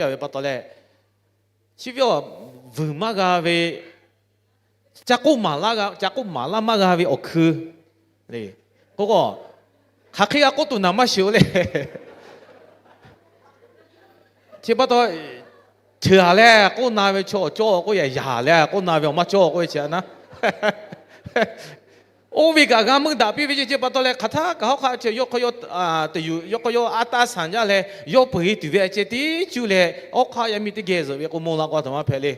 piˇ ve pa taw leh, chi ve awˬ vuiˬ maˇ g'a ve, ca k'oˆ maˍ laˇ, ca k'oˆ maˍ laˇ maˇ g'a ve awˬ hkui le. K'o k'o, hk'aˬ hk'e g'a k'oˆ tuˬ naˍ maˇ shiˍ-oˬ le. Chi pa taw, cheuˬ-a leh k'oˆ na ve chaw awˬ cawˇ k'oˆ yaꞈ, yaꞈ leh k'oˆ na ve awˬ maˇ cawˇ k'oˆ ve chi a naˉ. Oˇ ve kaꞈ g'a meuˇ daꞈ piˇ ve ceh, chi pa taw leh hk'aˬ htaˇ kaꞈ hawˉ hk'aˆ chi yawˇ hk'aw yawˇ, a, te yuˬ yawˇ hk'aw yawˇ a taˇ sanˍ jaˇ leh, yawˇ peuˬ-e tuˬ ve a ceh tiˉ cuˇ leh, hawˉ hk'aˆ yaˇ miˇ teˇ geh zuhꞈ ve k'o, mawˇ la k'o a htoꞈ ma hpehꞈ le.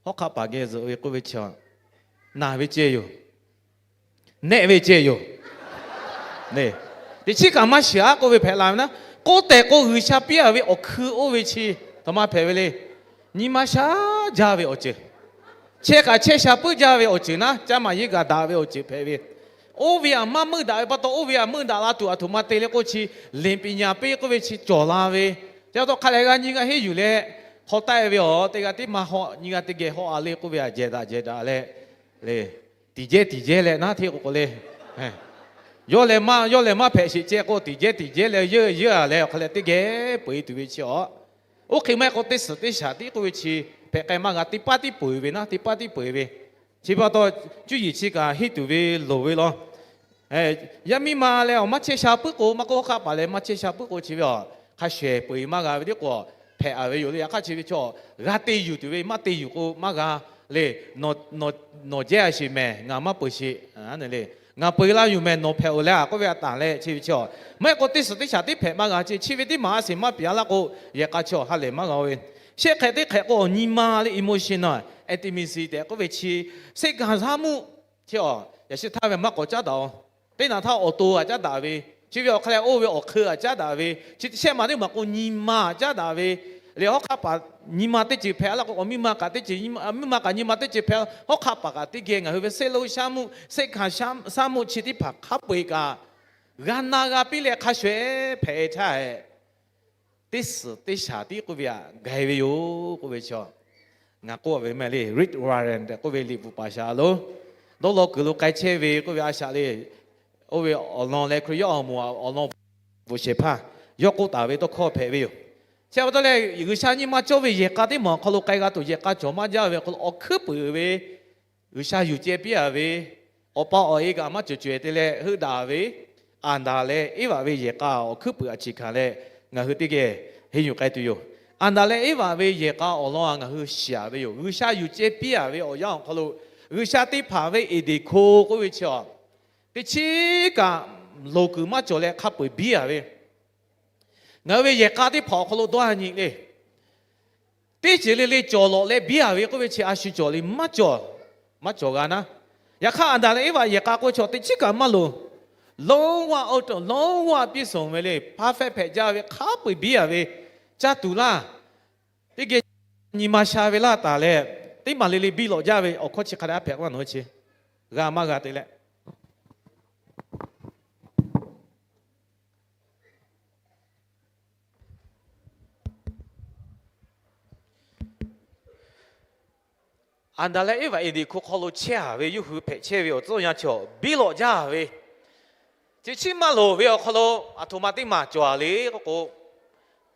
Hawˉ hk'aˆ paˍ geh zuhꞈ ve k'oˆ ve chi, naˬ ve ceh yoˬ. Nehˆ ve ceh yoˬ. Teꞈ chiˉ kaꞈ maˇ shiˍ-aˉ k'oˆ ve hpehꞈ la ve naˉ. K'oˆ tehꞈ k'o, G'uiˬsha piˇ-a ve awˬ hkui oˇ ve chi htoꞈ ma hpehꞈ ve le. Nyi ma sha jaˇ ve awˬ ceuˬ, chehˇ kaꞈ chehˇ sha puiˉ jaˇ ve awˬ ceuˬ naˉ, caˇ maˍ yeˇ gaˬ daꞈ ve awˬ ceuˬ hpehꞈ ve. Oˇ ve aꞈ maˇ meuˇ daꞈ ve pa taw, oˇ ve aꞈ meuˇ daꞈ la tuˬ a htoꞈ ma te le k'oˆ chi, ဉာဏ်ပညာပေး k'oˆ ve chi cawˬ la ve. Chi pa taw hk'a lehˬ g'a nyi g'a henˇ yuˬ leh, hk'aw taˆ-e ve awˬ teˇ g'aˇ tiˉ maˇ hawˆ, nyi g'a teˇ geh hawˆ-a le k'oˆ ve, a jehˬ daꞈ jehˬ daꞈ leh, le, tiˍ jehˇ tiˍ jehˇ leh naˉ hteˇ k'o k'o le, yawˇ lehˬ maˇ, yawˇ lehˬ maˇ hpehꞈ sheˍ ceh k'o, tiˍ jehˇ tiˍ jehˇ leh yeuˇ yeuˇ-a leh awˬ hk'a leh teˇ geh peu-e tuˬ ve chi a. Oˇ hk'e maˇ heˆ k'o, teˇ suhˍ teˇ shaˍ tiˉ k'oˆ ve chi hpehꞈ k'ai maˇ g'a, teˇ paˉ tiˉ peu-eˬ ve naˉ, teˇ paˉ tiˉ peu-eˬ ve. Chi pa taw, cuˇ yiˍ chi kaꞈ henˇ tuˬ ve loˍ ve law. Yaˇ miˇ ma leh awˬ maˇ chehˇ sha puiˉ k'o, maˇ k'oˆ hawˉ hk'aˆ paˍ leh maˇ chehˇ sha puiˉ k'o, chi ve a, hk'a shuˍ ehˍ peu-eˬ maˇ g'a ve teˇ k'o, hpehꞈ-a ve yoˬ le. Yaꞈ hk'aˇ chi ve chaw g'a te yuˬ tuˬ ve, maˇ te yuˬ k'o maˇ g'a le. Nawˬ jehˇ-a sheˍ mehˍ, ngaˬ maˇ peu-eˬ sheˍ le. Ngaˬ peu-eˬ laˇ yuˬ mehˍ, nawˬ hpehꞈ-oˬ leh a k'oˆ ve a tanˍ leh, chi ve chaw maˇ heˆ k'o, teˇ suhˍ teˇ shaˍ tiˉ hpehꞈ maˇ g'a. Chi chi ve teˇ maˬ a sheˍ maˇ piˍ-a laˇ k'o, yehˬ k'a chaw ha lehˬ maˇ g'a ve. Shehˆ hk'ehꞈ teˇ hk'ehꞈ k'o, awˬ nyi ma le, emotional intimacy tehꞈ k'oˆ ve chi, seˆ gaˬ zaˇ muˆ chi a, yaꞈ shi htaˇ ve maˇ k'awꞈ caˉ daꞈ-oˬ. Teˇ naꞈ htaˇ awˬ to aꞈ caˉ daꞈ ve, chi ve awˬ hk'a leh oˇ ve awˬ hk'eu aꞈ caˉ daꞈ ve, chi shehˆ maˬ teˇ maˬ k'o nyi ma aꞈ caˉ daꞈ ve le. Hawˉ hk'aˆ paˍ nyi ma teˇ ceuˬ hpehꞈ-a laˇ k'o, awˬ miˇ ma kaꞈ teˇ ceuˬ, miˇ ma kaꞈ nyi ma teˇ ceuˬ hpehꞈ-a. Hawˉ hk'aˆ paˍ kaꞈ teˇ geh ngaˬ hui ve seˆ lonˉ shaˉ muˆ, seˆ hkanˍ shaˉ muˆ chi teˇ hpaˍ hk'a peu-eˬ kaꞈ g'a na g'a piˇ leh hk'a shuˍ-ehˍ hpehꞈ-e htaˇ, teˇ suhˍ teˇ shaˍ tiˉ k'oˆ ve aꞈ gai ve yoˬ k'oˆ ve chi, ngaˬ k'oˆ ve mehˍ le, Rick Warren tehꞈ k'oˆ ve liꞈ bvuhꞈ paˍ shaˍ lo, dawˇ law kuiˬ lo k'ai chehˇ ve k'oˆ ve a shaꞈ le. Oˇ ve awˬ lawn leh Hkriꞈ yaˇ awˬ moˍ awˬ lawn bvuhꞈ shehˍ hpaˇ yawˇ k'oˆ taˍ ve tawˇ hkawˇ hpehꞈ ve yoˬ. Chi pa taw leh, G'uiˬsha nyi ma cawˇ ve yehˬ k'a teˇ maˬ awˬ hk'aw lo k'ai g'a tuˬ yehˬ k'a cawˬ maˇ jaˇ ve awˬ hk'aw lo awˬ hkuiˉ puiˍ ve G'uiˬsha yuˬ ceh piˇ-a ve, awˬ pa awˬ e kaꞈ maˇ cawˬ cawehˬ te leh heuˆ daꞈ ve, Aˍdanˍ leh Eˇvaꞈ ve yehˬ k'a awˬ hkuiˉ puiˍ a chi hkanˍ leh ngaˬ hui teˇ geh henˇ yuˬ k'ai tuˬ yoˬ. Aˍdanˍ leh Eˇvaꞈ ve yehˬ k'a awˬ lawn a ngaˬ hui shiˍ-a ve yoˬ. G'uiˬsha yuˬ ceh piˇ-a ve awˬ yanˇ awˬ hk'aw lo, G'uiˬsha teˇ hpaˍ ve Eˍdeˍkoˆ k'oˆ ve chi a, teˇ chiˉ kaꞈ loˍ kuiˬ maˇ cawˬ leh hk'a peu-eˬ biˇ-a ve, ngaˬ hui ve yehˬ k'a teˇ hpaˍ awˬ hk'aw lo dawˇ-a nyi le. Teˇ ceuˬ le le cawˬ lawꞈ leh biˇ-a ve k'oˆ ve chi a shu cawˬ le maˇ cawˬ, maˇ cawˬ g'a naˉ. Yaꞈ hk'aˇ, Aˍdanˍ leh Eˇvaꞈ yehˬ k'a k'oˆ ve chaw teˇ chiˉ kaꞈ maˇ loˍ. လုံးဝ အုတ် လုံးဝ ပြည့်စုံ ve le, perfect hpehꞈ jaˇ ve hk'a peu-eˬ biˇ-a ve, caˇ tuˬ laˇ, teˇ geh nyi ma sha ve laˇ taˍ leh, teˇ maˬ le le biˇ lawꞈ jaˇ ve awˬ hkawˇ chi hk'a dehꞈ a hpehꞈ k'oˆ nawˬ hui chi g'a maˇ g'a te leh, Aˍdanˍ leh Eˇvaꞈ Eˍdeˍkoˆ hk'aw lo chehˇ-a ve yawˇ hui hpehꞈ chehˇ ve awˬ tcuhˇ yanˇ chaw biˇ lawꞈ jaˇ ve, chi chiˉ maˇ loˍ ve awˬ hk'aw lo aˬ htoꞈ ma teˇ maˬ cawˬ-a le k'oˆ k'o,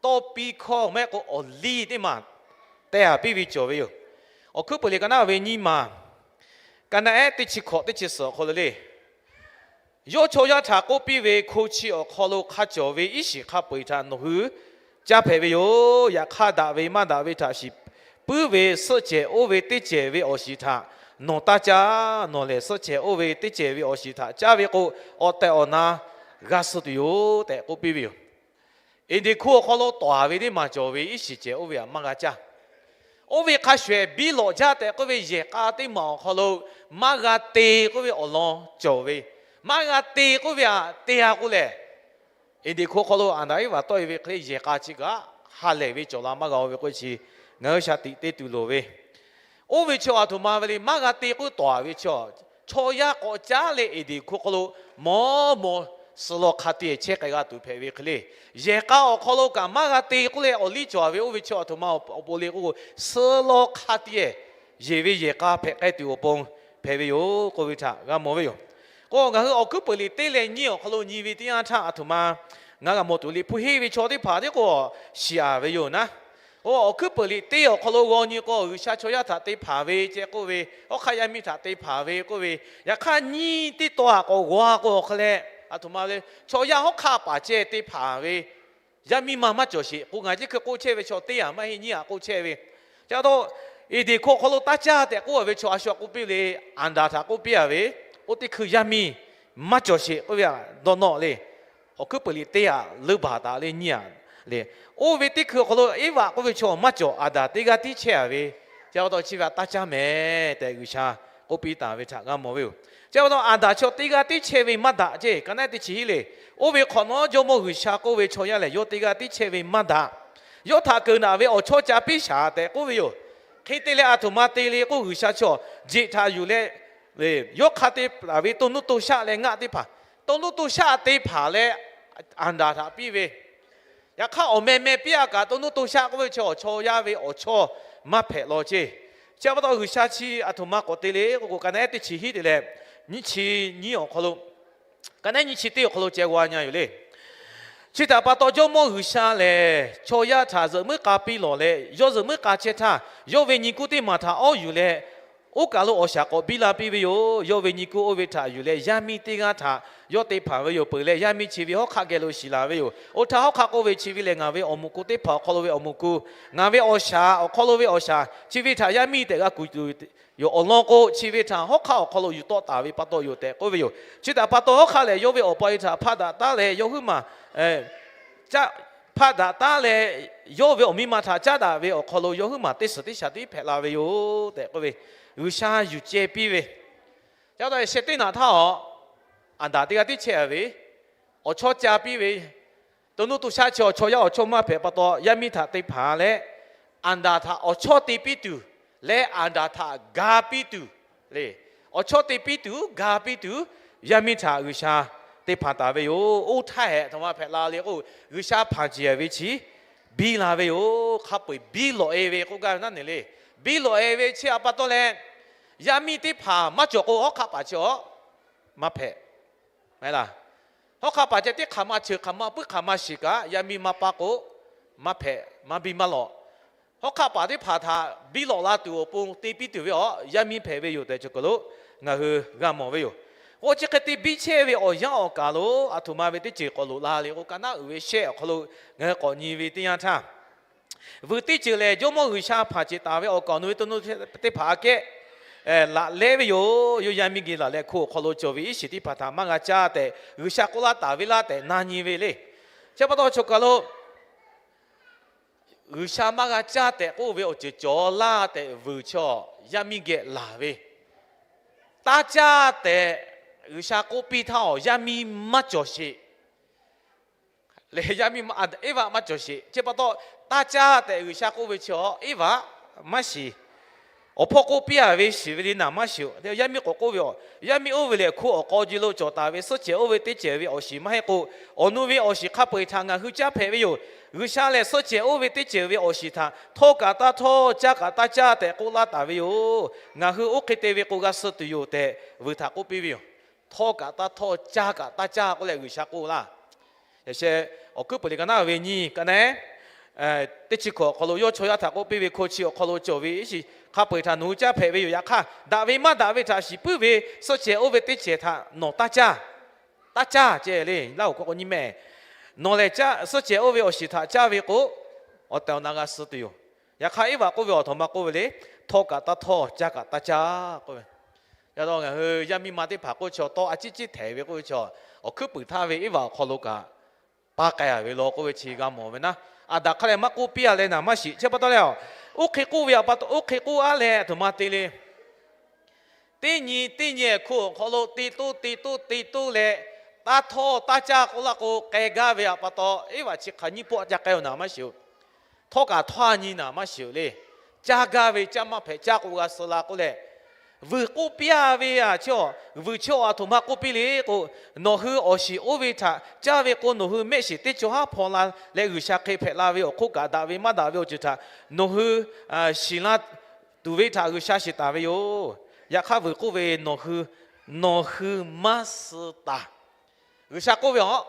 tawˇ piˇ hkawˇ maˇ heˆ k'o awˬ liˇ teˇ maˬ teh-a piˇ ve cawˬ ve yoˬ. Awˬ hkuiˉ puiˍ liꞈ ka naˉ ve nyiˇ maˬ, ka naˉ ehˉ teˇ chi hkawꞈ teˇ chi suhˍ awˬ hk'aw lo le, yawˇ chaw yaˇ htaꞈ k'oˆ piˇ ve, Hko chi awˬ hk'aw lo hk'a cawˬ ve iˉ shiˍ hk'a peu-eˬ htaꞈ nawˬ hui caˇ hpehꞈ ve yoˬ. Yaꞈ hk'aˇ, daꞈ ve maˇ daꞈ ve htaꞈ shiˍ puiˉ ve suhˆ cehˬ oˇ ve teˇ cehˬ ve awˬ shiˍ htaꞈ nawˬ taˇ caˇ. Nawˬ lehˬ suhˆ cehˬ oˇ ve teˇ cehˬ ve awˬ shiˍ htaꞈ caˇ ve k'o, awˬ tehˬ awˬ na g'a suh tuˬ yoˬ tehꞈ k'oˆ piˇ ve yoˬ. Eˍdeˍkoˆ awˬ hk'aw lo tawˍ-a ve teˇ maˬ cawˬ ve iˉ shiˍ cehˬ oˇ ve htaꞈ maˇ g'a caˇ. Oˇ ve hk'a shuˍ ehˍ biˇ lawꞈ jaˇ tehꞈ k'oˆ ve yehˬ k'a teˇ maˬ awˬ hk'aw lo maˇ g'a te k'oˆ ve awˬ lawn cawˬ ve, maˇ g'a te k'oˆ ve htaꞈ te-a k'oˆ lehˬ, Eˍdeˍkoˆ hk'aw lo Aˍdanˍ Eˇvaꞈ tawˆ-e ve hk'e le yehˬ k'a chi kaꞈ ha lehˬ ve cawˬ la maˇ g'a-o ve k'oˆ ve chi ngaˬ hui shaˍ tiꞈ te tuˬ loˍ ve. Oˇ ve chi aˬ htoꞈ ma ve le, maˇ g'a te k'oˆ tawˍ-a ve chi, chaw yaˇ k'awꞈ caˉ leh Eˍdeˍkoˆ hk'aw lo mawˇ maw suh law hk'a te chehˇ k'ai g'a tuˬ hpehꞈ ve hk'e le. Yehˬ k'a awˬ hk'aw lo kaꞈ maˇ g'a te k'oˆ leh awˬ liˇ cawˬ-a ve oˇ ve chi aˬ htoꞈ ma awˬ pon le k'oˆ k'o, suh law hk'a te yehˬ ve yehˬ k'a hpehꞈ k'ai tuˬ awˬ pon hpehꞈ ve yoˬ k'oˆ ve htaꞈ g'a mawˬ ve yoˬ. K'o ngaˬ hui awˬ hkuiˉ puiˍ liꞈ teˇ leh nyiˇ awˬ hk'aw lo nyi ve teˇ yanˇ htaˇ aˬ htoꞈ ma ngaˬ g'a mawˬ tuˬ le, hpu henˇ ve chaw teˇ hpaˍ tiˉ k'o shiˍ-a ve yoˬ naˉ. K'o, awˬ hkuiˉ peuˬ liꞈ teˇ awˬ hk'aw lo g'aw nyi k'o, G'uiˬsha chaw yaˇ htaꞈ te hpanˍ ve ceh k'oˆ ve, hawˉ hk'aˆ yaˇ miˇ htaꞈ te hpanˍ ve k'oˆ ve, yaꞈ hk'aˇ nyiˇ teˇ taw aꞈ k'awꞈ g'aw k'o, awˬ hk'aw leh, aˬ htoꞈ ma le, chaw yaˇ hawˉ hk'aˆ paˍ ceh te hpanˍ ve, yaˇ miˇ ma maˇ cawˬ sheˍ k'o, ngaˬ ceˇ hkui k'oˆ chehˇ ve chaw teˇ aꞈ maˇ heˆ, nyiˇ aꞈ k'oˆ chehˇ ve. Chi pa taw, Eˍdenˍ hkawˇ awˬ hk'aw lo taˇ caˇ tehꞈ k'oˆ ve chaw a shu k'oˆ piˇ le, Aˍdanˍ htaꞈ k'oˆ piˇ a ve, oˇ teˇ hkui yaˇ miˇ maˇ cawˬ sheˍ k'oˆ ve, dawˇ nawˆ le. Awˬ hkuiˉ peuˬ liꞈ teˇ aꞈ leuˉ baˬ taˍ le, nyiˇ aꞈ le. Oˇ ve teˇ hkui awˬ hk'aw lo Eˇvaꞈ k'oˆ ve chaw maˇ cawˬ, Aˍdanˍ teˇ g'aˇ tiˉ chehˇ a ve. Chi pa taw chi ve htaꞈ taˇ caˇ mehˍ tehꞈ G'uiˬsha k'oˆ piˇ taˍ ve htaꞈ g'a mawˬ ve yoˬ. Chi pa taw Aˍdanˍ chaw teˇ g'aˇ tiˉ chehˇ ve maˇ daꞈ ceˇ, ka naˉ teˇ chi hiˉ le. Oˇ ve hk'awꞈ nawˉ Jawˇmawˇ G'uiˬsha k'oˆ ve chaw yaˇ lehˬ, yawˇ teˇ g'aˇ tiˉ chehˇ ve maˇ daꞈ. Yawˇ htaꞈ keunˍ daꞈ ve awˬ chawˇ ca piˇ shaˍ tehꞈ k'oˆ ve yoˬ. Hk'e te leh, aˬ htoꞈ ma te le k'o, G'uiˬsha chaw jeꞈ htaꞈ yuˬ leh, yawˇ hk'a te taˍ ve to nuˇ to shaˆ leh ngaˆ teˇ hpaˍ, to nuˇ to shaˆ te hpanˍ leh, Aˍdanˍ htaꞈ piˇ ve. Yaꞈ hk'aˇ, awˬ meh meh piˇ a kaꞈ, to nuˇ to shaˆ k'oˆ ve chi awˬ chaw yaˇ ve awˬ chawˇ maˇ hpehꞈ law ceˇ. Chi pa taw G'uiˬsha chi aˬ htoꞈ ma k'awꞈ te le k'o, ka naˉ teˇ chi hiˉ te leh, nyiˇ chi nyiˇ awˬ hk'aw lo, ka naˉ nyiˇ chi teˇ awˬ hk'aw lo ceh g'aw nyi yoˬ le. Chi htaꞈ pa taw Jawˇmawˇ G'uiˬsha lehˬ, chaw yaˇ htaꞈ zuhꞈ muiˉ k'a piˇ lawˬ leh, yawˇ zuhꞈ muiˉ k'a chehˇ htaˇ, yawˇ ve nyi kuˇ teˇ maˬ htaꞈ awˉ yuˬ leh, oˇ kaˬ lo awˬ shaˍ k'awꞈ biˇ la piˇ ve yoˬ. Yawˇ ve nyi kuˇ oˇ ve htaꞈ yuˬ leh, yaˇ miˇ teˇ g'aˇ htaꞈ yawˇ te hpanˍ ve yoˬ. Peuˬ leh, yaˇ miˇ chi ve hawˉ hk'aˆ geh lo shiˍ laˬ ve yoˬ. Oˇ htaˇ hawˉ hk'aˆ k'oˆ ve, Chi ve lehˬ ngaˬ ve awˬ moˍ ku teˇ hpaˍ awˬ hk'aw lo ve awˬ moˍ ku, ngaˬ ve awˬ shaˍ awˬ hk'aw lo ve awˬ shaˍ, chi ve htaꞈ yaˇ miˇ tehꞈ g'a kuˬ tuˬ yoˬ. Awˬ lawn k'o, chi ve htaꞈ hawˉ hk'aˆ awˬ hk'aw lo yuˬ tawˆ taˍ ve pa taw yoˬ tehꞈ k'oˆ ve yoˬ. Chi htaꞈ pa taw hawˉ hk'aˆ lehˬ, yawˇ ve awˬ pa e htaꞈ hpaˆ daꞈ taˉ leh, yawˇ huiˉ maˬ hpaˆ daꞈ taˉ leh, yawˇ ve awˬ miˇ ma htaꞈ caˉ daꞈ ve awˬ hk'aw lo yawˇ huiˉ maˬ teˇ suhˍ teˇ shaˍ tiˉ hpehꞈ la ve yoˬ tehꞈ k'oˆ ve, G'uiˬsha yuˬ ceh piˇ ve. Ca taw sheh teˇ naꞈ htaˇ a, Aˍdanˍ teˇ g'aˇ tiˉ chehˇ a ve, awˬ chawˇ ca piˇ ve, to nuˇ to shaˆ chi awˬ chaw yaˇ awˬ chawˇ maˇ hpehꞈ pa taw, yaˇ miˇ htaꞈ te hpanˍ leh, Aˍdanˍ htaꞈ awˬ chawˇ te piˇ tuˬ leh, Aˍdanˍ htaꞈ ga piˇ tuˬ le. Awˬ chawˇ te piˇ tuˬ, ga piˇ tuˬ, yaˇ miˇ htaꞈ G'uiˬsha te hpanˍ taˍ ve yoˬ. Oˇ htaˇ hehꞈ htoꞈ ma hpehꞈ la le k'o, G'uiˬsha hpanˍ ceˬ ve chi biˇ la ve yoˬ. Hk'a peu-eˬ biˇ lawꞈ e ve k'oˆ gaˇ ve naˉ ne le. Biˇ lawꞈ e ve chi a pa taw leh, yaˇ miˇ teˇ hpaˍ maˇ cawˬ k'o, hawˉ hk'aˆ paˍ chi a maˇ hpehꞈ. Maˇ heˆ laˇ. Hawˉ hk'aˆ paˍ ceh teˇ hk'aˬ ma cheuˬ hk'aˬ ma puiˉ hk'aˬ ma shiˍ kaꞈ, yaˇ miˇ maˇ paˇ k'o, maˇ hpehꞈ maˇ biˇ maˇ lawꞈ. Hawˉ hk'aˆ paˍ teˇ hpaˍ htaꞈ biˇ lawꞈ la tuˬ awˬ pon te piˇ tuˬ ve awˬ yaˇ miˇ hpehꞈ ve yoˬ tehꞈ cawˬ kaˬ lo ngaˬ hui g'a mawˬ ve yoˬ. K'o chi hk'e te biˇ chehˇ ve awˬ yanˇ awˬ kaˬ lo aˬ htoꞈ ma ve teˇ ceuˬ k'awꞈ loꞈ la le k'o, ka naˉ uiˍ ve shehˆ awˬ hk'aw lo ngaˬ hui k'awꞈ nyi ve teˇ yanˇ htaˇ, vuiˬ teˇ ceuˬ lehˬ, Jawˇmawˇ G'uiˬsha hpanˍ ceˬ taˍ ve awˬ kaˍ awˬ nu ve to nu teˇ hpaˍ aꞈ kehˉ laꞈ lehˉ ve yoˬ. Yawˇ yaˇ miˇ geh laˬ leh, hko awˬ hk'aw lo cawˬ ve iˉ shiˍ teˇ hpaˍ htaꞈ maˇ g'a caˇ tehꞈ G'uiˬsha k'oˆ laˇ taˍ ve laˇ tehꞈ na nyi ve le. Chi pa taw cawˬ kaˬ lo G'uiˬsha maˇ g'a caˇ tehꞈ k'oˆ ve awˬ ceuˬ cawˬ laˇ tehꞈ vuiˬ chi yaˇ miˇ geh laˬ ve, taˇ caˇ tehꞈ G'uiˬsha k'oˆ piˇ htaˇ, awˬ yaˇ miˇ maˇ cawˬ sheˍ. Leh yaˇ miˇ Eˇvaꞈ maˇ cawˬ sheˍ. Chi pa taw, taˇ caˇ tehꞈ G'uiˬsha k'oˆ ve chi a Eˇvaꞈ maˇ shiˍ. Awˬ hpawˇ k'oˆ piˇ a ve shiˍ ve le naˍ maˇ shiˍ. Yaˇ miˇ k'awꞈ k'oˆ ve a, yaˇ miˇ oˇ ve lehˬ, hko awˬ k'aw ji lo cawˬ taˍ ve suhˆ cehˬ oˇ ve teˇ cehˬ ve awˬ shiˍ maˇ heˆ k'o, awˬ nu ve awˬ shiˍ hk'a peu-eˬ htaꞈ ngaˬ hui caˇ hpehꞈ ve yoˬ. G'uiˬsha lehˬ, suhˆ cehˬ oˇ ve teˇ cehˬ ve awˬ shiˍ htaꞈ htawˇ kaꞈ taˇ htawˇ, caˇ kaꞈ taˇ caˇ tehꞈ k'oˆ laˇ taˍ ve yoˬ. Ngaˬ hui oˇ hk'e te ve k'o, g'a suh tuˬ yoˬ tehꞈ vuiˬ htaꞈ k'oˆ piˇ ve yoˬ. Htawˇ kaꞈ taˇ htawˇ, caˇ kaꞈ taˇ caˇ k'oˆ leh G'uiˬsha k'oˆ laˇ. Yaꞈ sheh, awˬ hkuiˉ peuˬ liꞈ ka naˉ ve nyiˇ ka naˉ teˇ chi hkawꞈ awˬ hk'aw lo yawˇ chaw yaˇ htaꞈ k'oˆ piˇ ve, hko chi awˬ hk'aw lo cawˬ ve iˉ shiˍ hk'a peu-eˬ htaꞈ nawˬ hui caˇ hpehꞈ ve yoˬ. Yaꞈ hk'aˇ, daꞈ ve maˇ daꞈ ve htaꞈ shiˍ puiˉ ve suhˆ cehˬ oˇ ve teˇ cehˬ htaꞈ nawˬ taˇ caˇ. Taˇ caˇ ceh le, Laˇ huˍ hkawˇ k'o nyi mehˍ. Nawˬ lehˬ, suhˆ cehˬ oˇ ve awˬ shiˍ htaꞈ caˇ ve k'o, awˬ tehˬ awˬ na g'a suh tuˬ yoˬ. Yaꞈ hk'aˇ, Eˇvaꞈ k'oˆ ve awˬ htoꞈ ma k'oˆ ve le, htawˇ kaꞈ taˇ htawˇ, caˇ kaꞈ taˇ caˇ k'oˆ ve. Yaꞈ taw ngaˬ hui yaˇ miˇ ma teˇ hpaˍ k'oˆ chaw tawˇ a ciˉ ciˉ htehˍ ve k'oˆ ve chaw, awˬ hkuiˉ puiˍ htaˇ ve Eˇvaꞈ awˬ hk'aw lo kaꞈ paˇ k'ai a ve law k'oˆ ve chi g'a mawˬ ve naˉ. Aˍdanˍ hk'a lehˬ maˇ k'oˆ piˇ a leh naˍ maˇ shiˍ. Chi pa taw leh, oˇ hk'e k'oˆ ve a pa taw, oˇ hk'e k'oˆ a leh a htoꞈ ma te le. Teˇ nyi teˇ nyi hko awˬ hk'aw lo te toˇ te toˇ te toˇ leh, taˇ htawˇ taˇ caˇ k'oˆ laˇ k'o, k'ai gaˇ ve a pa taw, Eˇvaꞈ chi hk'aˬ nyiˇ pawˆ ca k'ai-o naˍ maˇ shiˍ-oˬ. Htawˇ kaꞈ htawˇ a nyi naˍ maˇ shiˍ-oˬ le. Caˇ gaˇ ve caˇ maˇ hpehꞈ, caˇ k'o g'a suh la k'oˆ leh, vuiˬ k'oˆ piˇ a ve a chi, vuiˬ chi a htoꞈ ma k'oˆ piˇ le k'o, nawˬ hui awˬ shiˍ oˇ ve htaꞈ caˇ ve k'o, nawˬ hui mehˆ shiˍ teˇ cawˬ haˉ hpaw la leh G'uiˬsha hk'e hpehꞈ la ve awˬ hk'oˆ kaꞈ, daꞈ ve maˇ daꞈ ve awˬ ceuˬ htaꞈ nawˬ hui shiˍ la tuˬ ve htaꞈ G'uiˬsha shiˍ taˍ ve yoˬ. Yaꞈ hk'aˇ vuiˬ k'oˆ ve, nawˬ hui, nawˬ hui maˇ suh taˍ. G'uiˬsha k'oˆ ve a,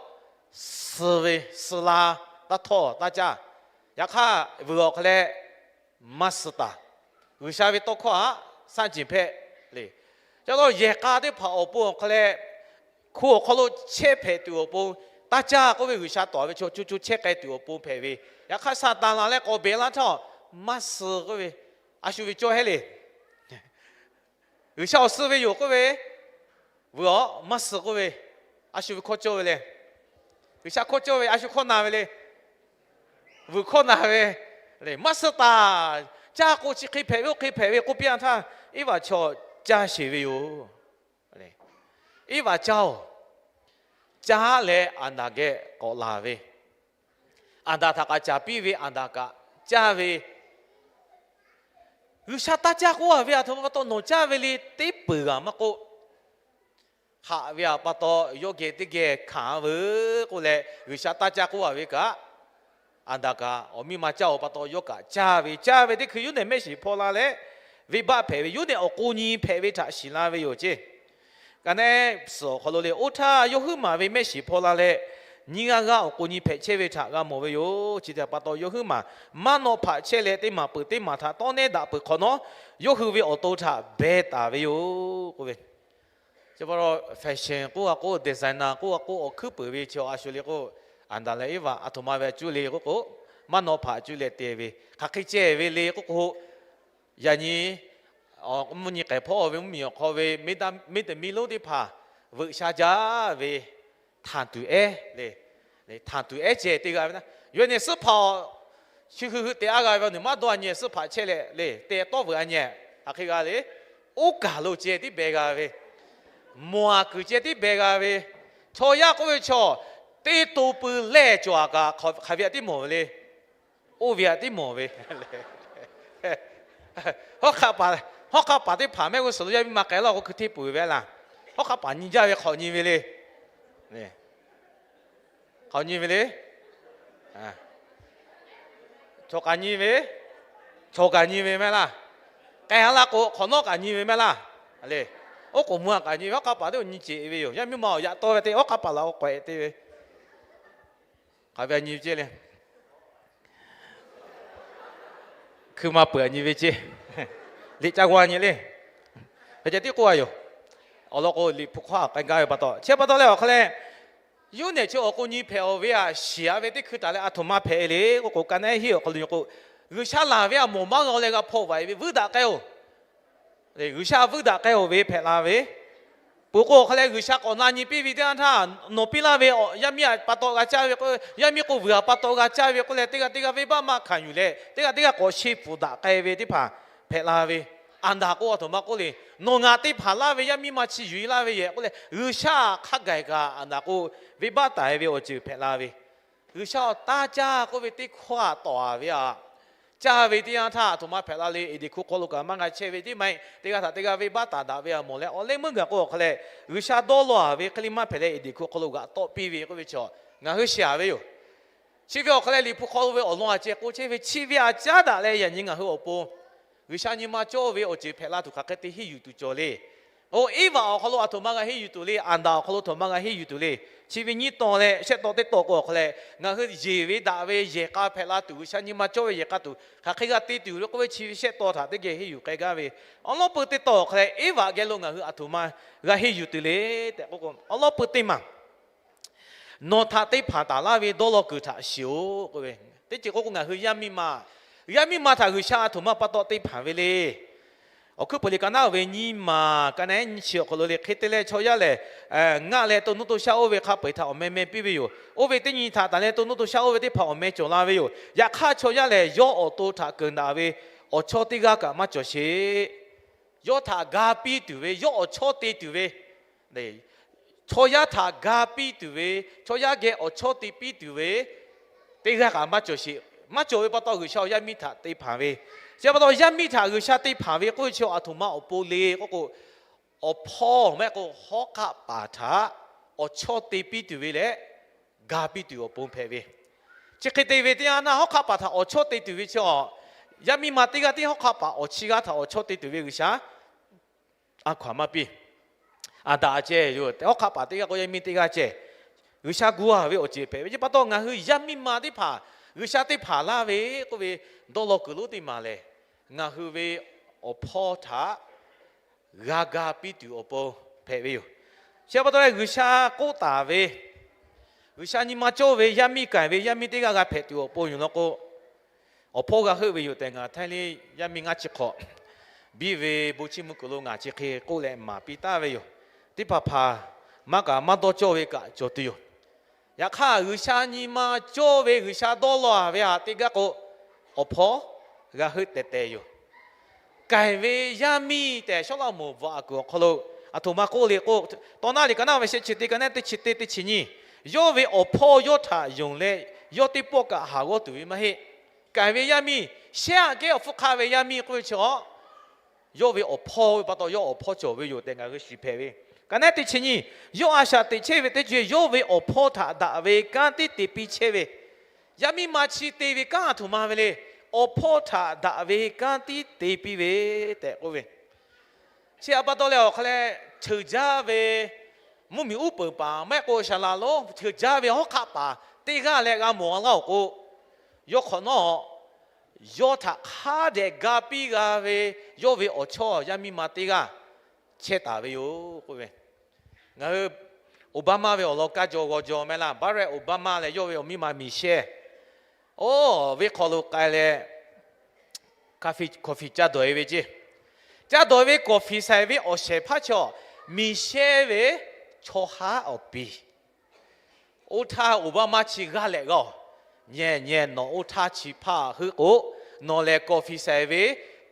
suh ve, suh la, taˇ htawˇ taˇ caˇ. Yaꞈ hk'aˇ, vuiˬ awˬ hk'aw leh maˇ suh taˍ. G'uiˬsha ve tawˇ hkawˇ htaꞈ shaˆ jeˬ hpehꞈ le. Ca taw yehˬ k'a teˇ hpaˍ awˬ pon awˬ hk'aw leh, hku awˬ hk'aw lo chehˇ hpehꞈ tuˬ awˬ pon, taˇ caˇ k'oˆ ve G'uiˬsha tawˍ ve chaw co co chehˇ k'ai tuˬ awˬ pon hpehꞈ ve. Yaꞈ hk'aˇ, Saˍtanˍ laˬ leh k'awꞈ beˬ laˇ htaˇ, maˇ suh k'oˆ ve, a shu ve cawˇ hehˉ le. G'uiˬsha awˬ suh ve yoˬ k'oˆ ve, vuiˬ awˬ maˇ suh k'oˆ ve, a shu ve hkawˇ cawˇ ve le. G'uiˬsha hkawˇ cawˇ ve, a shu hkawˇ na ve le. Vuiˬ hkawˇ na ve, maˇ suh taˍ. Caˇ k'o chi hk'e hpehꞈ ve, oˇ hk'e hpehꞈ ve k'oˆ piˇ-a htaˇ, Eˇvaꞈ chaw caˇ sheˍ ve yoˬ. Eˇvaꞈ caˇ-oˬ, caˇ leh Aˍdanˍ geh k'awꞈ laˬ ve, Aˍdanˍ htaꞈ kaꞈ caˍ piˇ ve, Aˍdanˍ kaꞈ caˇ ve, G'uiˬsha taˇ caˇ k'oˆ-a ve aˬ htoꞈ ma pa taw nawˬ caˇ ve le, teˇ peuˬ g'aꞈ maˇ k'oˆ, haꞈ ve aꞈ pa taw yawˇ geh teˇ geh hkanˍ-a veuˬ k'oˆ leh, G'uiˬsha taˇ caˇ k'oˆ-a ve kaꞈ, Aˍdanˍ kaꞈ awˬ miˇ ma caˇ-oˬ pa taw yawˇ kaꞈ caˇ ve, caˇ ve teˇ hkui yawˇ nehˬ mehˆ shiˍ hpaw la leh, venˇbaˆ hpehꞈ ve, yawˇ nehˬ awˬ k'o nyi hpehꞈ ve htaꞈ shiˍ la ve yoˬ ceˇ. Ka neˉ suhˍ awˬ hk'aw lo le, oˇ htaˇ yawˇ huiˉ maˬ ve mehˆ shiˍ hpaw la leh, nyiˇ g'aˇ g'aˇ awˬ k'o nyi hpehꞈ chehˇ ve htaꞈ g'a mawˬ ve yoˬ. Chi htaꞈ pa taw yawˇ huiˉ maˬ maˇ nawˆ hpaꞈ chehˇ leh, teˇ maˬ peuˬ teˇ maˬ htaꞈ tawˇ nehˉ daꞈ peuˬ hk'awꞈ nawˉ, yawˇ hui ve awˬ to htaꞈ beh taˍ ve yoˬ k'oˆ ve. Chi pa taw fashion k'oˆ g'a k'oˆ, designer k'oˆ g'a k'oˆ, awˬ hkuiˉ peuˬ ve chi a shu le k'o, Aˍdanˍ leh Eˇvaꞈ aˬ htoꞈ ma ve a cuˇ le k'oˆ k'o, maˇ nawˆ hpaꞈ cuˇ leh te ve hk'aˬ hk'e ceh ve le k'oˆ k'o, yaꞈ nyi mvuhˇ nyi k'ehˬ hpawˇ ve mvuhˇmiˬ awˬ hk'aw ve miˇ taˍ miˇ lonˉ teˇ hpaˍ veuꞈ sha jaˇ ve, htanˬ tuˬ ehˉ le, htanˬ tuˬ ehˉ ceh teˇ g'aˇ ve na, yawˇ nehˬ suhˉ hpaꞈ, chi hui hui te a g'a ve awˬ nuˬ maˇ dawˇ a nyi suhˉ hpaꞈ chehˇ leh le, te tawˇ veuꞈ a nyi, hk'aˬ hk'e g'a le, oˇ kaˬ lo ceh tiˉ beh g'a ve, mawˬ aˬ kuiˬ ceh tiˉ beh g'a ve, chaw yaˇ k'oˆ ve chaw, teˇ to pui lehˇ cawˬ aꞈ kaꞈ hk'aˬ ve aꞈ tiˉ mawˬ ve le. Oˇ ve aꞈ tiˉ mawˬ ve. Hawˉ hk'aˆ paˍ teˇ hpaˍ mehˆ g'uˇ suhˍ lo yaˇ miˇ ma k'ai laˇ k'o, hkui hteˇ peuˬ ve laˇ. Hawˉ hk'aˆ paˍ nyi jaˇ ve hk'awꞈ nyi ve le. Hk'awꞈ nyi ve le. Chaw kaꞈ nyi ve, chaw kaꞈ nyi ve mehˆ laˇ. K'ai ha laˇ k'o, hk'awꞈ nawˉ kaꞈ nyi ve mehˆ laˇ. Le, oˉ k'oˍ mvuh a kaꞈ nyi ve, hawˉ hk'aˆ paˍ teˇ o nyi ceꞈ ve yoˬ. Yaˇ miˇ ma awˬ yaꞈ taw ve te hawˉ hk'aˆ paˍ laˬ k'o k'awehꞈ te ve. Hk'aˬ ve a nyi ve ceˇ le. Hkui ma peuˬ a nyi ve ceˇ. Liꞈ ca g'aw nyi le. Hk'e ceh tiˉ k'oˆ a yoˬ. Awˬ lawn k'o, Liꞈ hpu hk'aw k'ai gaˇ ve pa taw, chi pa taw leh awˬ hk'aw leh, yawˇ nehˬ chi awˬ k'o nyi hpehꞈ-oˬ ve aꞈ shiˍ-a ve teˇ hkui taˍ leh aˬ htoꞈ ma hpehꞈ le k'oˆ k'o, ka neˉ hiˆ awˬ hk'aw lo nyi k'o, G'uiˬsha laˬ ve aꞈ mawˬ maˇ g'a leh g'a hpaw vaꞈ-e ve vuiˇ daꞈ k'ai-oˬ. G'uiˬsha vuiˇ daꞈ k'ai-oˬ ve hpehꞈ la ve, peuˬ k'o awˬ hk'aw leh G'uiˬsha k'awꞈ na nyi piˇ ve teˇ yanˇ htaˇ, nawˬ piˇ laˇ ve yaˇ miˇ aꞈ pa taw g'a caˇ ve k'o, yaˇ miˇ k'o vuiˬ aꞈ pa taw g'a caˇ ve k'oˆ leh, teˇ g'aˇ teˇ g'aˇ venˇbaˆ maˇ hkanˍ yuˬ leh, teˇ g'aˇ teˇ g'aˇ k'awꞈ sheˇ pfuhˍ daꞈ k'ai ve teˇ hpaˍ hpehꞈ la ve. Aˍdanˍ k'o aˬ htoꞈ ma k'oˆ le, nawˬ ngaˬ te hpanˍ laˇ ve yaˇ miˇ ma chi yuˬ-e laˇ ve yehˬ k'oˆ leh, G'uiˬsha hk'a gaˬ kaꞈ Aˍdanˍ k'o, venˇbaˆ taˍ-e ve awˬ ceuˬ hpehꞈ la ve. G'uiˬsha awˬ taˇ caˇ k'oˆ ve teˇ hkawˇ aꞈ tawˍ-a ve aꞈ, caˇ ve teˇ yanˇ htaˇ aˬ htoꞈ ma hpehꞈ la le. Eˍdenˍ hkuˇ hk'aw lo kaꞈ maˇ g'a chehˇ ve teˇ maˇ heˆ. Teˇ g'aˇ htaꞈ teˇ g'aˇ venˇbaˆ taˍ daꞈ ve aꞈ mawˬ leh, awˬ leh meuˇ gaˬ k'o awˬ hk'aw leh, G'uiˬsha dawˇ law-a ve hk'e le maˇ hpehꞈ leh, Eˍdenˍ hkuˇ hk'aw lo g'aꞈ tawˆ piˇ ve k'oˆ ve chaw ngaˬ hui shiˍ-a ve yoˬ. Chi ve awˬ hk'aw leh Liꞈ hpu hk'aw lo ve awˬ lawn aꞈ ceh k'oˆ chehˇ ve, chi ve aꞈ caˉ daꞈ leh yaꞈ nyi ngaˬ hui awˬ pon G'uiˬsha nyi ma cawˇ ve awˬ ceuˬ hpehꞈ la tuˬ hk'aˬ hk'e te henˇ yuˬ tuˬ cawˬ le. Oˇ, Eˇvaꞈ awˬ hk'aw lo aˬ htoꞈ ma g'a henˇ yuˬ tuˬ le, Aˍdanˍ awˬ hk'aw lo aˬ htoꞈ ma g'a henˇ yuˬ tuˬ le. Chi ve nyiˇ taw leh shehˆ taw teˇ taw k'o awˬ hk'aw leh, ngaˬ hui yeˬ ve daꞈ ve yehˬ k'a hpehꞈ la tuˬ, G'uiˬsha nyi ma cawˇ ve yehˬ k'a tuˬ hk'aˬ hk'e g'a te tuˬ le k'oˆ ve, chi ve shehˆ taw htaꞈ teˇ geh henˇ yuˬ k'ai gaˇ ve. Awˬ lawn peu teˇ taw awˬ hk'aw leh Eˇvaꞈ geh lo ngaˬ hui aˬ htoꞈ ma g'a henˇ yuˬ tuˬ le tehꞈ k'oˆ k'o, awˬ lawn peu teˇ maˬ nawˬ htaꞈ te hpanˍ taˍ laˇ ve dawˇ law kuiˬ htaꞈ shiˍ-oˬ k'oˆ ve. Teˇ ceuˬ k'oˆ k'o, ngaˬ hui yaˇ miˇ ma, yaˇ miˇ ma htaꞈ G'uiˬsha aˬ htoꞈ ma pa taw te hpanˍ ve le. Awˬ hkuiˉ peuˬ liꞈ ka naˉ oˇ ve nyiˇ maˬ, ka naˉ nyiˇ chi awˬ hk'aw lo le, hk'e te leh chaw yaˇ lehˬ, ngaˆ leh to nuˇ to shaˆ oˇ ve hk'a peu-eˬ htaꞈ awˬ meh meh piˇ ve yoˬ. Oˇ ve teˇ nyi htaꞈ taˍ leh to nuˇ to shaˆ oˇ ve teˇ hpaˍ awˬ meh cawˬ la ve yoˬ. Yaꞈ hk'aˇ chaw yaˇ lehˬ, yawˇ awˬ to htaꞈ keunˍ daꞈ ve awˬ chawˇ teˇ g'aˇ kaꞈ maˇ cawˬ sheˍ. Yawˇ htaꞈ ga piˇ tuˬ ve, yawˇ awˬ chawˇ te tuˬ ve, chaw yaˇ htaꞈ ga piˇ tuˬ ve, chaw yaˇ geh awˬ chawˇ te piˇ tuˬ ve teˇ g'aˇ kaꞈ maˇ cawˬ sheˍ. Maˇ cawˬ ve pa taw G'uiˬsha awˬ yaˇ miˇ htaꞈ te hpanˍ ve. Chi pa taw yaˇ miˇ htaꞈ G'uiˬsha te hpanˍ ve k'oˆ ve chi aˬ htoꞈ ma awˬ pon le k'oˆ k'o, awˬ hpawˇ maˇ heˆ k'o hawˉ hk'aˆ paˍ htaꞈ awˬ chawˇ te piˇ tuˬ ve leh, ga piˇ tuˬ awˬ pon hpehꞈ ve. Chi hk'e te ve teˇ yanˇ htaˇ, hawˉ hk'aˆ paˍ htaꞈ awˬ chawˇ te tuˬ ve chi aˬ, yaˇ miˇ ma teˇ g'aˇ tiˉ hawˉ hk'aˆ paˍ awˬ chi g'aˇ htaꞈ awˬ chawˇ te tuˬ ve G'uiˬsha a hkaw-anˬ maˇ piˇ. Aˍdanˍ ceh yoˬ, hawˉ hk'aˆ paˍ teˇ g'aˇ k'o yaˇ miˇ teˇ g'aˇ ceh, G'uiˬsha gu-a ve awˬ ceuˬ hpehꞈ ve. Chi pa taw ngaˬ hui yaˇ miˇ ma teˇ hpaˍ G'uiˬsha teˇ hpaˍ laˇ ve k'oˆ ve dawˇ law kuiˬ lonˉ teˇ maˬ lehˬ, ngaˬ hui ve awˬ hpawˇ htaꞈ g'a ga piˇ tuˬ awˬ pon hpehꞈ ve yoˬ. Chi pa taw leh G'uiˬsha k'oˆ taˍ ve, G'uiˬsha nyi ma cawˇ ve yaˇ miˇ k'ai ve yaˇ miˇ teˇ g'aˇ g'a hpehꞈ tuˬ awˬ pon yoˬ law k'o, awˬ hpawˇ g'a heuˆ ve yoˬ tehꞈ ngaˬ htaˇ le yaˇ miˇ ngaˇ chi hk'awꞈ biˇ ve bon chiˇ mvuh kuiˬ lo ngaˬ chi hk'e k'oˆ leh maˍ piˇ taˍ ve yoˬ. Teˇ hpaˍ hpaˍ maˇ kaꞈ maˇ dawˇ cawˇ ve kaꞈ cawˬ tuˬ yoˬ. Yaꞈ hk'aˇ, G'uiˬsha nyi ma cawˇ ve G'uiˬsha dawˇ law ve htaꞈ teˇ g'aˇ k'o, awˬ hpawˇ g'a heuˆ tehˬ tehˬ yoˬ. K'ai ve yaˇ miˇ tehꞈ Sawˉlaꞈmonˍ bvuhꞈ kuiˬ awˬ hk'aw lo aˬ htoꞈ ma k'oˆ le k'o, tawˇ naˉ liꞈ ka naˉ ve shehˆ chi teˇ ka naˉ teˇ chi teˇ teˇ chi nyiˇ, yawˇ ve awˬ hpawˇ yawˇ htaꞈ yonˍ leh, yawˇ teˇ pawˆ kaꞈ haˍ g'awˇ tuˬ ve maˇ heˆ. K'ai ve yaˇ miˇ, shehˆ aꞈ kehˉ awˬ hpfuhˇ hk'aˆ ve yaˇ miˇ k'oˆ ve chaw, yawˇ ve awˬ hpawˇ ve pa taw yawˇ awˬ hpawˇ cawˬ ve yoˬ tehꞈ ngaˬ hui shiˍ hpehꞈ ve. Ka naˉ teˇ chi nyiˇ, yawˇ a shaꞈ teꞈ chehˇ ve teˇ ceuˬ yawˇ ve awˬ hpawˇ htaꞈ daꞈ ve kanˉ tiˉ te piˇ chehˇ ve, yaˇ miˇ ma chi te ve kanˉ aˬ htoꞈ ma ve le. Awˬ hpawˇ htaꞈ daꞈ ve kanˉ tiˉ te piˇ ve tehꞈ k'oˆ ve. Chi htaꞈ pa taw leh awˬ hk'a leh, ceuˬ jaˇ ve mvuhˇmiˬ uˉ peunˍ paˍ maˇ heˆ k'o, saˍ laˍ lonˉ ceuˬ jaˇ ve hawˉ hk'aˆ paˍ teˇ g'aˇ leh g'a mawˬ laˇ-oˬ k'o, yawˇ hk'awꞈ nawˉ yawˇ htaꞈ hk'a dehꞈ ga piˇ g'a ve yawˇ ve awˬ chawˇ yaˇ miˇ ma teˇ g'aˇ chehˇ taˍ ve yoˬ k'oˆ ve. Ngaˬ hui Obama ve awˬ lawn kaˇ jaw g'aw jaw mehˆ laˇ, Barack Obama leh yawˇ ve awˬ miˇ ma Michelle, oˇ ve hk'aw lo k'ai leh, coffee caˇ dawˬ-e ve ceˇ. Caˇ dawˬ ve coffee shaiˍ ve awˬ shehˍ hpaˇ chaw, Michelle ve chaw haˉ awˬ piˍ. Oˇ htaˇ Obama chi g'aˇ lehꞈ g'aˇ-oˬ, Nyehˬ nyehˬ, nawˬ oˇ htaˇ chi hpaˇ heuˆ k'o, nawˬ lehˬ coffee shaiˍ ve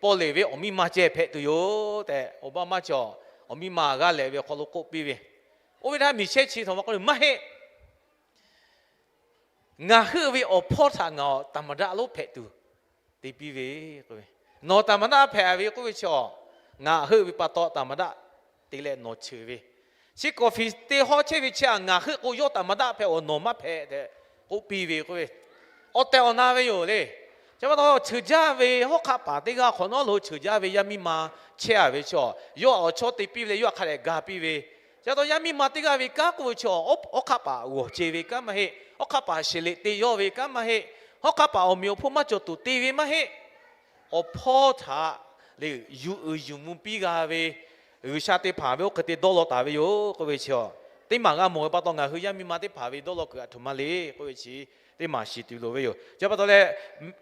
paw leˬ ve awˬ miˇ ma ceh hpehꞈ tuˬ yoˬ tehꞈ, Obama chaw awˬ miˇ ma g'aˇ lehꞈ ve awˬ hk'aw lo k'oˆ piˇ ve. Oˇ ve htaˇ Michelle chi htaꞈ ma k'oˆ le, maˇ heˆ. Ngaˬ heuˆ ve awˬ hpawˇ htaꞈ ngaˬ သမ္မတ lonˉ hpehꞈ tuˬ te piˇ ve k'oˆ ve. Nawˬ သမ္မတ hpehꞈ ve k'oˆ ve chi, ngaˬ heuˆ ve pa taw သမ္မတ te leh nawˬ cheuˬ ve. Chi coffee te hawˉ chehˇ ve chi htaꞈ ngaˬ heuˆ k'o yawˇ သမ္မတ hpehꞈ-oˬ, nawˬ maˇ hpehꞈ tehꞈ k'oˆ piˇ ve k'oˆ ve. Awˬ tehˬ awˬ na ve yoˬ le. Chi pa taw cheuˬ jaˇ ve hawˉ hk'aˆ paˍ teˇ g'aˇ hk'awꞈ nawˉ lo cheuˬ jaˇ ve yaˇ miˇ ma chehˇ-a ve chi, yawˇ awˬ chawˇ te piˇ ve leh yawˇ hk'a dehꞈ ga piˇ ve. Chi pa taw yaˇ miˇ ma teˇ g'aˇ ve kanˉ k'oˆ ve chi, hawˉ hk'aˆ paˍ g'awˬ ce ve kanˉ maˇ heˆ. Hawˉ hk'aˆ paˍ sheˍ leꞈ te yawˇ ve kanˉ maˇ heˆ. Hawˉ hk'aˆ paˍ awˬ meꞈ awˬ hponˇ maˇ cawˬ tuˬ te ve maˇ heˆ. Awˬ hpawˇ htaꞈ lehˬ yuˬ uiˍ yuˬ mvuh piˇ g'a ve G'uiˬsha teˇ hpaˍ ve oˇ hk'e te dawˇ law taˍ ve yoˬ k'oˆ ve chi, teˇ maˬ g'a mawˬ ve pa taw ngaˬ hui yaˇ miˇ ma teˇ hpaˍ ve dawˇ law kuiˬ aˬ htoꞈ ma le k'oˆ ve chi teˇ maˬ shiˍ tuˬ loˍ ve yoˬ. Chi pa taw leh,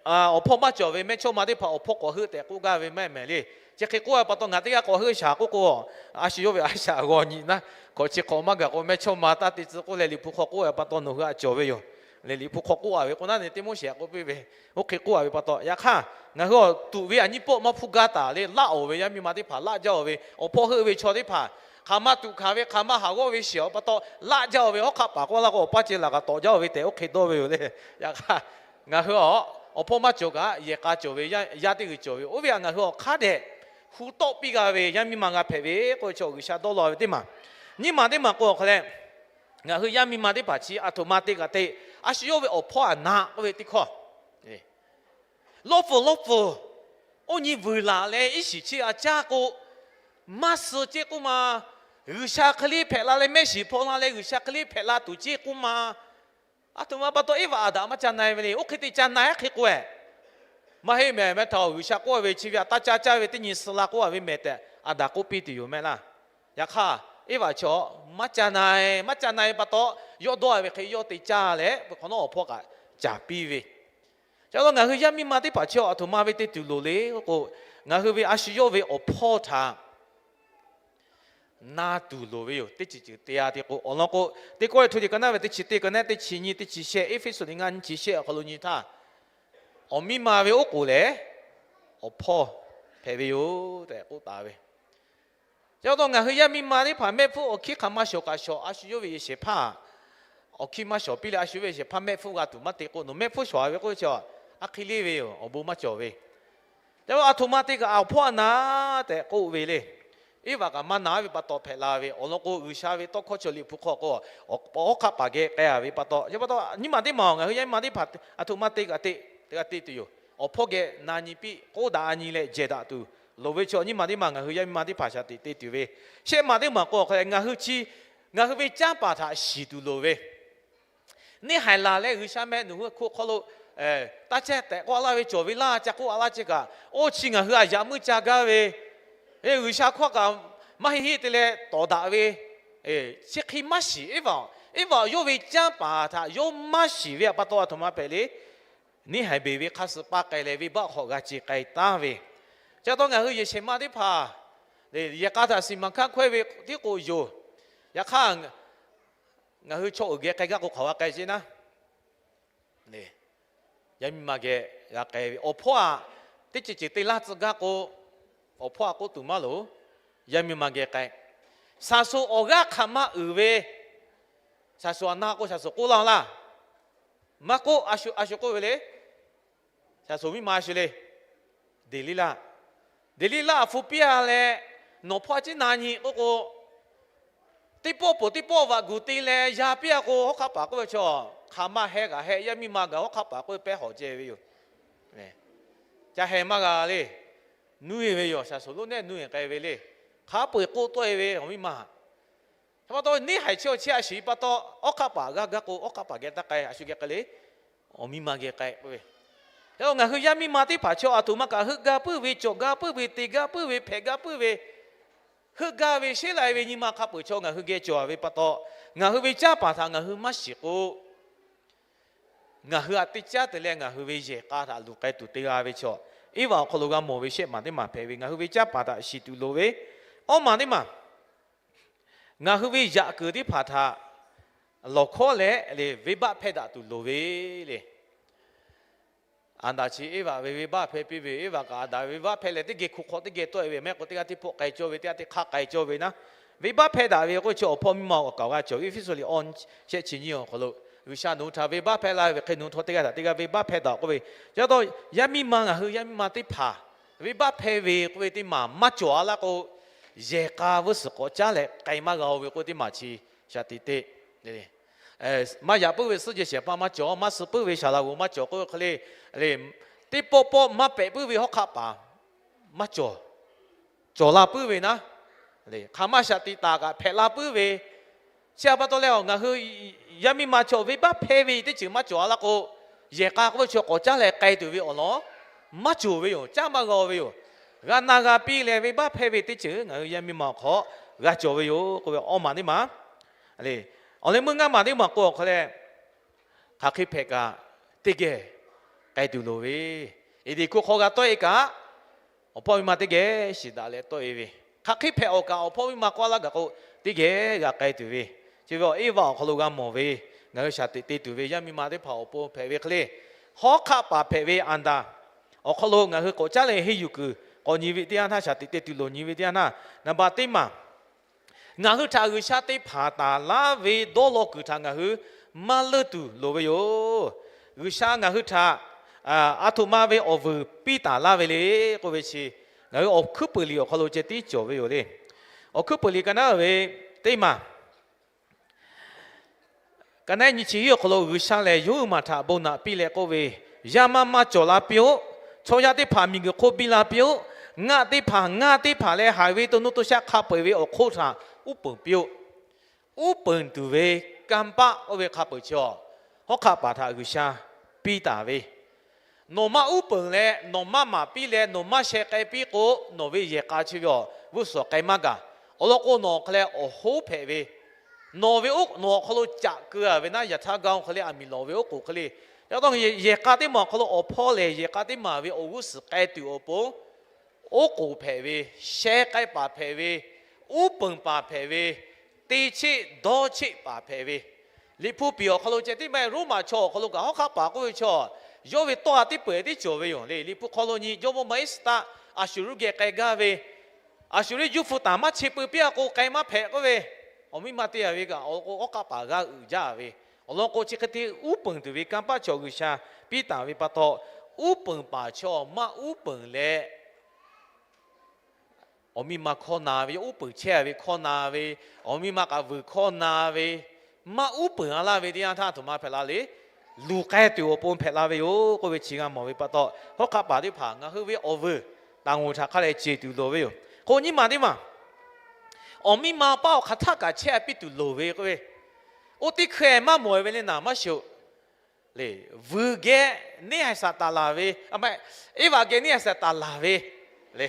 awˬ hpawˇ maˇ cawˬ ve mehˇchawˇma teˇ hpaˍ awˬ hpawˇ k'awꞈ heuˆ tehꞈ k'oˆ gaˇ ve maˇ heˆ mehˍ le. Chi hk'e k'oˆ ve pa taw ngaˬ teˇ g'aˇ k'awꞈ heuˆ shaˍ k'oˆ k'o, a shu yawˇ ve a shaꞈ g'aw nyi naˉ, hk'awꞈ chi hk'awꞈ maˇ gaˬ k'o mehˇchawˇma taˇ te tcuh k'oˆ leh Liꞈ hpu hk'aw k'oˆ ve pa taw nawˬ hui htaꞈ cawˬ ve yoˬ. Leh Liꞈ hpu hk'aw k'oˆ-a ve k'o naˉ ne Tiˆmoˉseˍ htaꞈ k'oˆ piˇ ve, oˇ hk'e k'oˆ-a ve pa taw, yaꞈ hk'aˇ ngaˬ hui awˬ tuꞈ ve aˬ nyi pawˆ maˇ hpfuhˇ gaˇ taˍ le, laˆ-oˬ ve yaˇ miˇ ma teˇ hpaˍ laˆ jaˇ-oˬ ve, awˬ hpawˇ heuˆ ve chaw teˇ hpaˍ hk'aˬ ma tuꞈ hkanˍ ve hk'aˬ ma haˍ g'awˇ ve shiˍ-oˬ pa taw laˆ jaˇ-oˬ ve, hawˉ hk'aˆ paˍ k'oˆ laˇ k'o awˬ paˇ ceh laˬ kaꞈ tawꞈ jaˇ-oˬ ve tehꞈ oˇ hk'e dawˇ ve yoˬ le. Yaꞈ hk'aˇ ngaˬ hui awˬ hpawˇ maˇ cawˬ kaꞈ yehˬ k'a cawˬ ve yaˇ teˇ g'uiˬ cawˬ ve, oˇ ve htaꞈ ngaˬ hui awˬ hk'aˇ dehꞈ hu tawˆ piˇ g'a ve yaˇ miˇ ma g'a hpehꞈ ve k'oˆ ve chi G'uiˬsha dawˇ law ve teˇ maˬ. Nyiˇ maˬ teˇ maˬ k'o awˬ hk'a leh, ngaˬ hui yaˇ miˇ ma teˇ hpaˍ chi aˬ htoꞈ ma te kaꞈ te, a shu yawˇ ve awˬ hpawˇ aˬ naˆ k'oˆ ve teˇ hkawˇ lawˇ pfuhˍ lawˇ pfuhˍ oˇ nyi vuiˬ laˬ leh iˉ shiˍ chi aꞈ caˇ k'o, maˇ suh ceˇ k'oˆ ma, G'uiˬsha hk'e le hpehꞈ la leh mehˆ shiˍ hpaw la leh G'uiˬsha hk'e le hpehꞈ la tuˬ ceˇ k'oˆ ma. Aˬ htoꞈ ma pa taw Eˇvaꞈ Aˍdanˍ maˇ ca na-e ve le. Oˇ hk'e te ca na-e hk'e k'oˆ-e, maˇ heˆ mehˍ mehˍ htaꞈ G'uiˬsha k'oˆ ve chi ve htaꞈ taˇ caˇ caˇ ve teˇ nyi suh la k'oˆ-a ve mehˍ tehꞈ Aˍdanˍ k'oˆ piˇ tuˬ yoˬ mehˍ laˇ. Yaꞈ hk'aˇ Eˇvaꞈ chi maˇ ca na-e, maˇ ca na-e pa taw, yawˇ dawˇ-a ve hk'e yawˇ te caˇ leh peuˬ hk'awꞈ nawˉ awˬ hpawˇ kaꞈ caˍ piˇ ve. Ca lo ngaˬ hui yaˇ miˇ ma teˇ hpaˍ chi aˬ htoꞈ ma ve te tuˬ loˍ le k'o, ngaˬ hui ve a shu yawˇ ve awˬ hpawˇ htaꞈ na tuˬ loˍ ve yoˬ. Teˇ ceuˬ ceuˬ te-a te k'o, awˬ lawn k'o, Teˇ Kawˇrenˍhtuˆ liꞈ ka naˉ ve teˇ chi teˇ, ka naˉ teˇ chi nyiˇ, teˇ chi shehˆ, Eˇfeˇsuꞈ liꞈ ngaˇ nyiˇ chi shehˆ awˬ hk'aw lo nyi htaˇ, awˬ miˇ ma ve oˉ k'oˍ lehˬ awˬ hpawˇ hpehꞈ ve yoˬ tehꞈ k'oˆ taˍ ve. Chi pa taw ngaˬ hui yaˇ miˇ ma teˇ hpaˍ mehˆ hpfuhˇ awˬ hkiˉ hk'aˬ maˇ shawˍ kaꞈ shawˍ, a shu yawˇ ve yehˬ shehˍ hpaˇ awˬ hkiˉ maˇ shawˍ piˇ leh a shu ve yehˬ shehˍ hpaˇ mehˆ hpfuhˇ g'a tuˬ maˇ te k'o, nawˬ mehˆ hpfuhˇ shawˍ-a ve k'oˆ ve chi, a hk'e le ve yoˬ, awˬ bon maˇ cawˬ ve. Ca lo aˬ htoꞈ ma te kaꞈ awˬ hpawˇ aˬ naˆ tehꞈ k'oˆ ve le. Eˇvaꞈ kaꞈ maˇ na ve pa taw hpehꞈ la ve. Awˬ lawn k'o, G'uiˬsha ve tawˇ hkawˇ chaw Liꞈ hpu hk'aw k'o, awˬ hawˉ hk'aˆ paˍ geh k'ai-a ve pa taw, chi pa taw nyiˇ maˬ teˇ maˬ ngaˬ hui yaˇ miˇ ma teˇ hpaˍ aˬ htoꞈ ma te kaꞈ te, te kaꞈ te tuˬ yoˬ. Awˬ hpawˇ geh na nyi piˇ, k'oˆ daꞈ-a nyi leh jehˬ daꞈ tuˬ loˍ ve chi, nyiˇ maˬ teˇ maˬ ngaˬ hui yaˇ miˇ ma teˇ hpaˍ shaˍ tiꞈ te tuˬ ve. Shehˆ maˬ teˇ maˬ k'o, ngaˬ hui chi, ngaˬ hui ve canˇ paˍ htaꞈ shiˍ tuˬ loˍ ve. Neˇ haiˬ laˬ leh G'uiˬsha meh nawˬ hui hk'oˆ hk'aw lo taˇ chehˇ tehꞈ k'oˆ a laˇ ve cawˬ ve laˇ ca k'oˆ a laˇ ceh kaꞈ, oˇ chi ngaˬ hui a yaꞈ meuˇ ca gaˇ ve, G'uiˬsha hkawˇ kaꞈ maˇ heˆ heˆ te leh tawˍ daꞈ ve, chi hk'e maˇ shiˍ. Eˇvaꞈ, Eˇvaꞈ yawˇ ve canˇ paˍ htaꞈ yawˇ maˇ shiˍ ve pa taw a htoꞈ ma hpehꞈ le. Neˇhaiˬ beˬ ve hk'a suh pa k'ai leh venˇbaˆ hk'awꞈ g'a ce k'ai taˍ ve. Chi pa taw ngaˬ hui yehˬ shehˍ ma teˇ hpaˍ yehˬ k'a htaꞈ siˍ maˍ hkanˇ hkawehˇ ve tiˉ k'o yoˬ. Yaꞈ hk'aˇ, ngaˬ hui chaw uiˍ geh k'ai gaˇ k'o hk'aˬ g'a k'ai ceˇ naˉ, yaˇ miˇ ma geh g'a k'ai ve awˬ hpawˇ aꞈ, teˇ ceuˬ ceuˬ te laˇ tcuh gaˇ k'o, awˬ hpawˇ aꞈ k'oˆ tuˬ maˇ loˍ. Yaˇ miˇ ma geh k'ai, shaˍ shoˍ awˬ g'aˇ hk'aˬ ma uiˍ ve, shaˍ shoˍ aꞈ na k'o shaˍ shoˍ k'oˆ laˇ laˇ. Maˇ k'oˆ, a shu k'oˆ ve le. Shaˍ shoˍ miˇ ma a shu le. Deˍliˇlaˆ, Deˍliˇlaˆ aꞈ hpu piˇ a leh, nawˬ hpawˇ a ciˉ na nyi k'oˆ k'o, teˇ pawˆ peuˬ teˇ pawˆ vaꞈ guˬ te leh ya piˇ a k'o, hawˉ hk'aˆ paˍ k'oˆ ve chaw, hk'aˬ ma heh kaꞈ heh, yaˇ miˇ ma gaˬ hawˉ hk'aˆ paˍ k'oˆ ve pehˉ hawˍ ceh ve yoˬ. Ca heh maˇ g'a le. Nuˇ e ve yoˬ, shaˍ shoˍ lonˉ nehˆ nuˇ e k'ai ve le. Hk'a peu eˬ k'oˆ tawˆ e ve awˬ miˇ ma. Hk'e pa taw neˇhaiˬ chi awˬ chi a shiˍ pa taw, hawˉ hk'aˆ paˍ g'a gaˇ k'o, hawˉ hk'aˆ paˍ geh taˇ k'ai, a shu geh k'ai le. Awˬ miˇ ma geh k'ai k'oˆ ve. Yaꞈ ngaˬ hui yaˇ miˇ ma teˇ hpaˍ chaw aˬ htoꞈ ma kaꞈ heuˆ gaˇ puiˉ ve, cawˬ gaˇ puiˉ ve, te gaˇ puiˉ ve, hpehꞈ gaˇ puiˉ ve, heuˆ gaˇ ve, sheˉ lai ve nyi ma hk'a peu eˬ chaw ngaˬ hui geh cawˬ ve pa taw, ngaˬ hui ve canˇ paˍ htaꞈ ngaˬ hui maˇ shiˍ k'o, ngaˬ hui aꞈ teˇ caˉ te leh ngaˬ hui ve yehˬ k'a htaꞈ luˬ k'ai tuˬ te g'a ve chaw, Eˇvaꞈ awˬ hk'aw lo g'a mawˬ ve shehˆ maˬ teˇ maˬ hpehꞈ ve, ngaˬ hui ve canˇ paˍ htaꞈ shiˍ tuˬ loˍ ve. Awˇ maˬ teˇ maˬ, ngaˬ hui ve yaꞈ kuiˬ teˇ hpaˍ htaꞈ lawˬ hkawˉ leh le, venˇbaˆ hpehˇ daꞈ tuˬ loˍ ve le. Aˍdanˍ chi Eˇvaꞈ ve venˇbaˆ hpehˇ piˇ ve, Eˇvaꞈ kaꞈ Aˍdanˍ ve venˇbaˆ hpehˇ leh teˇ geh hku hk'awꞈ teˇ geh tawˆ e ve mehˆ k'o, teˇ g'aˇ teˇ hpawˆ k'ai cawˇ ve, teˇ g'aˇ teˇ hk'aˇ k'ai cawˇ ve naˉ, venˇbaˆ hpehˇ daꞈ ve k'oˆ chi awˬ hpawˇ miˇ ma awˬ kaˍ g'a cawˬ. Eˇfeˇsuꞈ liꞈ awˇ shehˆ chi nyiˇ awˬ hk'aw lo, G'uiˬsha nawˬ hui htaꞈ venˇbaˆ hpehˇ laˇ ve hk'e nawˬ hui htawˇ teˇ g'aˇ htaꞈ teˇ g'aˇ venˇbaˆ hpehˇ daꞈ k'oˆ ve. Chi pa taw yaˇ miˇ ma, ngaˬ hui yaˇ miˇ ma teˇ hpaˍ venˇbaˆ hpehˇ ve k'oˆ ve teˇ maˬ maˇ cawˬ a laˇ k'o, yehˬ k'a vuiˇ suhˍ k'awꞈ caˉ leh k'ai maˇ g'a-o ve k'oˆ teˇ maˬ chi shaˍ tiꞈ te. Maˇ yaꞈ puiˉ ve suhˉ jeh shehˍ hpaˇ maˇ cawˬ, maˇ suh puiˉ ve shaˍ laꞈ g'oˍ maˇ cawˬ k'oˆ ve hk'e le, teˇ pawˆ pawˆ maˇ pehꞈ puiˉ ve hawˉ hk'aˆ paˍ maˇ cawˬ. Cawˬ la puiˉ ve naˉ, hk'aˬ ma shaˍ tiꞈ taˍ kaꞈ hpehꞈ la puiˉ ve. Chi pa taw leh, ngaˬ hui yaˇ miˇ ma chaw venˇbaˆ hpehˇ ve teˇ ceuˬ maˇ cawˬ a laˇ k'o, yehˬ k'a k'oˆ ve chaw k'awꞈ caˉ leh k'ai tuˬ ve awˬ lawn maˇ cawˬ ve yoˬ. Caˉ maˇ g'a ve yoˬ. G'a na g'a piˇ leh venˇbaˆ hpehˇ ve teˇ ceuˬ ngaˬ hui yaˇ miˇ ma awˬ hk'aw g'a cawˬ ve yoˬ k'oˆ ve awˇ maˬ teˇ maˬ. Awˬ leh meuˇ ngaˇ maˬ teˇ maˬ k'o awˬ hk'aw leh, hk'aˬ hk'e hpehꞈ kaꞈ teˇ geh k'ai tuˬ loˍ ve, eˍdeˍ hkuˇ hk'aw g'a tawˆ e kaꞈ, awˬ hpawˇ miˇ ma teˇ geh shiˍ daꞈ leh tawˆ e ve, hk'aˬ hk'e hpehꞈ awˬ kaꞈ awˬ hpawˇ miˇ ma k'awꞈ laˇ gaˬ k'o, teˇ geh g'a k'ai tuˬ ve. Chi ve awˬ Eˇvaꞈ awˬ hk'aw lo g'a mawˬ ve, ngaˬ hui shaˍ tiꞈ te tuˬ ve yaˇ miˇ ma teˇ hpaˍ awˬ pon hpehꞈ ve hk'e le, hawˉ hk'aˆ paˍ hpehꞈ ve Aˍdanˍ awˬ hk'aw lo ngaˬ hui k'awꞈ caˉ leh henˇ yuˬ kuiˬ k'awꞈ nyi ve teˇ yanˇ htaˇ, shaˍ tiꞈ te tuˬ loˍ nyi ve teˇ yanˇ htaˇ, naˍ baꞈ teˇ maˬ ngaˬ hui htaꞈ G'uiˬsha teˇ hpaˍ taˍ laˇ ve dawˇ law kuiˬ htaꞈ ngaˬ hui maˇ leunˇ tuˬ loˍ ve yoˬ. G'uiˬsha ngaˬ hui htaꞈ a htoꞈ ma ve awˬ vuiˬ piˇ taˍ laˇ ve le k'oˆ ve chi, ngaˬ hui Awˬ hkuiˉ puiˍ liꞈ awˬ hk'aw lo ceh tiˉ cawˬ ve yoˬ le. Awˬ hkuiˉ puiˍ liꞈ ka naˉ ve teˇ maˬ, ka naˉ nyi chi hiˉ awˬ hk'aw lo G'uiˬsha lehˬ yawˇ hui maˬ htaꞈ bon naꞈ piˇ leh k'oˆ ve, Yaˇ maˇ maˇ cawˬ la piˇ-oˆ. Chaw yaˇ teˇ hpaˍ miˬguiˬ hk'oˆ biˇ la piˇ-oˆ. Ngaˆ teˇ hpaˍ ngaˇ teˇ hpaˍ leh haiˬ ve to nuˇ to shaˆ hk'a peu-eˬ ve awˬ hk'oˆ htaꞈ uˉ peunˍ piˇ-oˆ. Uˉ peunˍ tuˬ ve kanˇ paˆ oˇ ve hk'a peu-eˬ chi a, hawˉ hk'aˆ paˍ htaꞈ G'uiˬsha piˇ taˍ ve, nawˬ maˇ uˉ peunˍ leh nawˬ maˇ maˍ piˇ leh nawˬ maˇ sheh k'ai piˇ k'o, nawˬ ve yehˬ k'a chi ve awˬ g'uˇ suhˍ k'ai maˇ gaˬ. Awˬ lawn k'o, nawˬ hk'aˬ leh awˬ hoˉ hpehꞈ ve, nawˬ ve oˉ nawˬ awˬ hk'aw lo caꞈ keu-a ve naˉ, yaꞈ htaˇ gaˇ-o hk'e le, aˬ miˍ lawˬ ve oˉ k'oˍ hk'e le, yaꞈ taw yehˬ k'a teˇ maˬ awˬ hk'aw lo awˬ hpawˇ lehˬ, yehˬ k'a teˇ maˬ ve awˬ g'uˇ suhˍ k'ai tuˬ awˬ pon oˉ k'oˍ hpehꞈ ve, sheh k'ai paˍ hpehꞈ ve, uˉ peunˍ paˍ hpehꞈ ve, te cheˆ dawˇ cheˆ paˍ hpehꞈ ve, Liꞈ hpu piˍ awˬ hk'aw lo ceh tiˉ maˇ heˆ, Roˉmaꞈ chaw awˬ hk'aw lo kaꞈ hawˉ hk'aˆ paˍ k'oˆ ve chaw, yawˇ ve tawˇ ha teˇ peu-eˬ tiˉ cawˬ ve yoˬ le. Liꞈ hpu hk'aw lo nyi, jawˇmawˇ maˇ Eˇsaˍtaˆ a shu ruˇ geh k'ai gaˇ ve, a shu ruˇ juˇ hpu taˍ maˇ che peu piˇ-a k'o k'ai maˇ hpehꞈ k'oˆ ve, awˬ miˇ ma te-a ve kaꞈ awˬ lawn k'o, hawˉ hk'aˆ paˍ g'a uiˍ jaˇ ve, awˬ lawn k'o, chi hk'e te uˉ peunˍ tuˬ ve kanˇ paˆ chaw G'uiˬsha piˇ taˍ ve pa taw, uˉ peunˍ paˍ chaw maˇ uˉ peunˍ leh, awˬ miˇ ma hkawˇ na ve, yawˇ uˉ peunˍ chehˇ-a ve hkawˇ na ve, awˬ miˇ ma kaꞈ vuiˬ hkawˇ na ve, maˇ uˉ peunˍ-a laˇ ve teˇ yanˇ htaˇ, aˬ htoꞈ ma hpehꞈ la le. Luˬ k'ai tuˬ awˬ pon hpehꞈ la ve yoˬ k'oˆ ve chi g'a mawˬ ve pa taw, hawˉ hk'aˆ paˍ teˇ hpaˍ ngaˬ hui ve awˬ vuiˬ taˍ ngoˍ htaꞈ hk'a leh ceˬ tuˬ loˍ ve yoˬ. K'o nyiˇ maˬ teˇ maˬ, awˬ miˇ ma paˇ awˬ hk'aˬ htaˆ kaꞈ chehˇ-a piˇ tuˬ loˍ ve k'oˆ ve, oˇ teˇ hkeh maˇ mawˬ-e ve le naˍ maˇ shoˍ. Le, vuiˬ geh neˇ haiˬ Saˍtanˍ laˬ ve, a ma, Eˇvaꞈ geh neˇ haiˬ Saˍtanˍ laˬ ve, le,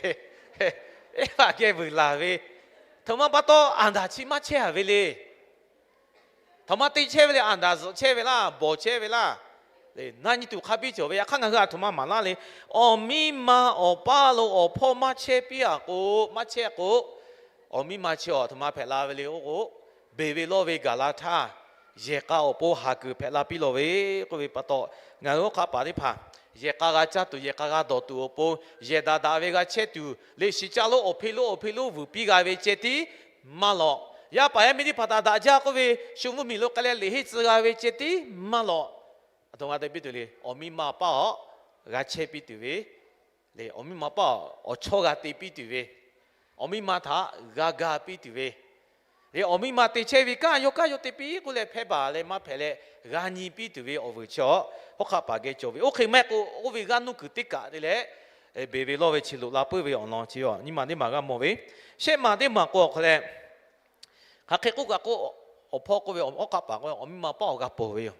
Eˇvaꞈ geh vuiˬ laˬ ve, aˬ htoꞈ ma pa taw Aˍdanˍ chi maˇ chehˇ a ve le. Aˬ htoꞈ ma te chehˇ ve le, Aˍdanˍ zuhꞈ chehˇ ve laˇ, bawˬ chehˇ ve laˇ. Na nyi tuˬ hk'a biˇ cawˬ ve, yaꞈ hk'aˇ ngaˬ hui aˬ htoꞈ ma maˍ laˇ le. Awˬ miˇ ma awˬ paˇ lo awˬ hpawˇ maˇ chehˇ piˇ a k'o, maˇ chehˇ k'o, awˬ miˇ ma chi aˬ htoꞈ ma hpehꞈ la ve le k'oˆ k'o, beˬ ve lawˇ ve gaˬ la htaˇ, yehˬ k'a awˬ pon haˍ kuiˬ hpehꞈ la piˇ lawˬ ve k'oˆ ve pa taw, ngaˬ hui awˬ hk'aˆ paˍ teˇ hpaˍ yehˬ k'a g'a caˇ tuˬ, yehˬ k'a g'a dawˬ tuˬ awˬ pon, yehˬ daꞈ daꞈ ve g'a chehˇ tuˬ, leꞈ shiˍ caˇ lonˉ awˬ hpeˇ lonˉ awˬ hpeˇ lonˉ vuiˬ piˇ g'a ve ceh tiˉ maˇ lawꞈ. Yaˇ paˍ yaˇ miˇ teˇ hpaˍ htaꞈ daꞈ jaˇ k'oˆ ve, shu mvuhˇ miˬ lo k'ai leh leꞈ henˇ tcuh g'a ve ceh tiˉ maˇ lawꞈ. Aˬ htoꞈ ma te piˇ tuˬ le, awˬ miˇ ma awˬ paˇ awˬ g'a chehˇ piˇ tuˬ ve, le, awˬ miˇ ma awˬ paˇ awˬ chawˇ g'a te piˇ tuˬ ve, awˬ miˇ ma htaꞈ g'a ga piˇ tuˬ ve, le, awˬ miˇ ma te chehˇ ve kanˉ yawˇ kanˉ yawˇ te piˇ k'oˆ leh hpehˇ baˬ leh maˇ hpehꞈ leh g'a nyi piˇ tuˬ ve awˬ vuiˬ chi awˬ hawˉ hk'aˆ paˍ geh cawˬ ve. Oˇ hk'e maˇ heˆ k'o, oˇ ve g'aˇ nuˇ kuiˬ teˇ kaꞈ te leh beˬ ve lawˇ ve chi loꞈ la puiˉ ve awˬ lawn chi nyiˇ maˬ teˇ maˬ g'a mawˬ ve. Shehˆ maˬ teˇ maˬ k'o awˬ hk'aw leh, hk'aˬ hk'e k'oˆ kaꞈ k'o, awˬ hpawˇ k'oˆ ve, awˬ hk'aˆ paˍ k'oˆ ve, awˬ miˇ ma awˬ paˇ awˬ g'a pawˬ ve yoˬ.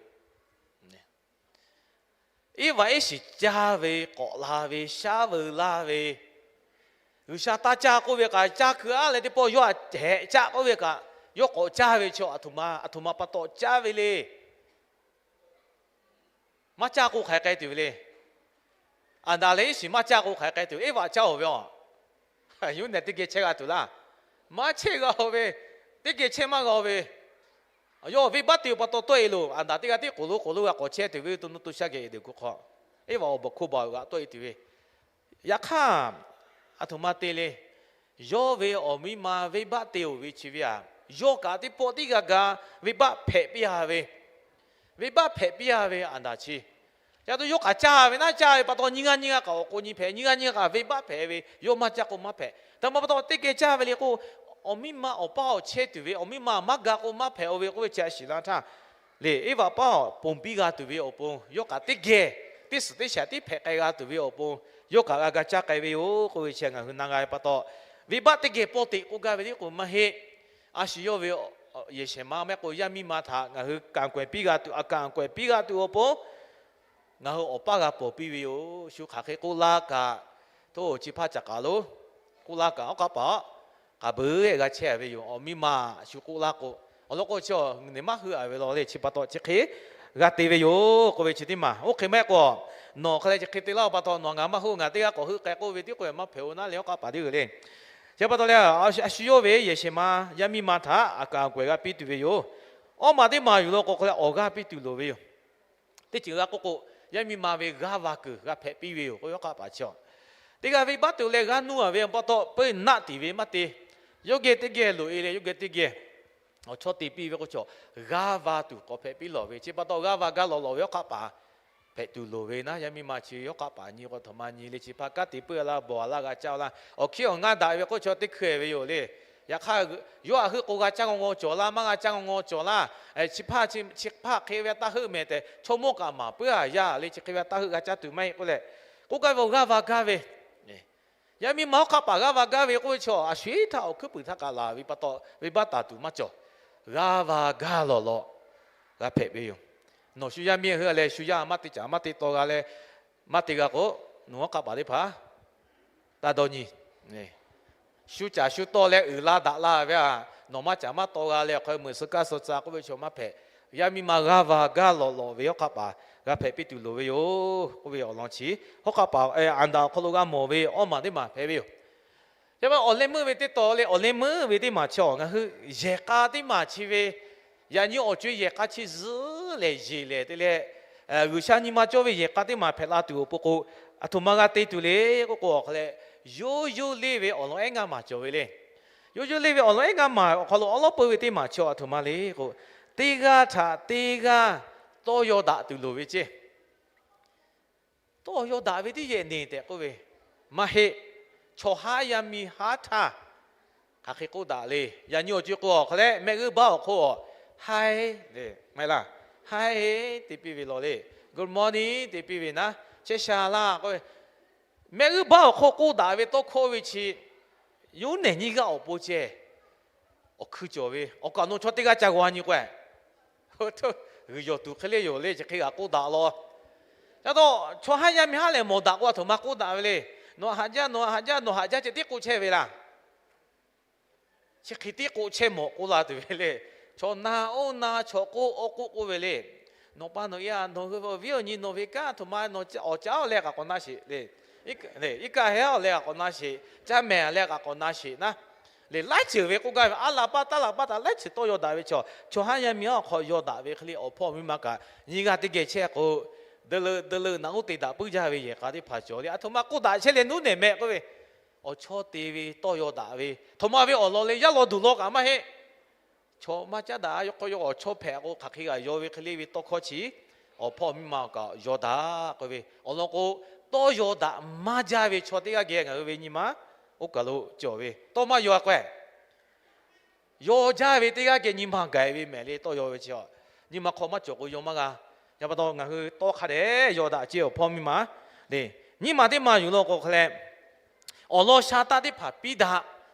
Eˇvaꞈ iˉ shiˍ caˇ ve, k'awꞈ la ve, shaˉ veu laˇ ve, G'uiˬsha taˇ caˇ k'oˆ ve kaꞈ caˇ kuiˬ aˉ leh teˇ pawˆ yawˇ htaꞈ hehꞈ caˇ k'oˆ ve kaꞈ, yawˇ k'awꞈ caˇ ve chi aˬ htoꞈ ma, aˬ htoꞈ ma pa taw caˇ ve le. Maˇ caˇ k'o hk'aˬ hk'e k'ai tuˬ ve le. Aˍdanˍ leh iˉ shiˍ maˇ caˇ k'o hk'aˬ hk'e k'ai tuˬ, Eˇvaꞈ caˇ-oˬ ve a, yawˇ nehˬ teˇ geh chehˇ g'a tuˬ laˇ. Maˇ chehˇ g'a-oˬ ve, teˇ geh chehˇ maˇ g'a-oˬ ve, yawˇ venˇbaˆ te-oˬ pa taw tawˆ-e loˬ. Aˍdanˍ teˇ g'aˇ tiˉ k'oˍ lonˉ k'oˍ lonˉ g'a k'awꞈ chehˇ tuˬ ve, to nuˇ to shaˉ geh e deꞈ kuˬ hk'aw, Eˇvaꞈ awˬ bawˬ hko baˬ-oˬ g'aꞈ tawˆ-e tuˬ ve, yaꞈ hk'aˇ, aˬ htoꞈ ma te le. Yawˇ ve awˬ miˇ ma venˇbaˆ te-oˬ ve chi ve a, yawˇ kaꞈ teˇ pawˆ tiˉ g'a ga venˇbaˆ hpehꞈ piˇ-a ve, venˇbaˆ hpehꞈ piˇ-a ve Aˍdanˍ chi, yaꞈ to yawˇ kaꞈ caˇ ve naˉ caˇ ve pa taw nyiˇ g'aˇ nyiˇ g'aˇ kaꞈ awˬ k'o nyi hpehꞈ, nyiˇ g'aˇ nyiˇ g'aˇ kaꞈ venˇbaˆ hpehꞈ ve, yawˇ maˇ caˇ k'o maˇ hpehꞈ. Htaꞈ ma pa taw teˇ geh caˇ ve le k'o, awˬ miˇ ma awˬ paˇ awˬ chehˇ tuˬ ve, awˬ miˇ ma maˇ ga k'o maˇ hpehꞈ-oˬ ve k'oˆ ve chi a shiˍ la htaˇ, le, Eˇvaꞈ paˇ awˬ ponˬ biˇ g'a tuˬ ve awˬ pon, yawˇ kaꞈ teˇ geh teˇ suhˍ teˇ shaˍ tiˉ hpehꞈ k'ai g'a tuˬ ve awˬ pon, yawˇ kaꞈ g'a ga caˇ k'ai ve yoˬ k'oˆ ve chi ngaˬ hui na g'a ve pa taw, venˇbaˆ teˇ geh pawˇ teꞈ k'oˆ gaˇ ve tiˉ k'o maˇ heˆ. A shu yawˇ ve yehˬ shehˍ ma maˇ heˆ k'o yaˇ miˇ ma htaꞈ ngaˬ hui kaꞈ kuˬ piˇ g'a tuˬ, a kaꞈ kuˬ piˇ g'a tuˬ awˬ pon, ngaˬ hui awˬ paˇ g'a pawˬ piˇ ve yoˬ. Shu hk'aˬ hk'e k'oˆ laˇ kaꞈ, htoˇ chi hpaˇ caꞈ k'aˍ lo k'oˆ laˇ kaꞈ, awˬ hk'aˆ paˍ k'aˍ beuˬ-e g'a chehˇ ve yoˬ. Awˬ miˇ ma shu k'oˆ laˇ k'o, awˬ lawn k'o chi a nyi maˇ heuˆ-a ve law le. Chi pa taw chi hk'e g'a te ve yoˬ k'oˆ ve chi teˇ maˬ. Oˇ hk'e maˇ heˆ k'o, nawˬ hk'a leh chi hk'e te laˇ-oˬ pa taw, nawˬ ngaˬ maˇ heuˆ, ngaˬ teˇ g'aˇ k'awꞈ heuˆ k'ai k'oˆ ve tiˉ k'o maˇ hpehꞈ-oˬ naˉ le, awˬ hk'aˆ paˍ teˇ g'aˇ le. Chi pa taw leh, a shu yawˇ ve yehˬ shehˍ ma yaˇ miˇ ma htaꞈ a kaꞈ a kuˬ g'a piˇ tuˬ ve yoˬ. Awˇ maˬ teˇ maˬ yuˬ law k'o hk'a leh awˬ g'aˇ piˇ tuˬ loˍ ve yoˬ. Teˇ ceuˬ g'a k'oˆ k'o, yaˇ miˇ ma ve g'aˇ va kuiˬ g'a hpehꞈ piˇ ve yoˬ k'oˆ ve awˬ hk'aˆ paˍ chi a, teˇ g'aˇ venˇbaˆ te leh g'aˇ nuˇ-a ve pa taw, peu naˆ tiˍ ve maˇ te. Yawˇ geh teˇ geh loꞈ-e leh yawˇ geh teˇ geh awˬ chawˇ te piˇ ve k'o chi a, g'aˇ va tuˬ k'awꞈ hpehꞈ piˇ lawˬ ve. Chi pa taw g'aˇ va gaˇ lawꞈ lawꞈ ve awˬ hk'aˆ paˍ hpehꞈ tuˬ loˍ ve naˉ. Yaˇ miˇ ma chi awˬ hk'aˆ paˍ nyi k'o, aˬ htoꞈ ma nyi le, chi hpaˇ kanˉ te puiˉ-a laˇ, bawˬ-a laˇ, g'a caˇ-a laˇ. Awˬ hkiˉ awˬ ngaˇ daꞈ ve k'oˆ chi teˇ hkui-e ve yoˬ le. Yaꞈ hk'aˇ, yawˇ htaꞈ heuˆ k'o g'a caˇ ngaw ngaw cawˬ laˇ, maˇ g'a caˇ ngaw ngaw cawˬ laˇ. Chi hpaˇ chi hk'e ve taˇ heuˆ mehˍ tehꞈ chaw mawˇ kaꞈ maˍ puiˉ-a yaˇ le. Chi hk'e ve taˇ heuˆ g'a caˇ tuˬ maˇ heˆ k'oˆ leh, k'oˆ gaˇ ve awˬ g'aˇ va gaˇ ve, yaˇ miˇ ma awˬ hk'aˆ paˍ g'aˇ va gaˇ ve k'oˆ ve chi a, a shu-eˬ htaˇ awˬ hkuiˉ puiˍ htaˇ kaꞈ laˬ ve pa taw, venˇbaˆ taˍ tuˬ maˇ cawˬ. G'aˇ va gaˇ lawꞈ lawꞈ g'a hpehꞈ ve yoˬ. Nawˬ shu yaˇ miˇ heuˆ leh shu yaˇ maˇ te caˍ maˇ te taw g'a leh, maˇ te g'a k'o, nawˬ awˬ hk'aˆ paˍ teˇ hpaˍ taˇ dawˇ nyi. Shu caˍ shu taw leh uiˍ la daꞈ la ve a, nawˬ maˇ caˍ maˇ taw g'a leh awˬ hk'aw lo meuꞈ suh kaˇ suh tcuh k'oˆ ve chaw maˇ hpehꞈ. Yaˇ miˇ ma g'aˇ va gaˇ lawꞈ lawꞈ ve awˬ hk'aˆ paˍ g'a hpehꞈ piˇ tuˬ loˍ ve yoˬ k'oˆ ve awˬ lawn chi, hawˉ hk'aˆ paˍ Aˍdanˍ awˬ hk'aw lo g'a mawˬ ve awˇ maˬ teˇ maˬ hpehꞈ ve yoˬ. Chi pa awˬ leh meuˇ ve teˇ taw leh awˬ leh meuˇ ve teˇ maˬ chi a, ngaˬ hui yehˬ k'a teˇ maˬ chi ve, yaꞈ nyi awˬ co-e yehˬ k'a chi zuhˉ lehˬ yeˬ lehˬ te leh, G'uiˬsha nyi ma cawˇ ve yehˬ k'a teˇ maˬ hpehꞈ la tuˬ awˬ pon k'o, aˬ htoꞈ ma g'a te tuˬ le k'oˆ k'o, awˬ hk'a leh, yoˇ yoˇ leˇ ve awˬ lawn ehˉ ngaˇ maˬ cawˬ ve le. Yoˇ yoˇ leˇ ve awˬ lawn ehˉ ngaˇ maˬ awˬ hk'aw lo awˉ lawˉ peu ve teˇ maˬ chi a, aˬ htoꞈ ma le k'o, teˇ g'aˇ htaꞈ teˇ g'aˇ tawˇ yaw daꞈ tuˬ loˍ ve ceˇ. Tawˇ yaw daꞈ ve teˇ yehˬ neˬ tehꞈ k'oˆ ve maˇ heˆ. Chaw haˉ yaˇ miˇ haˉ htaˇ hk'aˬ hk'e k'oˆ daꞈ le. Yaꞈ nyi awˬ co-e k'o, awˬ hk'a leh mehˆ g'uˇ baˆ awˬ hk'oˆ a, hi, maˇ heˆ laˇ, hi te piˇ ve law le. Good morning te piˇ ve naˉ, chehˇ sha laˇ k'oˆ ve, mehˆ g'uˇ baˆ awˬ hk'oˆ k'oˆ daꞈ ve tawˇ hkawˇ ve chi, yawˇ nehˬ nyiˇ g'aˇ awˬ pon ceh awˬ hkui cawˬ ve, awˬ kaˍ awˬ nu chaw teˇ g'aˇ ca g'aw nyi k'o, G'uiˬ yawˬ tuˬ hk'e le yoˬ le, chi hk'e g'a k'oˆ daꞈ law. Ca taw chaw haˉ yaˇ miˇ haˉ lehˬ mawˬ daꞈ k'o, a htoꞈ ma k'oˆ daꞈ ve le. Nawˬ haꞈ jaˇ, nawˬ haꞈ jaˇ, nawˬ haꞈ jaˇ ceh tiˉ k'oˆ chehˇ ve laˇ. Chi hk'e tiˉ k'oˆ chehˇ mawˬ k'oˆ la tuˬ ve le. Chaw na oˇ na, chaw k'oˆ awˬ k'oˆ k'oˆ ve le. Nawˬ pa nawˬ e a, nawˬ hui awˬ viˉ awˬ nyi nawˬ ve kanˉ a htoꞈ ma nawˬ awˬ caˉ awˬ leh k'aꞈ k'awꞈ na sheˍ le. Iˉ kaˆ heh awˬ leh k'aꞈ k'awꞈ na sheˍ, caˇ mehˍ awˬ leh k'aꞈ k'awꞈ na sheˍ naˉ. Le laiˉ ceuˬ ve k'oˆ gaˇ ve, a laꞈ paˆ taˇ laꞈ paˆ htaꞈ laiˉ ceuˬ tawˇ yaw daꞈ ve chaw, chaw haˉ yaˇ miˇ haˉ awˬ hk'aw yaw daꞈ ve hk'e le awˬ hpawˇ miˇ ma kaꞈ nyi g'aˇ teˇ geh chehˇ k'o, deu leu deu leu naꞈ uˉ te daꞈ puiˉ jaˇ ve yehˬ k'a teˇ hpaˍ cawˬ le. A htoꞈ ma k'oˆ daꞈ chehˇ leh nuˉ nehˬ mehˆ k'oˆ ve, awˬ chawˇ te ve tawˇ yaw daꞈ ve, a htoꞈ ma ve awˬ lawn leh yaˇ law duˬ law kaꞈ maˇ heˆ. Chaw maˇ caˉ daꞈ, yawˇ k'aw yawˇ awˬ chawˇ hpehꞈ k'o, hk'aˬ hk'e g'a yaw ve hk'e le ve tawˇ hkawˇ chi awˬ hpawˇ miˇ ma kaꞈ yaw daꞈ k'oˆ ve awˬ lawn k'o, tawˇ yaw daꞈ maˇ jaˇ ve chaw teˇ g'aˇ geh ngaˬ hui ve nyi ma oˇ kaˬ lo cawˬ ve tawˇ maˇ yaw k'o, yaw jaˇ ve teˇ g'aˇ geh nyi ma gaˬ ve mehˍ le. Tawˇ yaw ve chi a, nyi ma hk'aw maˇ cawˬ k'o yaw maˇ g'a. Yaꞈ pa taw ngaˬ hui tawˇ hk'a dehꞈ yaw daꞈ ce awˬ hpawˇ miˇ ma le. Nyi ma teˇ maˬ yuˬ law k'o hk'a leh, awˬ lawn sha taˇ teˇ hpaˍ piˇ daꞈ.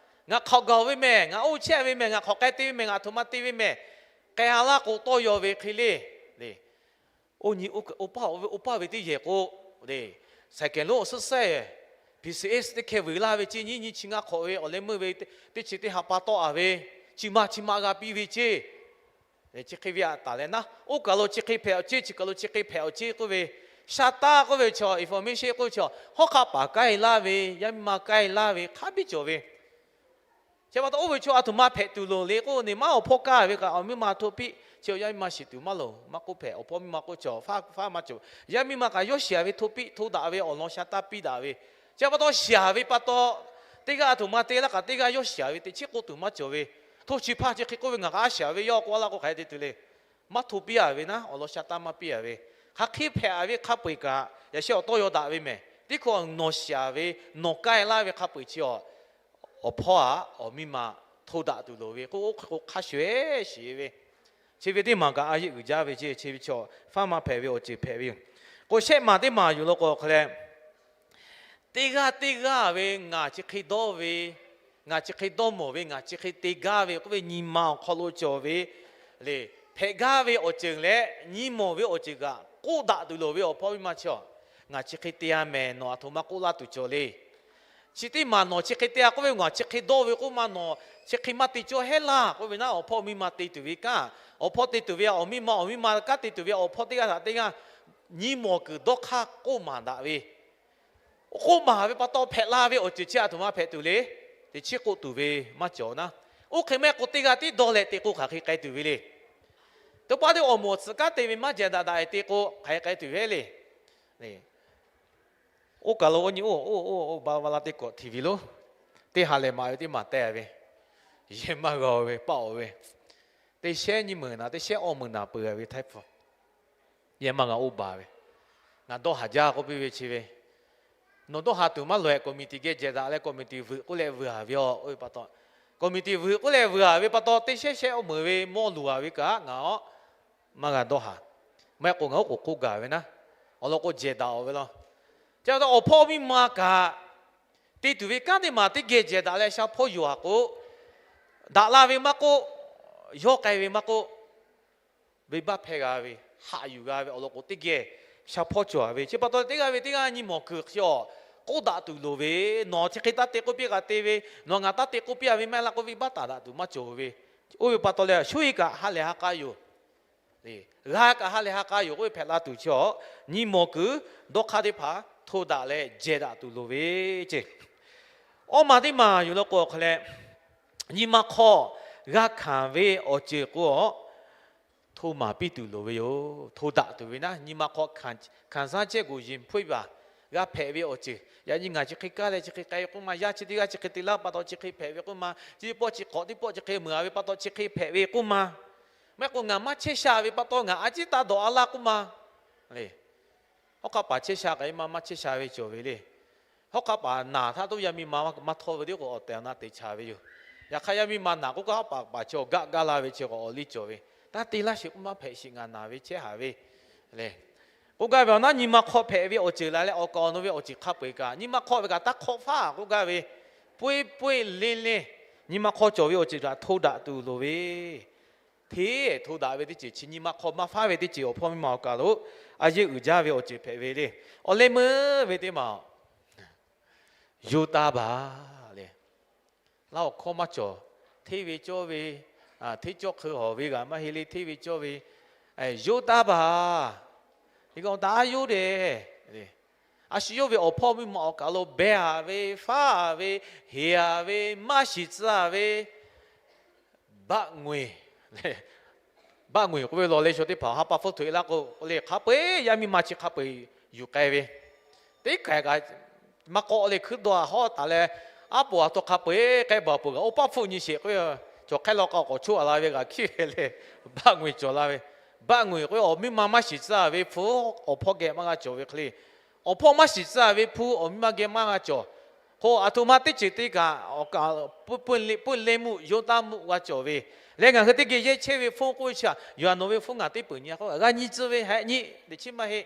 Ngaˬ hk'awꞈ gaˬ ve mehˍ, ngaˬ oˇ chehˇ ve mehˍ, ngaˬ hk'awꞈ k'ai te ve mehˍ, ngaˬ a htoꞈ ma te ve mehˍ, k'ai a laˇ k'o tawˇ yaw ve hk'e le. Oˇ nyi oˇ paˇ oˇ paˇ ve teˇ yehˬ k'o, saiˍ kehˍ lonˉ awˬ suhˉ sehˉ, P C S teˇ hkeh vuiˬ laˇ ve ceˇ, nyiˇ nyi chi ngaˇ hk'awꞈ ve awˬ leh meuˇ ve teˇ chi teˇ ha pa tawˆ a ve, chi ma chi ma g'a piˇ ve ceˇ. Chi hk'e ve a taˍ leh naˉ, oˇ kaˬ lo chi hk'e hpehꞈ awˬ ceˇ, chi kaˬ lo chi hk'e hpehꞈ awˬ ceˇ k'oˆ ve, sha taˇ k'oˆ ve chaw information k'oˆ ve chaw, hawˉ hk'aˆ paˍ kaiˇ laˇ ve, yaˇ miˇ ma kaiˇ laˇ ve hk'a biˇ cawˬ ve. Chi pa taw oˇ ve chaw a htoꞈ ma hpehꞈ tuˬ loˍ le k'oˆ, neˇ maˉ awˬ hpawˇ kaˇ ve kaꞈ awˬ miˇ ma hto piˇ, chi yaˇ miˇ ma shiˍ tuˬ maˇ loˍ, maˇ k'oˆ hpehꞈ, awˬ hpawˇ miˇ ma k'oˆ chaw, faˉ maˇ cawˬ. Yaˇ miˇ ma kaꞈ yawˇ shiˍ ve hto piˇ hto daꞈ ve awˬ lawn sha taˇ piˇ daꞈ ve. Chi pa taw shiˍ ve pa taw, teˇ g'aˇ a htoꞈ ma te laˇ kaꞈ teˇ g'aˇ yawˇ shiˍ ve teꞈ chiˉ k'oˆ tuˬ maˇ cawˬ ve. Hto chi hpaˇ chi hk'e k'oˆ ve, ngaˬ k'aꞈ a shiˍ ve yawˇ k'oˆ a laˇ k'o hk'aˬ hk'e te tuˬ le. Maˇ hto piˇ a ve naˉ, awˬ lawn sha taˇ maˇ piˇ a ve. Hk'aˬ hk'e hpehꞈ a ve hk'a peu-eˬ kaꞈ, yaꞈ sheh awˬ tawˇ yaw daꞈ ve mehˍ. Teˇ hkawˇ nawˬ shiˍ ve, nawˬ kaiˇ laˇ ve hk'a peu-eˬ chi a, awˬ hpawˇ a, awˬ miˇ ma hto daꞈ tuˬ loˍ ve k'oˆ, oˇ hk'e k'o hk'a shuˍ eˬ shiˍ ve. Chi ve teˇ maˬ kaꞈ a yeˆ uiˍ jaˇ ve ceˇ, chi ve chaw faˉ maˇ hpehꞈ ve awˬ ceuˬ hpehꞈ ve yoˬ. K'o shehˆ maˬ teˇ maˬ yuˬ law k'o hk'a leh, teˇ g'aˇ teˇ g'aˇ ve ngaˬ chi hk'e dawˇ ve, ngaˬ chi hk'e dawˇ mawˬ ve, ngaˬ chi hk'e te gaˇ ve k'oˆ ve nyi ma awˬ hk'aw lo cawˬ ve le, hpehꞈ gaˇ ve awˬ ceuˬ leh nyi mawˬ ve awˬ ceuˬ kaꞈ k'oˆ daꞈ tuˬ loˍ ve awˬ hpawˇ miˇ ma chi a, ngaˬ chi hk'e te a mehˍ, nawˬ a htoꞈ ma k'oˆ laˇ tuˬ cawˬ le. Chi teˇ maˬ nawˬ chi hk'e te a k'oˆ ve, ngaˬ chi hk'e dawˇ ve k'oˆ ma, nawˬ chi hk'e maˇ te cawˇ heˆ laˇ k'oˆ ve naˉ, awˬ hpawˇ miˇ ma te tuˬ ve kanˉ, awˬ hpawˇ te tuˬ ve, awˬ miˇ ma awˬ miˇ ma kanˉ te tuˬ ve awˬ hpawˇ teˇ g'aˇ htaꞈ teˇ g'aˇ nyi mawˬ kuiˬ dawˇ hk'aˇ k'oˆ maˍ daꞈ ve, k'oˆ maˍ ve pa taw hpehꞈ la ve awˬ ceuˬ chi a htoꞈ ma hpehꞈ tuˬ le. Teꞈ chiˉ k'oˆ tuˬ ve maˇ cawˬ naˉ. Oˇ hk'e maˇ heˆ k'o teˇ g'aˇ tiˉ dawˇ leh te k'o hk'aˬ hk'e k'ai tuˬ ve le. Teˇ pawˆ teˇ awˬ moˍ tcuhꞈ kanˉ te ve maˇ jehˬ daꞈ daꞈ e te k'o hk'aˬ hk'e k'ai tuˬ ve le. Oˇ kaˬ lo oˇ nyi oˇ oˇ oˇ ba va la teˇ kawꞈ TV lonˉ teˇ ha lehˬ maˍ ve teˇ maˬ teh ve, yehˬ maˇ g'a ve paˆ oˬ ve, teˇ shehˉ nyiˇ meunˍ naˍ teˇ shehˉ awˇ meunˍ naˍ peuˬ ve Htaiˇ hpu, yehˬ maˇ g'a oˇ baˬ ve, ngaˬ dawˇ haˍ jaˇ k'oˆ piˇ ve chi ve, nawˬ dawˇ haˍ tuˬ maˇ loꞈ-ehˍ, committee geh jehˬ daꞈ leh committee vuiˬ k'oˆ leh vuiˬ a ve a, committee vuiˬ k'oˆ leh vuiˬ a ve pa taw teˇ shehˉ shehˉ awˇ meunˍ ve mawˇ luˬ a ve kaꞈ ngaˬ a maˇ g'a dawˇ haˍ. Maˇ heˆ k'o ngaˬ oˉ k'oˍ k'oˆ gaˬ ve naˉ, awˬ lawn k'o jehˬ daꞈ-oˬ ve law. Chi pa taw awˬ hpawˇ miˇ ma kaꞈ te tuˬ ve kanˉ teˇ maˬ teˇ geh jehˬ daꞈ leh sha hpawˇ yuˬ a k'o, daꞈ la ve maˇ k'oˆ, yawˇ k'ai ve maˇ k'oˆ, venˇbaˆ hpehˇ g'a ve, haꞈ yuˬ g'a ve awˬ lawn k'o teˇ geh sha hpawˇ cawˬ a ve. Chi pa taw teˇ g'aˇ ve teˇ g'aˇ nyi mawˬ kuiˬ chi a k'oˆ daꞈ tuˬ loˍ ve, nawˬ chi hk'e taˇ te k'oˆ piˇ kaꞈ te ve, nawˬ ngaˬ taˇ te k'oˆ piˇ a ve maˇ heˆ laˇ k'oˆ ve venˇbaˆ taˍ daꞈ tuˬ maˇ cawˬ ve. Oˇ ve pa taw leh shuˉ e kaꞈ ha lehˬ ha k'a yoˬ. G'a kaꞈ ha lehˬ ha k'a yoˬ k'oˆ ve hpehꞈ la tuˬ chi a, nyi mawˬ kuiˬ dawˇ hk'aˇ teˇ hpaˍ hto daꞈ leh jehˬ daꞈ tuˬ loˍ ve ceˇ. Awˇ ma teˇ maˬ yuˬ law k'o awˬ hk'a leh, nyi ma hk'aw g'a hkanˍ ve awˬ ceuˬ k'o a, hto maˍ piˇ tuˬ loˍ ve yoˬ. Hto daꞈ tuˬ ve naˉ, nyi ma hk'aw hkanˍ saˉ chehˇ g'uˬ yiˍ hpuiˇ baˬ g'a hpehꞈ ve awˬ ceuˬ. Yaꞈ nyi ngaˬ chi hk'e kaˇ leh chi hk'e k'ai ve k'oˆ ma, yaˇ chi teˇ g'aˇ chi hk'e te laˇ pa taw chi hk'e hpehꞈ ve k'oˆ ma, chi teˇ pawˆ chi k'awꞈ teˇ pawˆ chi hk'e meuˍ a ve pa taw chi hk'e hpehꞈ ve k'oˆ ma, maˇ heˆ k'o ngaˬ maˇ chehˇ sha ve pa taw ngaˬ a ciˉ taˇ dawꞈ a laˇ k'oˆ ma le. Hawˉ hk'aˆ paˍ chehˇ sha k'ai ma maˇ chehˇ sha ve cawˬ ve le. Hawˉ hk'aˆ paˍ naˬ htaˇ toˉ yaˇ miˇ ma maˇ htawˇ ve teˇ k'o awˬ tehˬ awˬ na te cha ve yoˬ. Yaꞈ hk'aˇ yaˇ miˇ ma naˬ k'oˆ kaꞈ hawˉ paˍ paˍ chi awˬ gaˆ gaˇ la ve chi k'awꞈ awˬ liˇ cawˬ ve, taˇ te laˇ sheˍ k'oˆ maˇ hpehꞈ sheˍ, ngaˬ naˬ ve chehˇ haˍ ve le. K'oˆ gaˇ ve awˬ naˉ nyi ma hk'aw hpehꞈ ve awˬ ceuˬ la leh awˬ kaˍ awˬ nu ve awˬ ceuˬ hk'a peu-eˬ kaꞈ nyi ma hk'aw ve kaꞈ taˇ hk'awꞈ faˉ k'oˆ gaˇ ve, poˇ poˇ le le nyi ma hk'aw cawˬ ve awˬ ceuˬ kaꞈ hto daꞈ tuˬ loˍ ve hteˇ hto daꞈ ve teˇ ceuˬ, chi nyi ma hk'aw maˇ faˉ ve teˇ ceuˬ awˬ hpawˇ miˇ ma awˬ kaˬ lo a yeˇ uiˍ jaˇ ve awˬ ceuˬ hpehꞈ ve le. Awˬ leh meuˇ ve teˇ maˬ yoˇ taˇ baˬ le. Laˇ awˬ hkawˇ maˇ cawˬ. Hteˇ ve cawˇ ve, hteˇ cawˇ hk'eu hawˬ ve g'aꞈ maˇ heˆ le, hteˇ ve cawˇ ve yoˇ taˇ baˬ. Te ka daꞈ a yoˇ dehꞈ. A shu yawˇ ve awˬ hpawˇ miˇ ma awˬ kaˬ lo behˬ a ve, faˉ a ve, heˍ a ve, maˇ shiˍ tcuh a ve, baˆ ngui. Baˆ ngui k'oˆ ve lawˬ leh shaw teˇ hpaˍ ha pa hpfuhˇ htoꞈ e laˇ k'o, le hk'a peu-eˬ yaˇ miˇ ma chi hk'a peu-eˬ yuˬ k'ai ve, teˇ hk'aˬ kaꞈ maˇ k'awꞈ leh hkuiˉ dawˇ a hawˉ taˍ leh, aˉ poꞈ a htoꞈ hk'a peu-eˬ k'ehˆ baˬ peuˬ kaꞈ oˇ paˆ hpfuhˆ nyi sheˍ k'oˆ ve, cawˬ hk'ehˇ law k'a k'awꞈ choˆ a la ve g'a hkiˇ ve le. Baˆ ngui cawˬ la ve, baˆ ngui k'oˆ ve awˬ miˇ ma maˇ shiˍ tcuh ve hpu awˬ hpawˇ geh maˇ g'a cawˬ ve hk'e le. Awˬ hpawˇ maˇ shiˍ tcuh ve hpu awˬ miˇ ma geh maˇ g'a cawˬ. K'o aˬ htoꞈ ma teˇ ceuˬ te kaꞈ awˬ kaꞈ pui leh mvuhˇ yoˇ taˇ mvuhˇ g'a cawˬ ve, leh ngaˬ hui teˇ geh yehˇ chehˇ ve hpu k'oˆ ve chi a, yawˇ a nawˬ ve hpu ngaˬ teˇ peuˬ nyi a k'o g'a nyi tcuh ve hehꞈ nyi teꞈ chiˉ maˇ heˆ.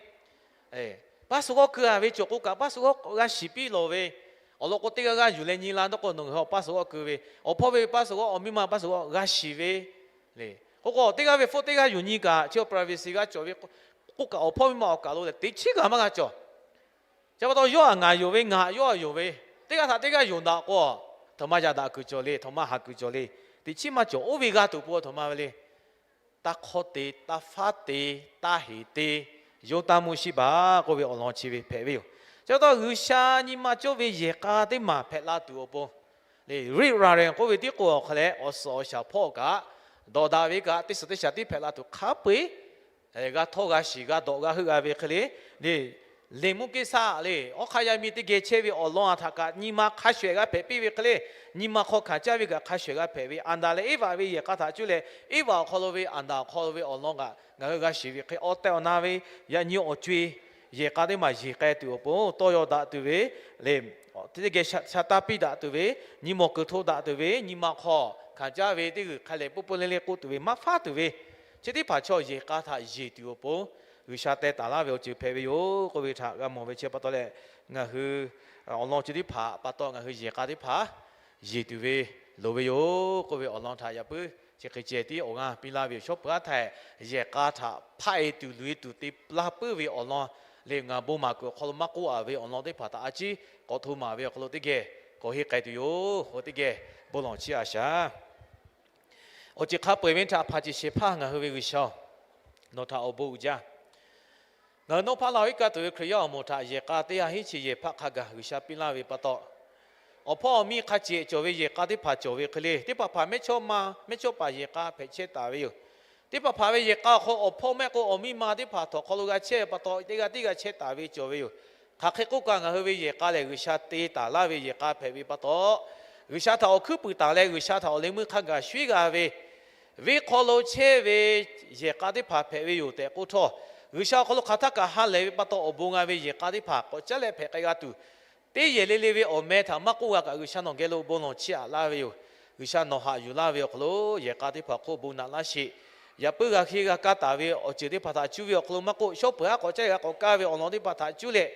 Paˇ suh g'awˇ keu a ve cawˬ k'o kaꞈ, paˇ suh g'awˇ g'a shiˍ piˇ lawˬ ve, awˬ lawn k'o teˇ g'aˇ g'aˇ yuˬ leh nyi la dawˇ k'o, nawˬ hui paˇ suh g'awˇ keu ve, awˬ hpawˇ ve paˇ suh g'awˇ, awˬ miˇ ma paˇ suh g'awˇ g'a shiˍ ve le. K'o k'o teˇ g'aˇ ve hpu teˇ g'aˇ yuˬ nyi kaꞈ, chi privacy g'a cawˬ ve k'oˆ kaꞈ, awˬ hpawˇ miˇ ma awˬ kaˬ lo lehˬ teꞈ chiˉ kaꞈ maˇ g'a cawˬ. Chi pa taw yawˇ a ngaˬ yonˍ ve, ngaˬ yawˇ a yonˍ ve, teˇ g'aˇ htaꞈ teˇ g'aˇ yonˍ daꞈ k'o, aˬ htoꞈ ma yaꞈ daꞈ kuiˬ cawˬ le, aˬ htoꞈ ma haˍ kuiˬ cawˬ le, teꞈ chiˉ maˇ cawˬ. Oˇ ve g'a tuˬ pon aˬ htoꞈ ma ve le. Taˇ hk'awˇ te, taˇ faˉ te, taˇ heˍ te, yoˇ taˇ mvuhˇ shiˉ baˬ k'oˆ ve awˬ lawn chi ve hpehꞈ ve yoˬ. Chi pa taw G'uiˬsha nyi ma cawˇ ve yehˬ k'a teˇ maˬ hpehꞈ la tuˬ awˬ pon le, riˆ ra rehˬ k'oˆ ve tiˉ k'o awˬ hk'a leh awˬ suhˍ awˬ shaˍ hpawˇ kaꞈ, dawꞈ daꞈ ve kaꞈ teˇ suhˍ teˇ shaˍ tiˉ hpehꞈ la tuˬ hk'a peu-eˬ g'a htawˇ g'a shiˍ g'a dawꞈ g'a heuˆ g'a ve hk'e le, le, leˬ mvuhˇ Keˇsaˆ le, awˬ hk'aˇ yaˇ miˇ teˇ geh chehˇ ve awˬ lawn a htaꞈ kaꞈ nyi ma hk'a shuˍ ehˍ g'a hpehꞈ piˇ ve hk'e le, nyi ma hk'aw hkanˍ caˇ ve kaꞈ hk'a shuˍ ehˍ g'a hpehꞈ ve, Aˍdanˍ leh Eˇvaꞈ ve yehˬ k'a htaꞈ cuˇ leh, Eˇvaꞈ awˬ hk'aw lo ve Aˍdanˍ awˬ hk'aw lo ve awˬ lawn kaꞈ ngaˬ hui g'a shiˍ ve hk'e, awˬ tehˬ awˬ na ve yaꞈ nyi awˬ co-e yehˬ k'a teˇ maˬ yeˬ k'ai tuˬ awˬ pon tawˇ yaw daꞈ tuˬ ve le, teˇ geh sha taˇ piˇ daꞈ tuˬ ve, nyi mawˬ kuiˬ hto daꞈ tuˬ ve, nyi ma hk'aw hkanˍ caˇ ve teˇ g'uiˬ hk'a lehˬ peuˇ peuˇ le le k'oˆ tuˬ ve maˇ faˉ tuˬ ve, chi teˇ hpaˍ chaw yehˬ k'a htaꞈ yeˬ tuˬ awˬ pon G'uiˬsha teh taˍ laˇ ve awˬ ceuˬ hpehꞈ ve yoˬ k'oˆ ve htaꞈ g'a mawˬ ve chi pa taw leh, ngaˬ hui awˬ lawn chi teˇ hpaˍ pa taw ngaˬ hui yehˬ k'a teˇ hpaˍ yeˬ tuˬ ve loˍ ve yoˬ k'oˆ ve awˬ lawn htaꞈ yaꞈ puiˉ chi hk'e ceh tiˉ awˬ g'aˇ piˇ laˇ ve yoˬ. Shawˉ peuˬ aˉ htaiˍ yehˬ k'a htaꞈ hpaˆ-e tuˬ loꞈ-e tuˬ te laˇ puiˉ ve awˬ lawn le, ngaˬ bon maˍ kuiˬ awˬ hk'aw lo maˇ k'oˆ a ve awˬ lawn teˇ hpaˍ htaꞈ a ciˉ k'awꞈ hto maˍ ve awˬ hk'aw lo teˇ geh k'awꞈ henˇ k'ai tuˬ yoˬ. K'o teˇ geh bon lawˬ chiˇ a shaˍ. Awˬ ceuˬ hk'a peu-eˬ ve htaꞈ hpanˍ ceˬ shehˍ hpaˇ ngaˬ hui ve G'uiˬsha-oˬ, nawˬ htaꞈ awˬ bon uiˍ jaˇ. Ngaˬ hui nawˉ hpaˇ laˇ-oˬ, iˉ kaˆ tuˬ ve Hkriꞈ yaˇ awˬ moˍ htaꞈ yehˬ k'a teˇ ha hiˉ chi yehˬ hpaˇ hk'a gaˬ G'uiˬsha piˇ laˇ ve pa taw, awˬ hpawˇ awˬ miˇ hk'a ceꞈ cawˬ ve yehˬ k'a teˇ hpaˍ cawˬ ve hk'e le, teˇ hpaˍ hpaˍ mehˇchawˇma mehˇchawˇpaˍ yehˬ k'a hpehꞈ chehˇ taˍ ve yoˬ. Teˇ hpaˍ hpaˍ ve yehˬ k'a awˬ hk'aw awˬ hpawˇ mehˆ k'o awˬ miˇ ma teˇ hpaˍ htawnˍ hk'aw lo g'a chehˇ ve pa taw, teˇ g'aˇ tiˉ g'a chehˇ taˍ ve cawˬ ve yoˬ. Hk'aˬ hk'e k'oˆ kaꞈ ngaˬ hui ve yehˬ k'a lehˬ G'uiˬsha te taˍ laˇ ve yehˬ k'a hpehꞈ ve pa taw, G'uiˬsha htaꞈ awˬ hkuiˉ puiˍ taˍ leh G'uiˬsha htaꞈ awˬ leh meuˇ hk'a gaˬ shuiˉ g'a ve, venˇ hk'aw lo chehˇ ve yehˬ k'a teˇ hpaˍ hpehꞈ ve yoˬ tehꞈ k'oˆ htawˇ, G'uiˬsha awˬ hk'aw lo hk'aˬ htaˇ kaꞈ ha lehˬ ve pa taw awˬ bon g'a ve yehˬ k'a teˇ hpaˍ k'awꞈ caˉ leh hpehꞈ k'ai g'a tuˬ, teˇ yehˬ le le ve awˬ meh htaꞈ maˇ k'oˆ g'a kaꞈ G'uiˬsha nawˬ geh lo bon lawˬ chiˇ aꞈ laˇ ve yoˬ. G'uiˬsha nawˬ haꞈ yuˬ laˇ ve awˬ hk'aw lo yehˬ k'a teˇ hpaˍ hk'oˆ bon naꞈ laˇ sheˍ. Yaꞈ puiˉ g'a hk'e g'a kaˇ taˍ ve awˬ ceuˬ teˇ hpaˍ htaꞈ cuˇ ve awˬ hk'aw lo maˇ k'oˆ, shawˉ peuˬ haˉ k'awꞈ caˉ leh g'a k'awꞈ kaˇ ve awˬ lawn teˇ hpaˍ htaꞈ cuˇ leh,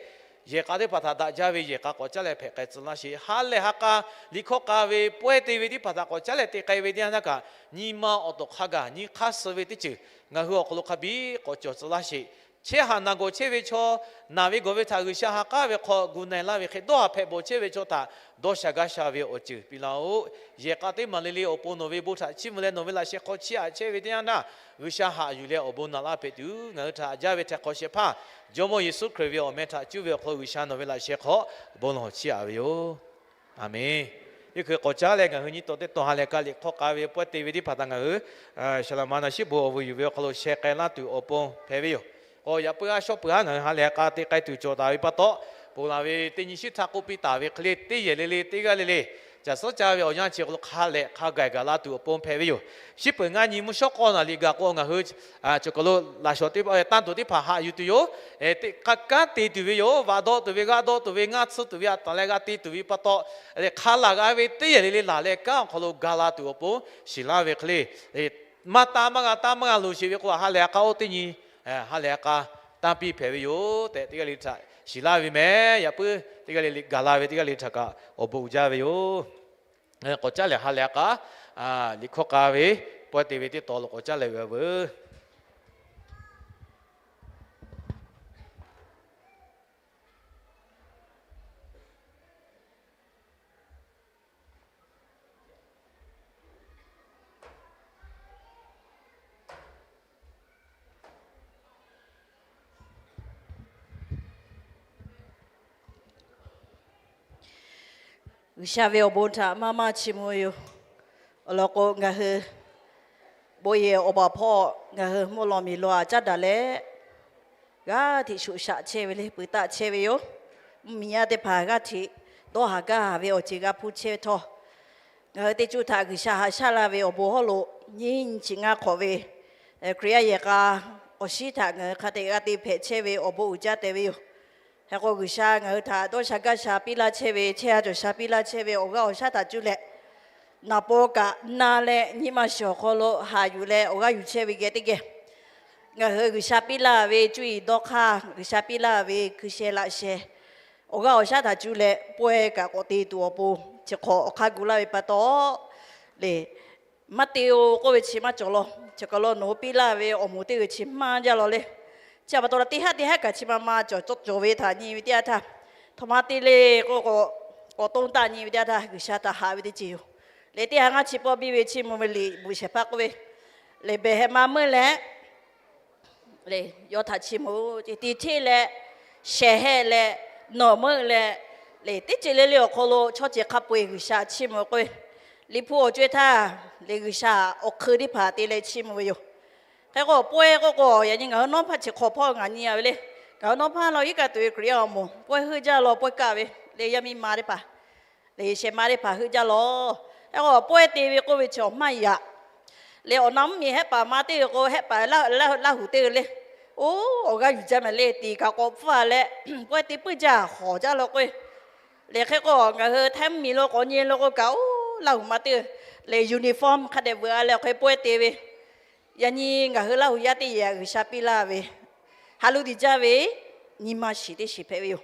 yehˬ k'a teˇ hpaˍ htaꞈ daꞈ jaˇ ve yehˬ k'a k'awꞈ caˉ leh hpehꞈ k'ai tcuh laˇ sheˍ. Ha lehˬ ha k'a, liꞈ hkawˇ k'a ve pawehˇ te ve teˇ hpaˍ htaꞈ k'awꞈ caˉ leh te k'ai ve teˇ yanˇ htaˇ kaꞈ, nyi ma awˬ tawˍ hk'a gaˬ nyi hk'aˇ suh ve teˇ ceuˬ ngaˬ hui awˬ hk'aw lo hk'a biˇ k'awꞈ cawˬ tcuh laˇ sheˍ. Chehˇ haꞈ naˬ gawˬ chehˇ ve chaw, naˬ ve gawˬ ve htaꞈ G'uiˬsha ha k'aˉ ve hk'aw gu na-e laˇ ve hk'e, dawˇ haˍ hpehꞈ bawˬ chehˇ ve chaw htaꞈ dawˇ sha gaˇ sha ve awˬ ceuˬ piˇ laˇ-oˆ. Yehˬ k'a teˇ maˬ le le awˬ pon nawˬ ve bon htaꞈ chiˇ mvuh leh nawˬ ve laꞈ sheh hk'aw chiˇ aꞈ chehˇ ve teˇ yanˇ htaˇ, G'uiˬsha haꞈ yuˬ leh awˬ bon naꞈ laˇ hpehꞈ tuˬ ngaˬ hui htaꞈ haꞈ jaˇ ve htaiˍ hk'awꞈ shehˍ hpaˇ Jawˇmawˇ Yeˍsuˆ Hkriꞈ ve awˬ meh htaꞈ cuˇ ve awˬ hk'aw lo G'uiˬsha nawˬ ve laꞈ sheh hk'aw bon lawˬ chiˇ aꞈ ve yoˬ. Aˍmenˍ. Teˇ hkui k'awꞈ caˉ leh ngaˬ hui nyi taw teˇ taw ha lehˬ k'a liꞈ hk'awˇ k'a ve pawehˇ te ve teˇ hpaˍ htaꞈ ngaˬ hui Shaˍlaˍmaˍnaˍ shiˉ bon awˬ vuiˬ yuˬ ve awˬ hk'aw lo sheh k'ai laˇ tuˬ awˬ pon hpehꞈ ve yoˬ. K'o yaꞈ puiˉ aˉ shawˉ peuˬ haˉ ngaˬ hui ha lehˬ k'a te k'ai tuˬ cawˬ taˍ ve pa taw, ponˬ laˬ ve teˇ nyi shiˉ htaˇ k'oˆ piˇ taˍ ve hk'e le, teˇ yehˬ le le teˇ g'aˇ le le caˬ suhˉ caˇ ve awˬ yanˇ chi hk'aw lo hk'a lehꞈ hk'a gaˬ gaˬ la tuˬ awˬ pon hpehꞈ ve yoˬ. Shiˉ peuˬ ngaˇ nyi mvuhˇ shawˉ k'awˇ naˍ riˍ gaˬ k'o ngaˬ hui cawˬ kaˬ lo laꞈ shawnˍ teˇ hpaˍ, tanˇ tuˬ teˇ hpaˍ haꞈ yuˬ tuˬ yoˬ. Teꞈ k'a kanˉ te tuˬ ve yoˬ. Vaꞈ dawˆ tuˬ ve, g'aˇ dawˆ tuˬ ve, ngaˇ tsuhˇ tuˬ ve, aꞈ taˍ leh g'a te tuˬ ve pa taw, hk'a laˬ g'a ve teˇ yehˬ le le laˬ leh kanˉ awˬ hk'aw lo ga la tuˬ awˬ pon shiˍ laˇ ve hk'e le, maˇ tanˇ maˇ g'a tanˇ maˇ g'a loˍ sheˍ ve k'o, ha lehˬ a k'a oˇ teˇ nyi, ha lehˬ a k'a tanˇ piˇ hpehꞈ ve yoˬ tehꞈ teˇ g'aˇ le le htaꞈ shiˍ laˇ ve mehˍ. Yaꞈ puiˉ teˇ g'aˇ le le gaˬ la ve teˇ g'aˇ le le htaꞈ kaꞈ awˬ bon uiˍ jaˇ ve yoˬ. K'awꞈ caˉ lehˬ ha lehˬ a k'a liꞈ hkawˇ k'a ve Pawehˇ te ve teˇ taw lo k'awꞈ caˉ leh g'a veuˬ. G'uiˬsha ve awˬ bon htaꞈ maˇ maˇ chiˇ mvuh ve yoˬ. Awˬ lawn k'o, ngaˬ hui bon yehˬ awˬ baˬ hpawˇ ngaˬ hui mvuhˇ law miˬ law aꞈ caˉ daꞈ leh, g'aˇ hteꞈ shoꞈ shaꞈ chehˇ ve le, peuˬ taˆ chehˇ ve yoˬ. Mvuhˇmiˬ yaˇ teˇ hpaˍ g'aˇ hteꞈ dawˇ haˍ gaˇ haˍ ve awˬ ceuˬ g'a hpuˇ chehˇ ve htawˇ, ngaˬ hui teˇ cuˇ htaꞈ G'uiˬsha haꞈ shaˉ laˇ ve awˬ bon hawˉ lo nyiˇ nyi chi ngaˇ hk'awꞈ ve Hkriꞈ yaˇ yehˬ k'a awˬ shinˉ htaꞈ ngaˬ hui hk'a te g'a te hpehꞈ chehˇ ve awˬ bon uiˍ jaˇ tehꞈ ve yoˬ. Hk'e k'o, G'uiˬsha ngaˬ hui htaꞈ dawˇ sha gaˇ sha piˇ laˇ chehˇ ve, chehˇ ha cawˬ sha piˇ laˇ chehˇ ve awˬ g'aˇ awˬ shaˉ htaꞈ cuˇ leh, naˍ paw kaꞈ na leh nyi ma shiˍ awˬ hk'aw lo haꞈ yuˬ leh awˬ g'aˇ yuˬ chehˇ ve geh teˇ geh, ngaˬ hui G'uiˬsha piˇ laˇ ve cuˇ yiˍ dawˇ hk'aˇ, G'uiˬsha piˇ laˇ ve hkui sheh laꞈ sheh, awˬ g'aˇ awˬ shaˉ htaꞈ cuˇ leh pawehˇ kaꞈ k'awꞈ te tuˬ awˬ pon chi hk'awꞈ awˬ hk'aˇ gu laˇ ve pa taw le, maˇ te-o k'oˆ ve chi maˇ cawˬ law. Chi hk'aw lo nawˬ hui piˇ laˇ ve awˬ moˍ teˇ g'uiˬ chi maˇ jaˇ law le. Chi pa taw la teˇ haˉ teˇ haˉ kaꞈ chi ma ma cawˬ cawˬ ve htaꞈ nyi ve teˇ yanˇ htaˇ, htawꞈ ma te le k'o, k'awꞈ tawˇ taˇ nyi ve teˇ yanˇ htaˇ G'uiˬsha htaꞈ haꞈ ve teˇ ceuˬ yoˬ. Leh teˇ ha ngaˇ chi pawˆ biˇ ve chiˇ mvuh ve liꞈ bvuhꞈ shehˍ hpaˇ k'oˆ ve, lehˬ behˬ heh ma meuˇ leh, lehˬ yawˇ htaꞈ chiˇ mvuh, tiˍ hteˇ leh, shehˍ heh leh, nawˬ meuˇ leh, lehˬ teˇ ceuˬ le le awˬ hk'aw lo chaw ceuˬ hk'a peu-eˬ G'uiˬsha chiˇ mvuh k'oˆ ve, Liꞈ hpu awˬ co-e htaˇ, lehˬ G'uiˬsha awˬ hk'eun teˇ hpaˍ te leh chiˇ mvuh ve yoˬ. Hk'e k'o, pawehˇ k'oˆ k'o, yaꞈ nyi ngaˬ hui nawˉ hpaˇ chi hk'awꞈ hpawˇ ngaˬ nyi-a ve le. Ngaˬ hui nawˉ hpaˇ law iˉ kaˆ tuˬ ve Hkriꞈ yaˇ awˬ moˍ pawehˇ heuˆ jaˇ law, pawehˇ kaˆ ve le, yaˇ miˇ ma teˇ hpaˍ, lehˬ shehˍ ma teˇ hpaˍ heuˆ jaˇ law. Hk'e k'o, pawehˇ te ve k'oˆ ve chi awˬ maˇ yaꞈ. Lehˬ awˬ na mvuhˇmiˬ hehˆ paˍ ma teˇ ve k'o, hehˆ paˍ Laˇ huˍ teˇ ve le. Oˇ, awˬ g'aˇ yuˬ jaˇ mehˍ le, tiˍ kaꞈ k'awꞈ pfuhˇ leh, pawehˇ te puiˉ jaˇ hawˍ jaˇ law k'oˆ ve. Lehˬ hk'e k'o, ngaˬ hui Htaiˇ mvuhˇmiˬ lo k'awꞈ nyi lo k'o kaꞈ, oˇ, Laˇ huˍ ma teˇ ve, lehˬ uniform hk'a dehꞈ veuꞈ-a leh awˬ hk'e pawehˇ te ve, yaꞈ nyi ngaˬ hui Laˇ huˍ yaˇ teˇ yehˬ G'uiˬsha piˇ laˇ ve, ha lu tiꞈ jaˇ ve nyi ma shiˍ teˇ shiˍ hpehꞈ ve yoˬ.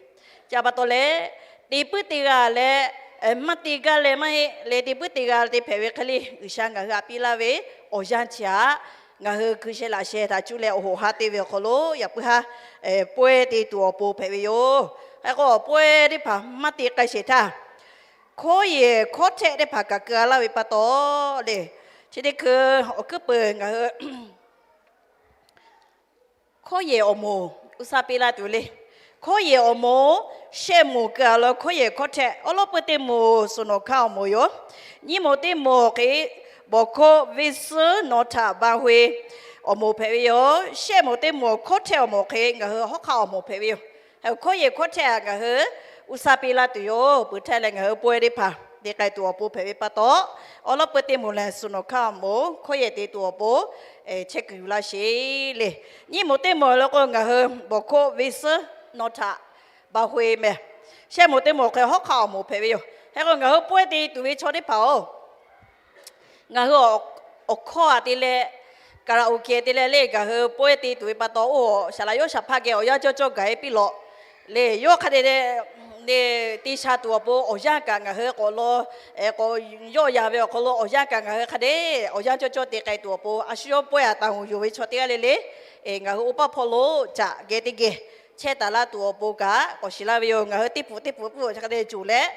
Chi pa taw leh, te puiˉ te g'a leh, maˇ te gaˇ leh maˇ heˆ leh, te puiˉ te g'a te hpehꞈ ve hk'e le, G'uiˬsha ngaˬ hui htaꞈ piˇ laˇ ve awˬ yanˇ chi htaꞈ ngaˬ hui hkui sheh laꞈ sheh htaꞈ cuˇ leh awˬ hoꞈ ha te ve awˬ hk'aw lo yaꞈ puiˉ haˉ pawehˇ te tuˬ awˬ pon hpehꞈ ve yoˬ. Hk'e k'o, pawehˇ teˇ hpaˍ maˇ te k'ai sheˍ htaˇ, hkawˇ yehˬ hkawˇ htehˆ teˇ hpaˍ kaꞈ keu-a laˇ ve pa taw lehˬ, chi teˇ hkui awˬ hkuiˉ peuˬ ngaˬ hui hkawˇ yehˬ awˬ moˍ g'uˇ suhˍ piˇ laˇ tuˬ le. Hkawˇ yehˬ awˬ moˍ, shehˆ moˍ keu-a law hkawˇ yehˬ hkawˇ htehˆ awˉ lawˉ peuˇ teˇ moˍ suhˍ nawˬ hkaˇ awˬ moˍ yoˬ. Nyiˇ moˍ teˇ moˍ hk'e, bawˬ hkoˆ venˇ suhˉ nawˬ htaꞈ ba hoꞈ-e awˬ moˍ hpehꞈ ve yoˬ. Shehˆ moˍ teˇ moˍ hkawˇ htehˆ awˬ moˍ hk'e ngaˬ hui hawˉ hk'aˆ awˬ moˍ hpehꞈ ve yoˬ. Hkawˇ yehˬ hkawˇ htehˆ-a ngaˬ hui g'uˇ suhˍ piˇ laˇ tuˬ yoˬ. Peuˬ htaˇ leh ngaˬ hui pawehˇ teˇ hpaˍ te k'ai tuˬ awˬ pon hpehꞈ ve pa taw, awˉ lawˉ peuˇ teˇ moˍ lehˬ suhˍ nawˬ hkaˇ awˬ moˍ hkawˇ yehˬ te tuˬ awˬ pon chehˇ kuiˬ yuˬ laˇ sheˍ le. Nyiˇ moˍ teˇ moˍ lo k'o ngaˬ hui bawˬ hkoˆ venˇ suhˉ nawˬ htaꞈ ba hoꞈ-e mehˍ. Shehˆ moˍ teˇ moˍ hk'e hawˉ hk'aˆ awˬ moˍ hpehꞈ ve yoˬ. Hk'e k'o ngaˬ hui pawehˇ te tuˬ ve chaw teˇ hpaˍ-oˬ, ngaˬ hui awˬ hkawˇ-a te leh, karaoke te leh le ngaˬ hui pawehˇ te tuˬ ve pa taw, oˇ saˍ laꞈ yawˇ shaˍ hpaˇ geh awˬ yanˇ cawˇ cawˇ gaˬ-e piˇ lawꞈ le. Yawˇ hk'a dehꞈ dehꞈ te sha tuˬ awˬ pon awˬ yanˇ kaꞈ ngaˬ hui k'awꞈ law, k'awꞈ yawˆ yan ve awˬ hk'aw lo awˬ yanˇ kaꞈ ngaˬ hui hk'a dehꞈ awˬ yanˇ cawˇ cawˇ te k'ai tuˬ awˬ pon a shu yawˇ pawehˇ-a taˍ hoꞈ yoˬ ve chaw teˇ g'aˇ le le, ngaˬ hui oˇ paˇ hpawˇ lo caꞈ geh teˇ geh chehˇ taˍ laˇ tuˬ awˬ pon kaꞈ k'awꞈ shiˍ laˇ ve yoˬ. Ngaˬ hui teˇ pfuhˍ teˇ pfuhˍ pfuhˍ hk'a dehꞈ cuˬ leh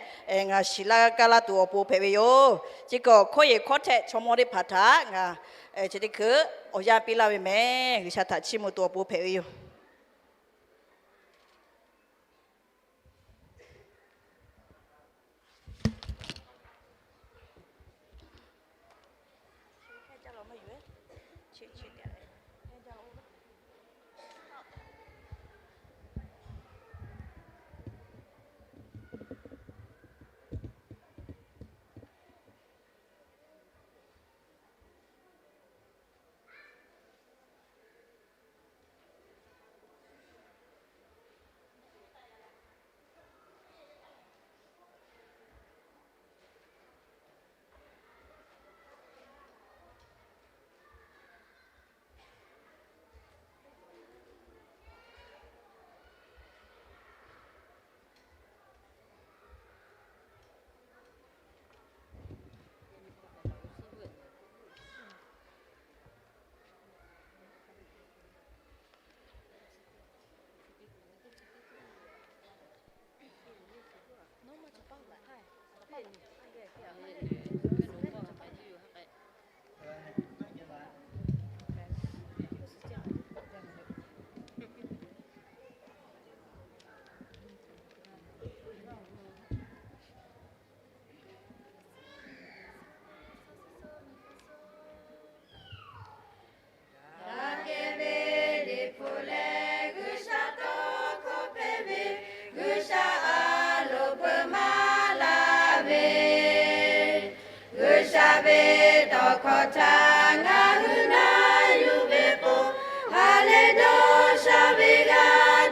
ngaˬ shiˍ laˇ kaˇ laˇ tuˬ awˬ pon hpehꞈ ve yoˬ. Chi kaꞈ hkawˇ yehˬ hkawˇ htehˆ chaw mawˇ teˇ hpaˍ htaꞈ ngaˬ chi teˇ hkui awˬ yanˇ piˇ laˇ ve mehˍ. G'uiˬsha htaꞈ chiˇ mvuh tuˬ awˬ pon hpehꞈ ve yoˬ. ve, G'uiˬsha ve tawˇ hkawˇ htaꞈ ngaˬ hui na yuˬ ve k'o, ha lehˬ dawˇ sha ve g'a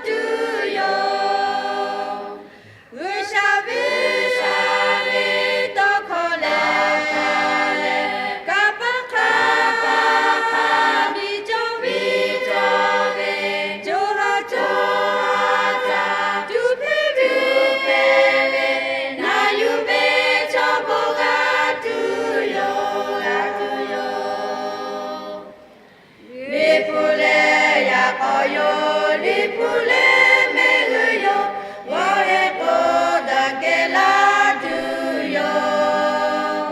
tuˬ yoˬ. G'uiˬsha ve, G'uiˬsha ve tawˇ hkawˇ lehˬ, kanˇ paˆ hk'a paˆ hk'a biˇ cawˇ biˇ cawˇ ve, co ha co ha htaꞈ tuˬ hpehꞈ tuˬ hpehꞈ ve, na yuˬ ve chaw bon g'a tuˬ yoˬ, g'a tuˬ yoˬ. Liꞈ hpu leh yaꞈ k'aw yoˬ, Liꞈ hpu leh mehˆ g'uˇ yoˬ, g'awˇ heh k'o daꞈ kehˬ la tuˬ yoˬ.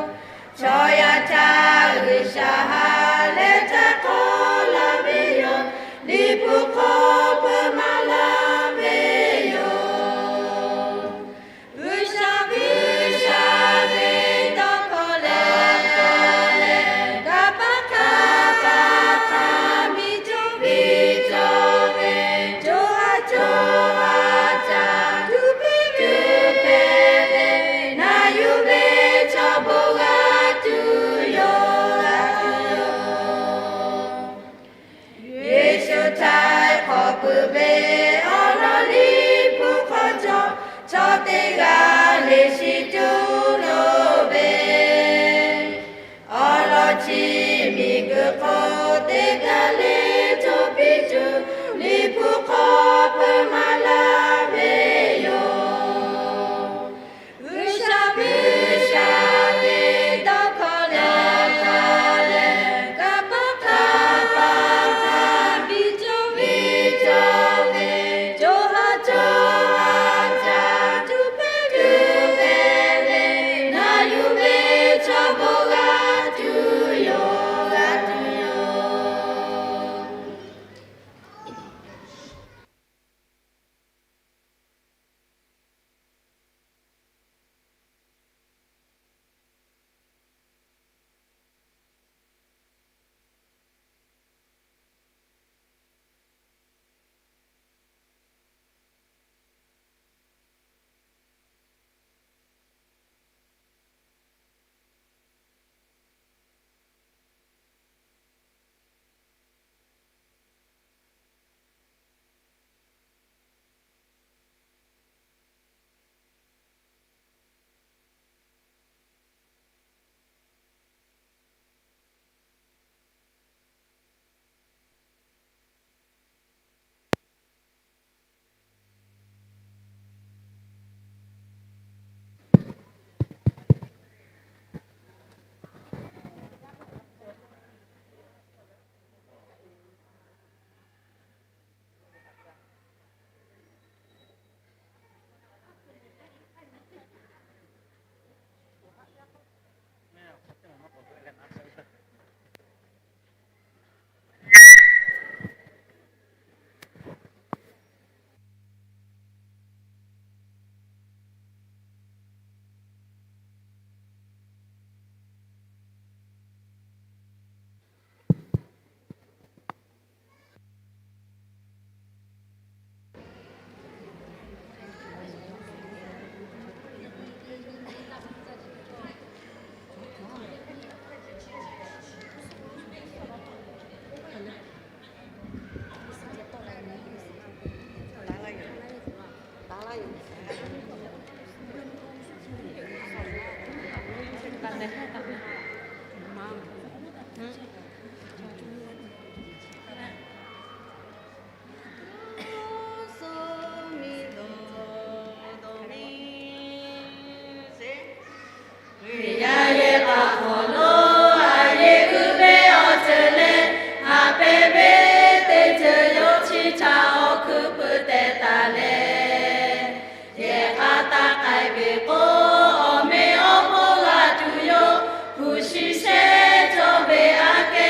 Chaw yaˇ htaꞈ G'uiˬsha ha lehˬ htaꞈ k'awꞈ laˇ ve yoˬ, Liꞈ hpu hk'aw peu maˍ laˇ ve yoˬ. G'uiˬsha ve, G'uiˬsha ve tawˇ hkawˇ lehˬ, kanˇ paˆ hk'a paˆ hk'a biˇ cawˇ biˇ cawˇ ve, co ha co ha htaꞈ tuˬ hpehꞈ tuˬ hpehꞈ ve, na yuˬ ve chaw bon g'a tuˬ yoˬ, g'a tuˬ yoˬ. Yeˍsuˆ htaꞈ hk'awꞈ peuˬ ve awˬ lawn Liꞈ hpu hk'aw cawˬ, chaw teˇ g'aˇ le shiˍ tuˬ loˍ ve, awˬ lawn chi miˬguiˬ hk'oˆ teˇ g'aˇ le cawˬ piˇ tuˬ, Liꞈ hpu hk'aw peu maˍ laˇ ve yoˬ. G'uiˬsha ve, G'uiˬsha ve tawˇ hkawˇ lehˬ, kanˇ paˆ hk'a paˆ hk'a biˇ cawˇ biˇ cawˇ ve, co ha co ha htaꞈ tuˬ hpehꞈ tuˬ hpehꞈ ve, na yuˬ ve chaw bon g'a tuˬ yoˬ, g'a tuˬ yoˬ. Yaˇ yehˬ k'a hk'aw lo a yeˇ uiˍ ve awˬ ceuˬ leh, haꞈ pehnˇ ve teˇ ceuˬ yawˇ chi htaꞈ awˬ hkuiˉ puiˍ teh taˍ leh, yehˬ k'a taˇ k'ai ve k'o, awˬ meꞈ awˬ hponˇ g'a tuˬ yoˬ. Hpu shi shehˆ cawˇ ve aꞈ kehˉ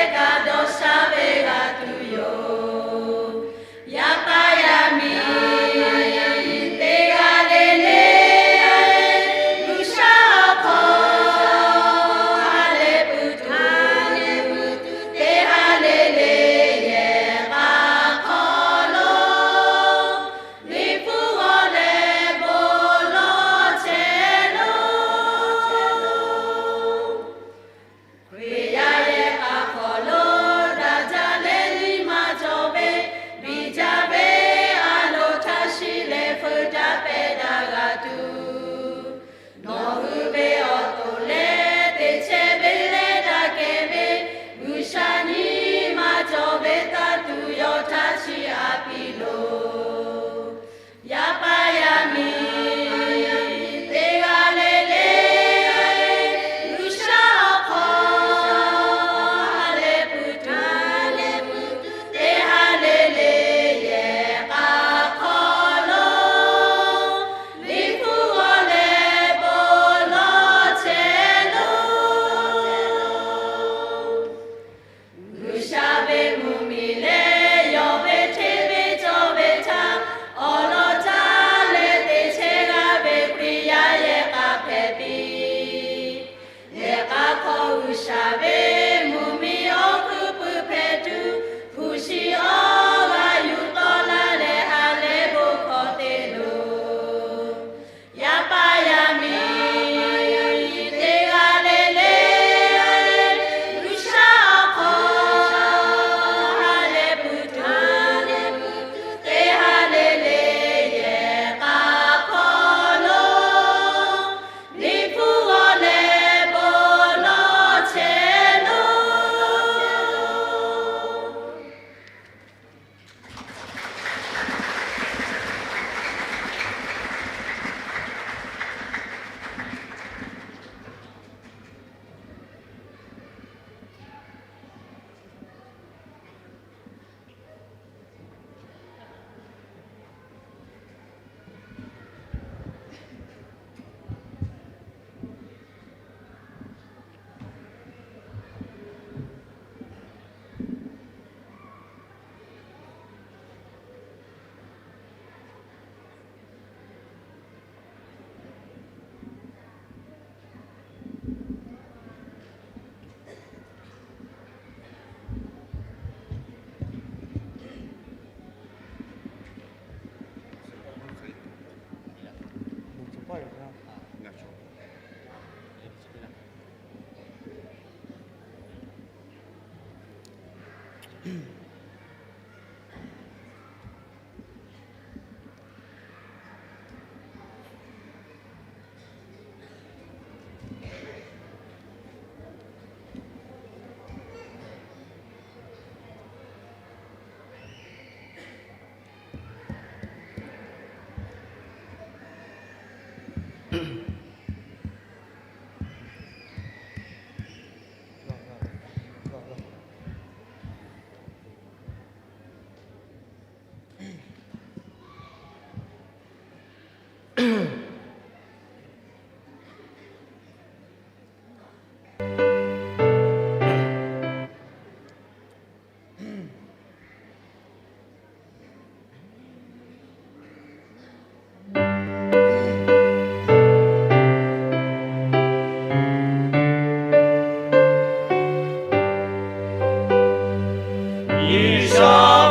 G'uiˬsha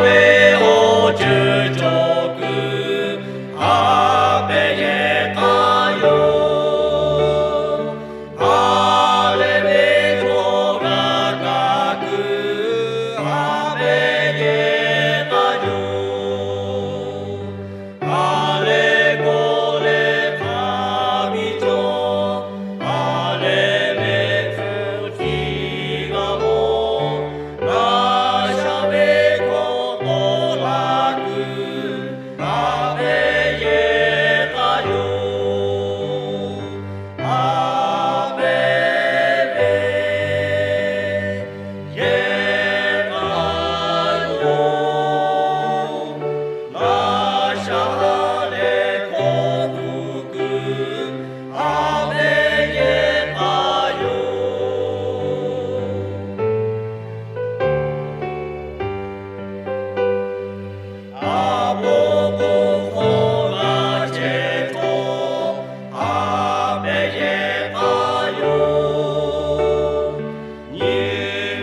ve awˬ ceuˬ cawˬ kuiˬ, haꞈ pehꞈ yehˬ k'ai yoˬ. Ha lehˬ ve hkawˇ g'a kaˬ kuiˬ, haꞈ pehꞈ yehˬ k'ai yoˬ. Ha lehˬ kawˆ leh hk'a biˇ cawˬ, ha lehˬ mehˆ hpfuhˇ tiˉ g'a mawˬ, G'uiˬsha ve hkawˇ tawˆ la kuiˬ, haꞈ pehꞈ yehˬ k'ai yoˬ. Haꞈ pehꞈ ve yehˬ k'ai yoˬ. G'uiˬsha lehˬ hkawˇ tuˬ kuiˬ, haꞈ pehꞈ yehˬ k'ai yoˬ. A bon bon hkawˇ g'a chehˇ htawˇ, haꞈ pehꞈ yehˬ k'ai yoˬ. Nyi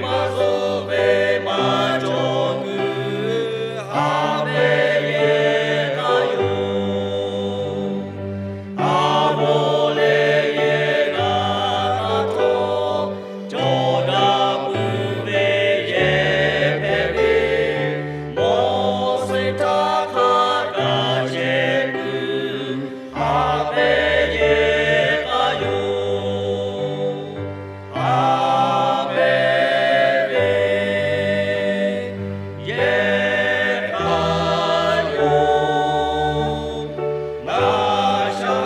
ma zuhˆ ve maˇ cawˬ kuiˬ, haꞈ pehꞈ yehˬ k'ai yoˬ. A bon leh yehˬ g'a taˇ htawˇ, cawˬ daꞈ puiˉ ve yehˬ hpehꞈ ve, mawˬ suhˍ htaˇ hk'a gaˬ chehˇ kuiˬ, haꞈ pehꞈ yehˬ k'ai yoˬ. Haꞈ pehꞈ ve yehˬ k'ai yoˬ. G'uiˬsha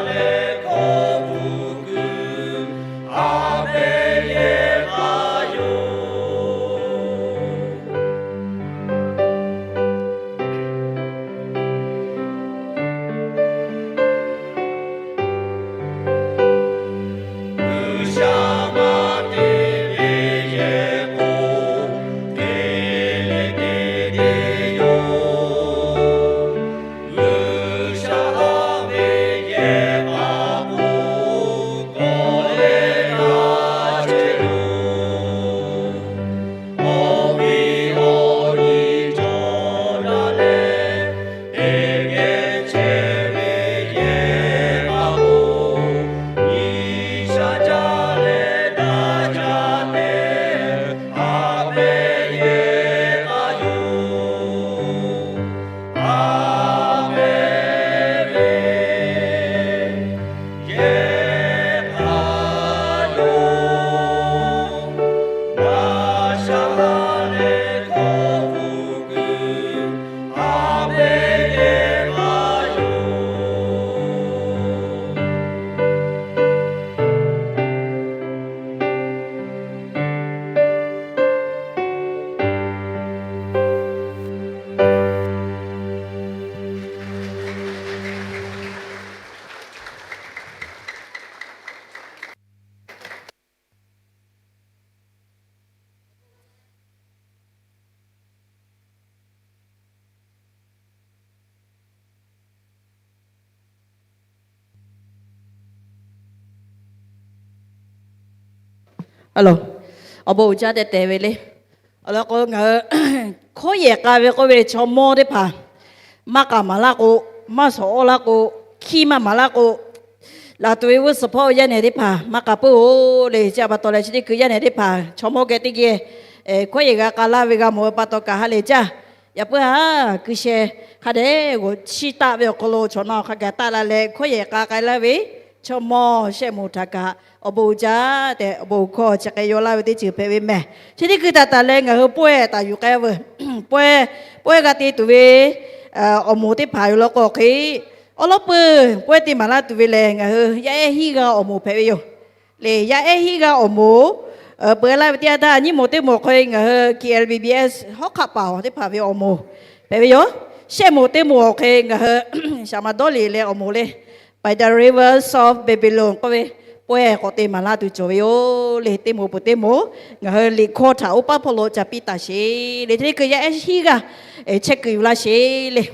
lehˬ hkawˇ tuˬ kuiˬ, haꞈ pehꞈ yehˬ k'ai yoˬ. G'uiˬsha maˇ te ve yehˬ k'o, te leh te te yoˬ. G'uiˬsha haꞈ ve yehˬ k'a k'o, kawˆ leh g'a chehˇ yoˬ. Awˬ viˉ awˬ nyi cawˬ daꞈ leh, teˇ geh chehˇ ve yehˬ k'a k'o, nyi sha jaˇ leh daꞈ jaˇ tehꞈ, haꞈ pehꞈ yehˬ k'ai yoˬ. Haꞈ pehꞈ ve yehˬ k'ai yoˬ. G'uiˬsha lehˬ hkawˇ tuˬ kuiˬ, haꞈ pehꞈ yehˬ k'ai yoˬ. Awˬ bon uiˍ jaˇ tehꞈ te ve le. Awˬ lawn k'o, ngaˬ hui hkawˇ yehˬ k'a ve k'oˆ ve chaw mawˇ teˇ hpaˍ maˇ k'aˍ maˍ laˇ k'o, maˇ shawˍ awˇ laˇ k'o, hkiˇ maˇ maˍ laˇ k'o, laˬ tuˬ ve g'uˇ suhˍ hpawˇ yaˇ nehˬ teˇ hpaˍ maˇ k'aˍ puiˉ-oˬ le. Chi pa taw leh chi teˇ hkui yaˇ nehˬ teˇ hpaˍ chaw mawˇ geh teˇ geh hkawˇ yehˬ g'a k'a laˇ ve g'a mawˬ ve pa taw kaꞈ ha lehˬ jaˇ. Yaꞈ puiˉ haˉ kuiˬ sheh hk'a dehꞈ g'awˬ chiˇ taˆ ve awˬ hk'aw lo chaw na hk'a gaˬ taˆ la leh hkawˇ yehˬ k'a k'ai laˇ ve chaw mawˇ shehˆ moˍ htaꞈ kaꞈ awˬ bon uiˍ jaˇ tehꞈ awˬ bon uiˍ hkawˇ chi hk'e yaw laˇ ve teˇ ceuˬ hpehꞈ ve mehˬ. Chi teˇ hkui taˍ taˍ leh ngaˬ hui pawehˇ taˍ yuˬ k'ai veuˬ. Pawehˇ, pawehˇ g'a te tuˬ ve awˬ moˍ teˇ hpaˍ yoˬ law k'o hk'e, awˉ lawˉ peuˬ pawehˇ te maˍ laˇ tuˬ ve lehˬ ngaˬ hui yaˇ ehˉ hiˉ g'aˇ awˬ moˍ hpehꞈ ve yoˬ. Lehˬ yaˇ ehˉ hiˉ g'aˇ awˬ moˍ peuˬ laˇ ve teˇ yanˇ htaˇ nyiˇ moˍ teˇ moˍ awˬ hk'e ngaˬ hui K L B B S hawˉ hk'aˆ paˍ awˬ teˇ hpaˍ ve awˬ moˍ hpehꞈ ve yoˬ. Shehˆ moˍ teˇ moˍ awˬ hk'e ngaˬ hui shaˍ ma dawˇ liꞈ leh awˬ moˍ le, By the Rivers of Babylon k'oˆ ve pawehˇ k'awꞈ te maˍ laˇ tuˬ cawˬ ve yoˬ le. Teˇ moˍ peuˬ teˇ moˍ ngaˬ hui liꞈ hkawˇ htaꞈ oˇ paˉ hpawˇ lo ca piˇ taˍ sheˍ le. Teˇ hkui yaˇ ehˉ hiˉ g'aˇ chehˇ kuiˬ yuˬ laˇ sheˍ le.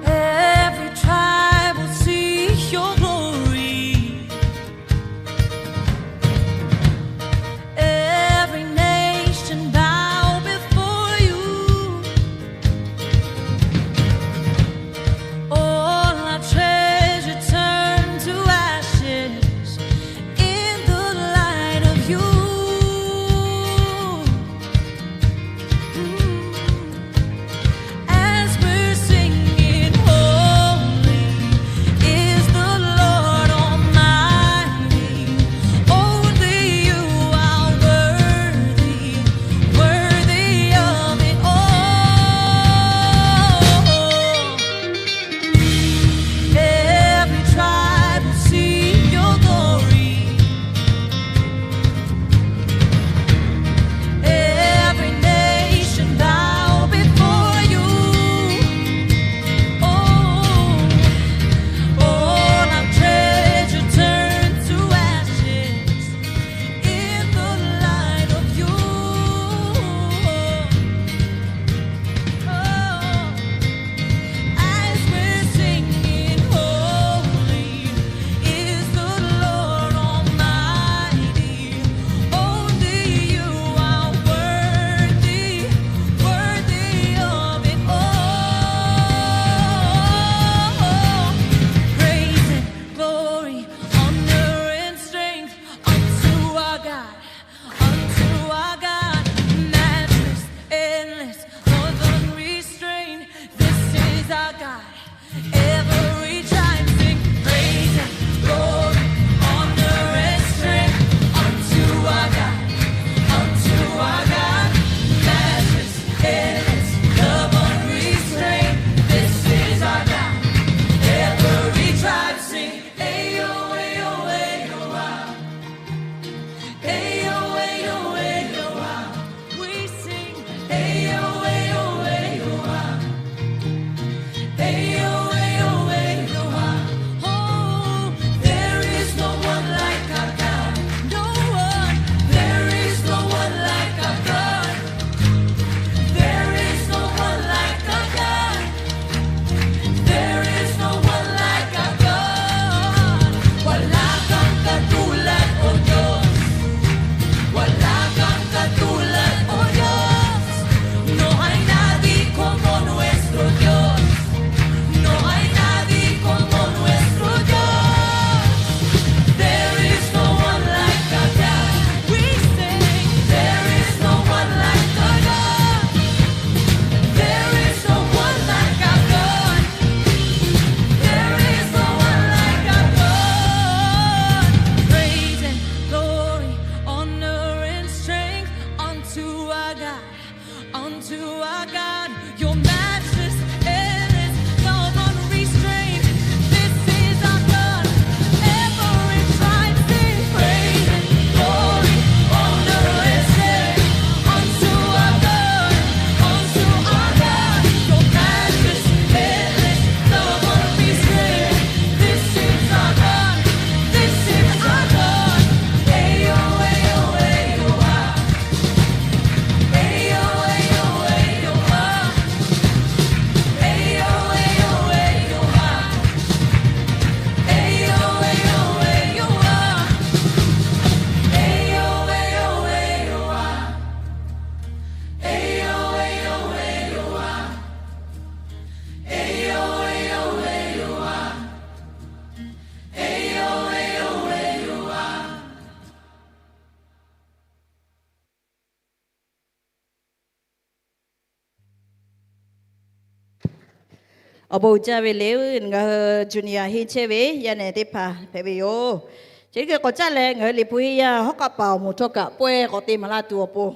Every tribe will see your glory. Every nation bow before you. All our treasure turn to ashes in the light of you. As we're singing, holy is the Lord Almighty. Only you are worthy, worthy of it all. Every tribe will see your glory. Every nation bow before you. Oh, all our treasure turn to ashes in the light of you. Oh, as we're singing, holy is the Lord Almighty. Only you are worthy, worthy of it all. Praise and glory, honor and strength unto our God. Unto our God, matchless, endless, love unrestrained. This is our God. Every tribe sing praise and glory, honor and strength unto our God. Unto our God, matchless, endless, love unrestrained. This is our God. Every tribe sing, hey yo, hey yo, hey yo, ah. Hey yo, hey yo, hey yo, ah. We sing, hey yo, hey yo, hey yo, ah. Hey yo, hey yo, hey yo, ah. Oh, there is no one like our God. No one. There is no one like our God. There is no one like our God. There is no one like our God. Walakankatulan, oh Dios. Walakankatulan, oh Dios. No hay nadie como nuestro Dios. No hay nadie como nuestro Dios. There is no one like our God. We sing, there is no one like our God. There is no one like our God. There is no one like our God. Praise and glory, honor and strength unto our God. Unto our God, your Awˬ bon uiˍ jaˇ ve le, ngaˬ hui junior henˇ chehˇ ve yaˇ nehˬ teˇ hpaˍ hpehꞈ ve yoˬ. Chi hk'e k'awꞈ caˇ leh ngaˬ hui Liꞈ hpu henˇ yaˇ hawˉ k'aˆ paˍ awˬ moˍ htawˇ kaꞈ pawehˇ k'awꞈ te maˍ laˇ tuˬ awˬ pon,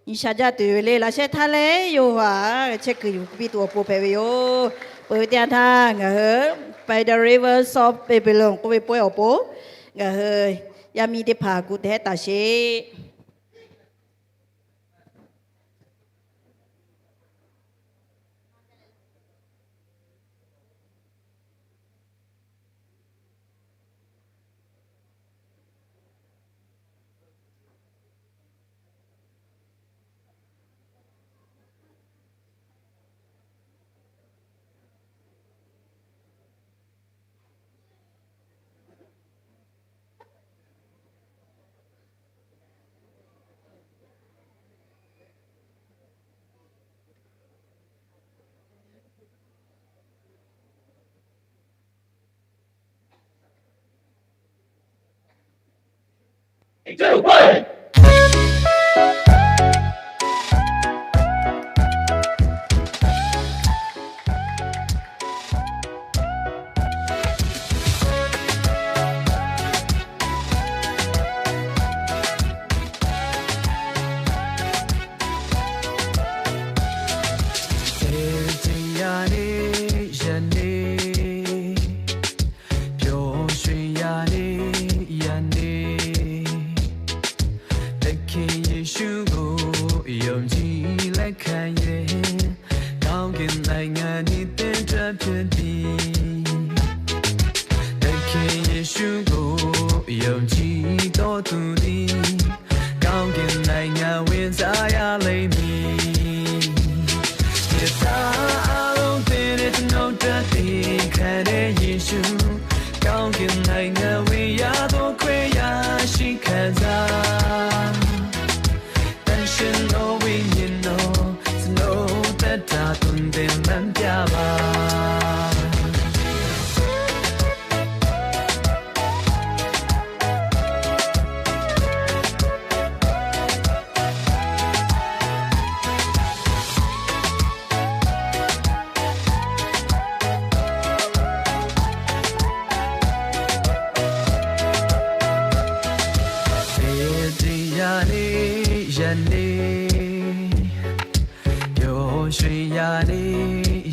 nyi sha jaˇ tuˬ ve le. Laꞈ sheh htaˇ leh yawˇ hui chehˇ kuiˬ yuˬ piˇ tuˬ awˬ pon hpehꞈ ve yoˬ. Peuˬ ve teˇ yanˇ htaˇ ngaˬ hui By the Rivers of Babylon k'oˆ ve pawehˇ awˬ pon ngaˬ hui yaˇ miˇ teˇ hpaˍ gu tehˉ taˍ sheˍ. Teˇ ceuˬ yaˇ neˇ yaˇ neˇ, pyawˬ sho yaˇ neˇ yaˇ neˇ, သခင်ယေရှုကို ယုံကြည်လက်ခံရင် ကောင်းကင်နိုင်ငံ နှစ်သိမ်းအတွက်ဖြစ်သည်။ သခင်ယေရှုကို ယုံကြည်သောသူသည် ကောင်းကင်နိုင်ငံ ဝင်စားရလိမ့်မည်။ ယသးအားလုံးသင့်တဲ့ ကျွန်ုပ်အတွက် သင်ခံတဲ့ယေရှု ကောင်းကင်နိုင်ငံ ဝင်ရသော ခွင့်ရရှိခံစား။ သန့်ရှင်းသောဝိညာဉ်တော် ကျွန်ုပ်သက်တာ သွန်သင်လမ်းပြပါ။ ဘယ်တင်ရနေရနေ ပျော်ရွှင်ရနေ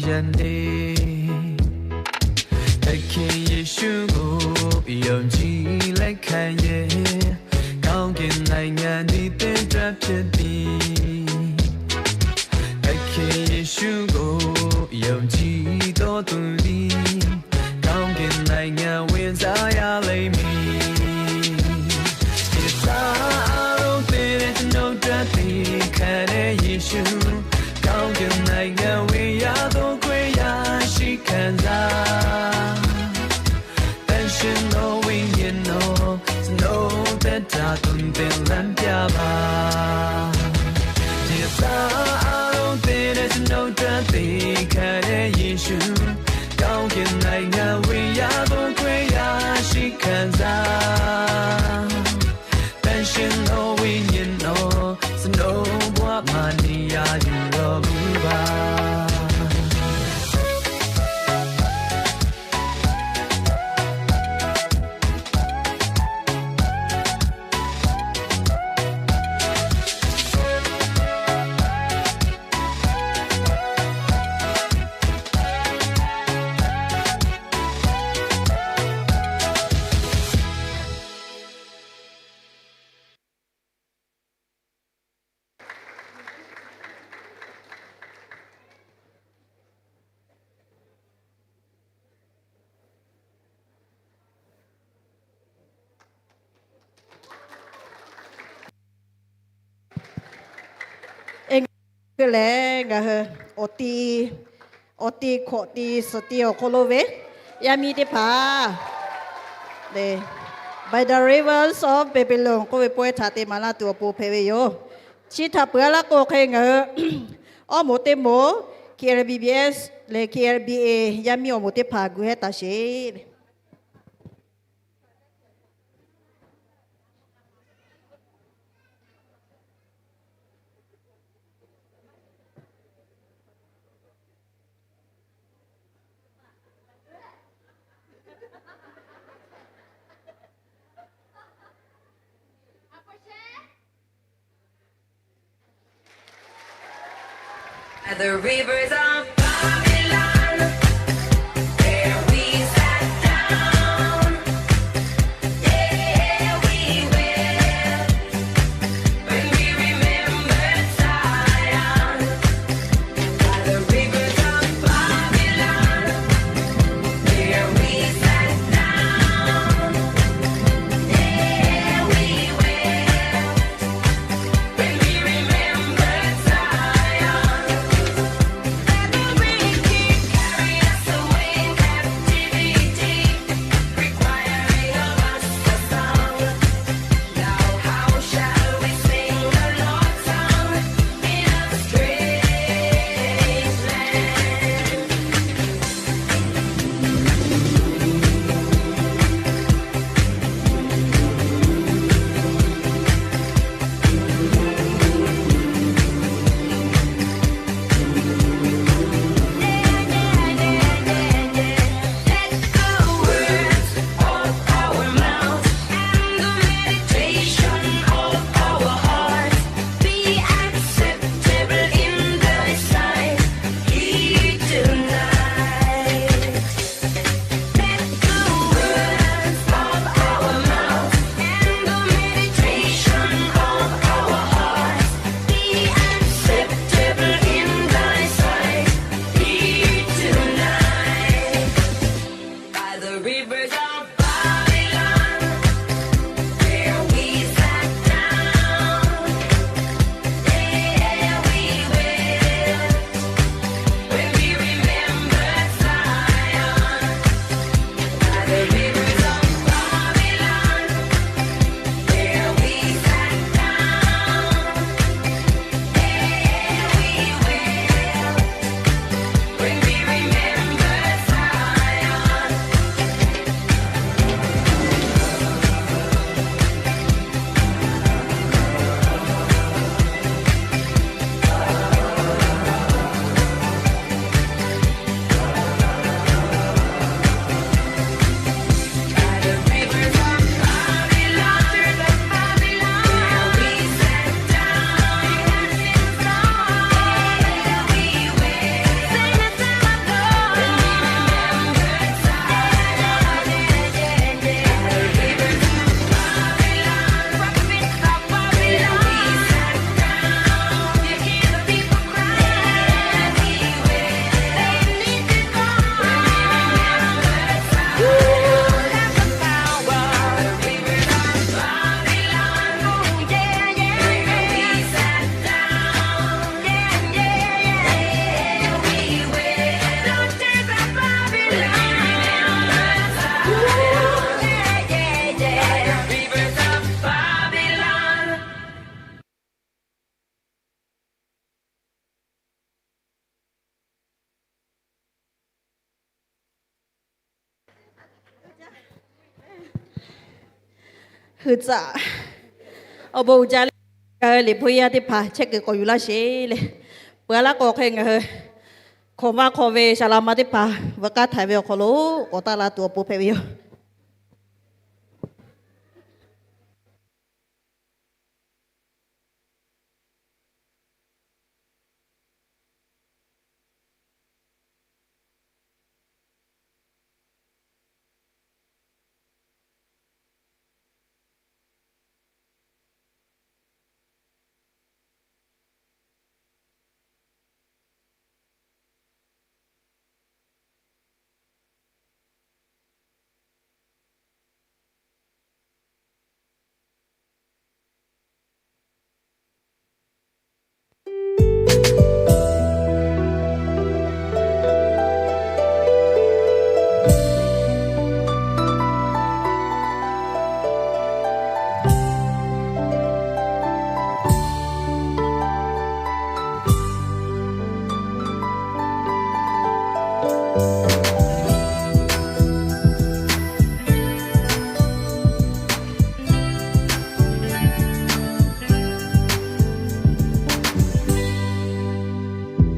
ရနေ သခင်ယေရှုကို ယုံကြည်လက်ခံရင် ကောင်းကင်နိုင်ငံ သင့်အတွက်ဖြစ်သည်။ သခင်ယေရှုကို ယုံကြည်သောသူသည် ကောင်းကင်နိုင်ငံ ဝင်စားရလိမ့်မည်။ ယသးအားလုံးသင့်တဲ့ ကျွန်ုပ်အတွက် သင်ခံတဲ့ယေရှု ကောင်းကင်နိုင်ငံ ဝင်ရသော ခွင့်ရရှိခံစား။ သန့်ရှင်းသောဝိညာဉ်တော် ကျွန်ုပ်သက်တာ သွန်သင်လမ်းပြပါ။ ယသးအားလုံးသင့်တဲ့ ကျွန်ုပ်အတွက် သင်ခံတဲ့ယေရှု ကောင်းကင်နိုင်ငံ ဝင်ရသော ခွင့်ရရှိခံစား။ သန့်ရှင်းသောဝိညာဉ်တော် ကျွန်ုပ်ဘဝမှာ နေရာယူတော်မူပါ။ Eˇ, ngaˬ hui lehˬ, ngaˬ hui awˬ ti, awˬ ti hkawꞈ ti suhˍ ti awˬ hk'aw lo ve yaˇ miˇ teˇ hpaˍ, By the Rivers of Babylon k'oˆ ve pawehˇ htaꞈ te maˍ laˇ tuˬ awˬ pon hpehꞈ ve yoˬ. Chi htaꞈ peuˬ a laˇ k'o hk'e ngaˬ hui awˇ moˍ teˇ moˍ, K L B B S leh K L B A yaˇ miˇ awˬ moˍ teˇ hpaˍ gu hehˉ taˍ sheˍ. By the rivers of Babylon, there we sat down. Yeah, we will, when we remember Zion. By the rivers of Babylon, there we sat down. Yeah, we will. When we remember Zion, let the wind keep carry us away in captivity, requiring of us a song. Now how shall we sing the Lord's song in a strange land? Let the words of our mouth and the meditation of our hearts be acceptable in thy sight. Hear tonight. Let the words of our mouth and the meditation of our hearts be acceptable in thy sight. Hear tonight. By the rivers of Babylon, where we sat down, there we will, when we remember Zion. By the rivers of Babylon, where we sat down, there we will, when we remember Zion. Hui tcuh, awˬ bon uiˍ jaˇ le. Ngaˬ hui liꞈ hpu yaˇ teˇ hpaˍ chehˇ kuiˬ k'awꞈ yuˬ laˇ sheˍ le. Peuˬ a laˇ k'o hk'e ngaˬ hui hkawꞈ maˇ hk'aw ve saˍ laꞈ ma teˇ hpaˍ veuꞈ k'aˇ htaiˍ ve awˬ hk'aw lo k'awꞈ taˆ la tuˬ awˬ pon hpehꞈ ve yoˬ.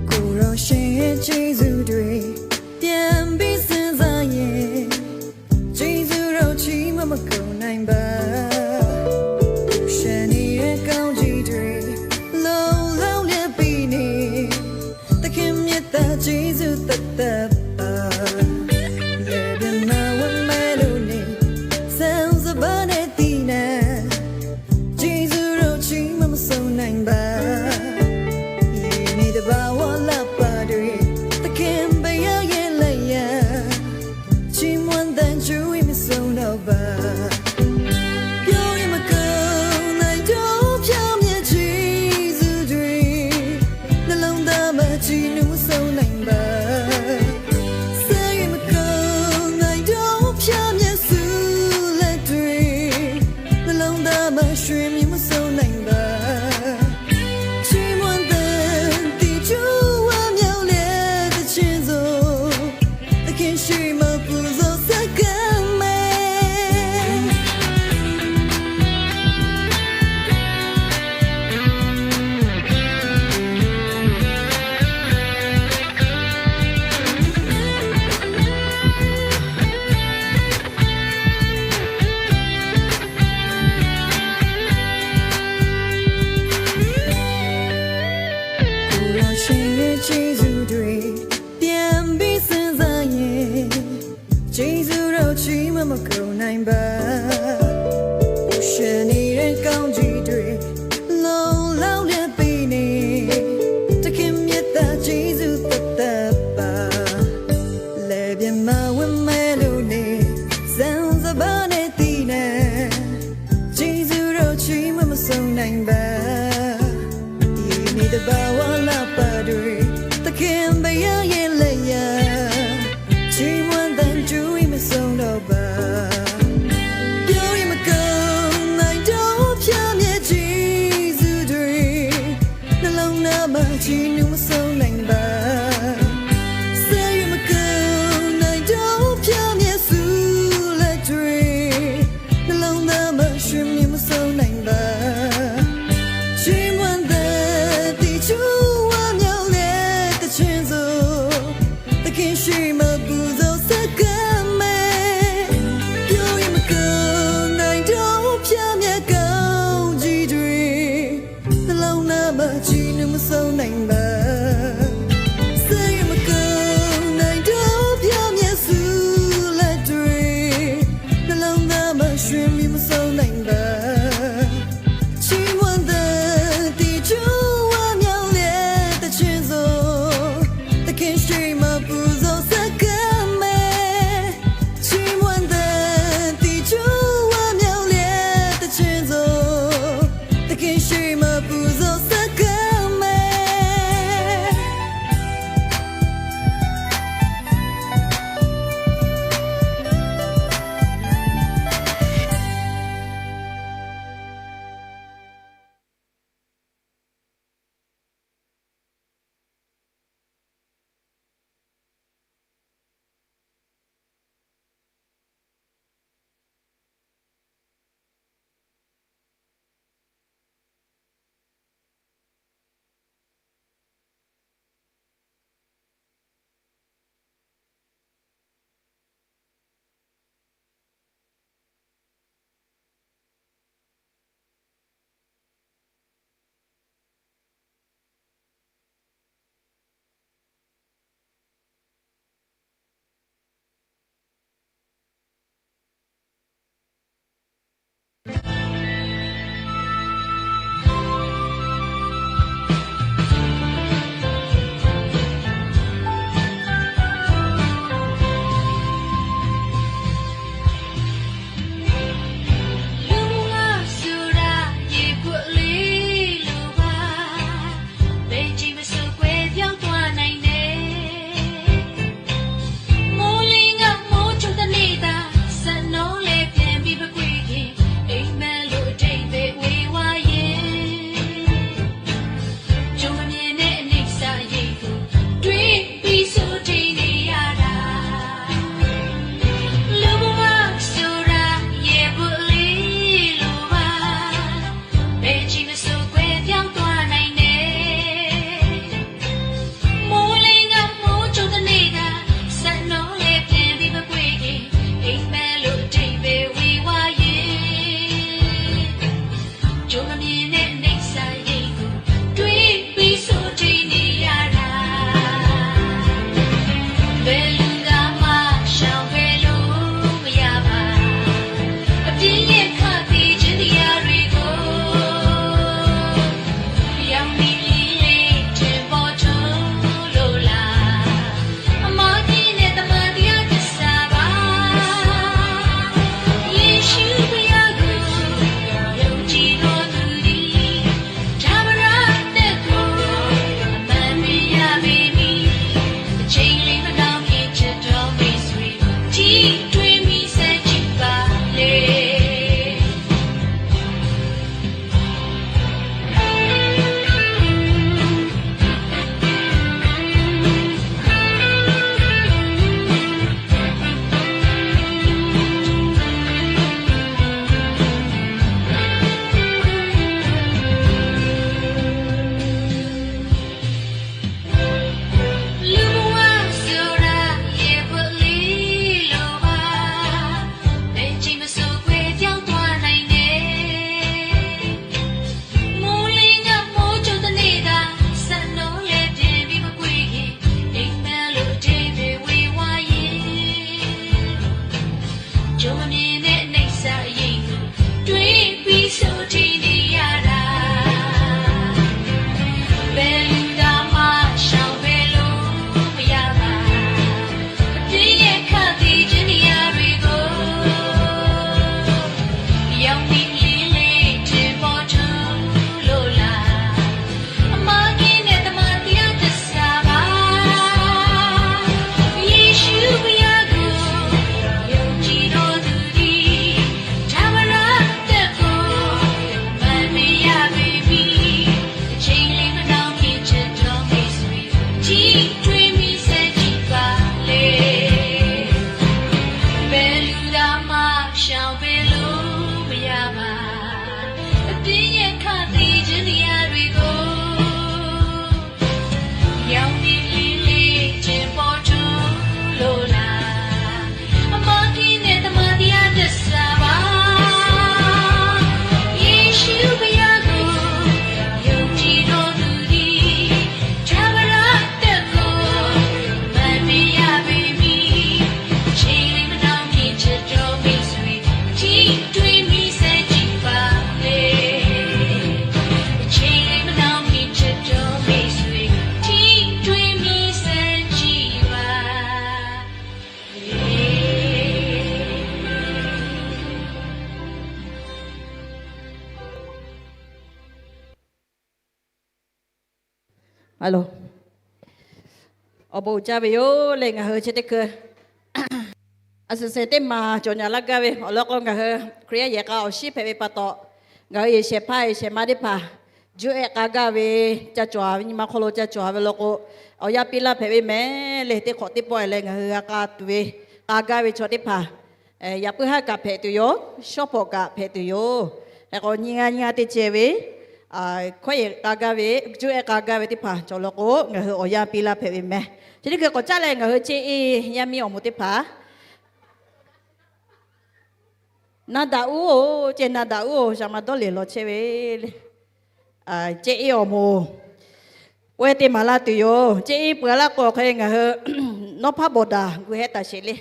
Ko raˬ shehˍ Yeˍsuˆ Hkriꞈ ပြန်ပြီး စဉ်းစားရင် ကျေးဇူးတော်ချီးမွမ်း မကုန်နိုင်ပါ။ ရှမ်းနေရဲ့ကောင်းကြီးတွေ လုံလောက်လျက်ပြီးနေ သ တဘာဝလၢပၢ်တရံး သခင်ဘုရားရဲ့လက်ရာ ချီးမွမ်းသံ ကြွေးမစုံတော့ပါ ပြောရင်မကုန်နိုင်တော့ ဖျားမြဲကျေးဇူးတွေ နှလုံးသားမှာ ချီးနှွမ်းမဆုံးနိုင်ပါ စက်ရုပ်မကုန်နိုင်တော့ ဖျားမြဲဆုလတ်တွေ နှလုံးသားမှာ ရွှင်မြူးမဆုံးနိုင်ပါ ချီးမွမ်းသံ သီးချိုဝါမျောက်တဲ့ သီချင်းစို့ သခင်ရှေ့မှာ ပူဇော်ဆက်ကပ်မယ် ပြောရင်မကုန်နိုင်တော့ ဖျားမြဲကောင်းကြီးတွေ နှလုံးသားမှာ ချီးနှွမ်းမဆုံးနိုင်ပါ စက်ရုပ်မကုန်နိုင်တော့ ဖျားမြဲဆုလတ်တွေ နှလုံးသားမှာ ရွှင်မြူးမဆုံးနိုင်ပါ ချီးမွမ်းသံ သီးချိုဝါမျောက်တဲ့ သီးချင်းစို့ သခင်ရှေ့မှာ ပူဇော်ဆက်ကပ်မယ် ချီးမွမ်းသံ သီးချိုဝါမျောက်တဲ့ သီးချင်းစို့ သခင်ရှေ့မှာ ပူဇော်ဆက်ကပ်မယ် Awˬ bon uiˍ jaˇ ve yoˬ le. Ngaˬ hui chi teˇ hkui a shuˍ shuˍ teˇ maˬ cawˬ nyaꞈ laˇ gaˇ ve awˬ lawn k'o, ngaˬ hui Hkriꞈ yaˇ yehˬ k'a awˬ shinˉ hpehꞈ ve pa taw, ngaˬ hui yehˬ shehˍ hpaˇ yehˬ shehˍ ma teˇ hpaˍ juˇ ehˆ k'a gaˇ ve, ca cawˬ ve nyi ma hk'aw lo ca cawˬ ve law k'o, awˬ yanˇ piˇ laˇ hpehꞈ ve mehˍ le. Teˇ hk'awꞈ teˇ pawˆ leh ngaˬ hui g'a k'a tuˬ ve, k'a gaˇ ve chaw teˇ hpaˍ yaꞈ puiˉ haˉ kaꞈ hpehꞈ tuˬ yoˬ. Shawˉ pawˍ kaꞈ hpehꞈ tuˬ yoˬ. Hk'e k'o, nyiˇ g'aˇ nyiˇ g'aˇ teˇ ceh ve hkawˇ yehˬ k'a gaˇ ve, juˇ ehˆ k'a gaˇ ve teˇ hpaˍ cawˬ law k'o, ngaˬ hui awˬ yanˇ piˇ laˇ hpehꞈ ve mehˍ. Chi teˇ hkui k'awꞈ caˉ leh ngaˬ hui Ceˇ Eˇ yaˇ miˇ awˬ moˍ teˇ hpaˍ, Na daꞈ uˉ-oˬ, ceˇ na daꞈ uˉ-oˬ, shaˍ ma dawˇ leˬ lawˬ chehˇ ve le. Ceˇ Eˇ awˬ moˍ pawehˇ te maˍ laˇ tuˬ yoˬ. Ceˇ Eˇ peuˬ a laˇ k'o hk'e ngaˬ hui Nawˉ hpaˇ bawˬ daꞈ gu hehˉ taˍ sheˍ le.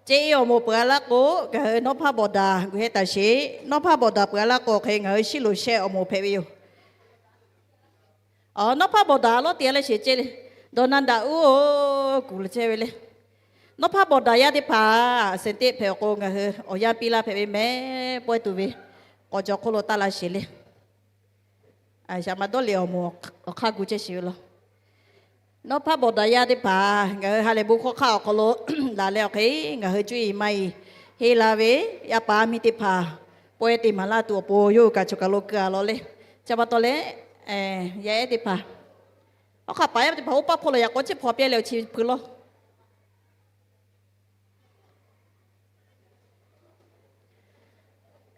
Ceˇ Eˇ awˬ moˍ peuˬ a laˇ k'o, ngaˬ hui Nawˉ hpaˇ bawˬ daꞈ gu hehˉ taˍ sheˍ. Nawˉ hpaˇ bawˬ daꞈ peuˬ a laˇ k'o hk'e ngaˬ hui Shiˉ loˍ shehˆ awˬ moˍ hpehꞈ ve yoˬ. Nawˉ hpaˇ bawˬ daꞈ lawˉ te a leh sheˍ ceˇ le. Dawˬ na daꞈ uˉ-oˬ, kuˬ leh chehˇ ve le. Nawˉ hpaˇ bawˬ daꞈ yaˇ teˇ hpaˍ sehˍ teˇ hpehꞈ awˬ k'o, ngaˬ hui awˬ yanˇ piˇ laˇ hpehꞈ ve mehˍ. Pawehˇ tuˬ ve k'awꞈ jaw hk'oˆ lo taˇ la sheˍ le. Shaˍ ma dawˇ leˬ awˬ moˍ awˬ hk'aˇ gu chehˇ sheˍ ve law. Nawˉ hpaˇ bawˬ daꞈ yaˇ teˇ hpaˍ ngaˬ hui ha lehˬ bon hkawˇ hk'aˇ awˬ hk'aw lo laˬ leh awˬ hk'e ngaˬ hui cuˇ yiˍ maˇ yiˍ henˇ la ve, yaˇ paˍ miˇ teˇ hpaˍ pawehˇ te maˍ laˇ tuˬ awˬ pon yawˇ hui kaꞈ choˬ kaˬ lo keu a law le. Chi pa taw leh, yaˇ ehˉ teˇ hpaˍ, awˬ hk'aˇ paˍ yaˇ teˇ hpaˍ oˇ paˆ hpawˇ lo yaꞈ k'aw ciˉ hpaw piˇ leh awˬ chi hpui law.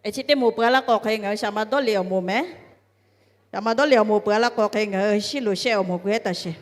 Chi teˇ moˍ peuˬ a laˇ k'o hk'e ngaˬ hui shaˍ ma dawˇ leˬ awˬ moˍ mehˍ. Shaˍ ma dawˇ leˬ awˬ moˍ peuˬ a laˇ k'o hk'e ngaˬ hui Shiˉ loˍ shehˆ awˬ moˍ gu hehˉ taˍ sheˍ.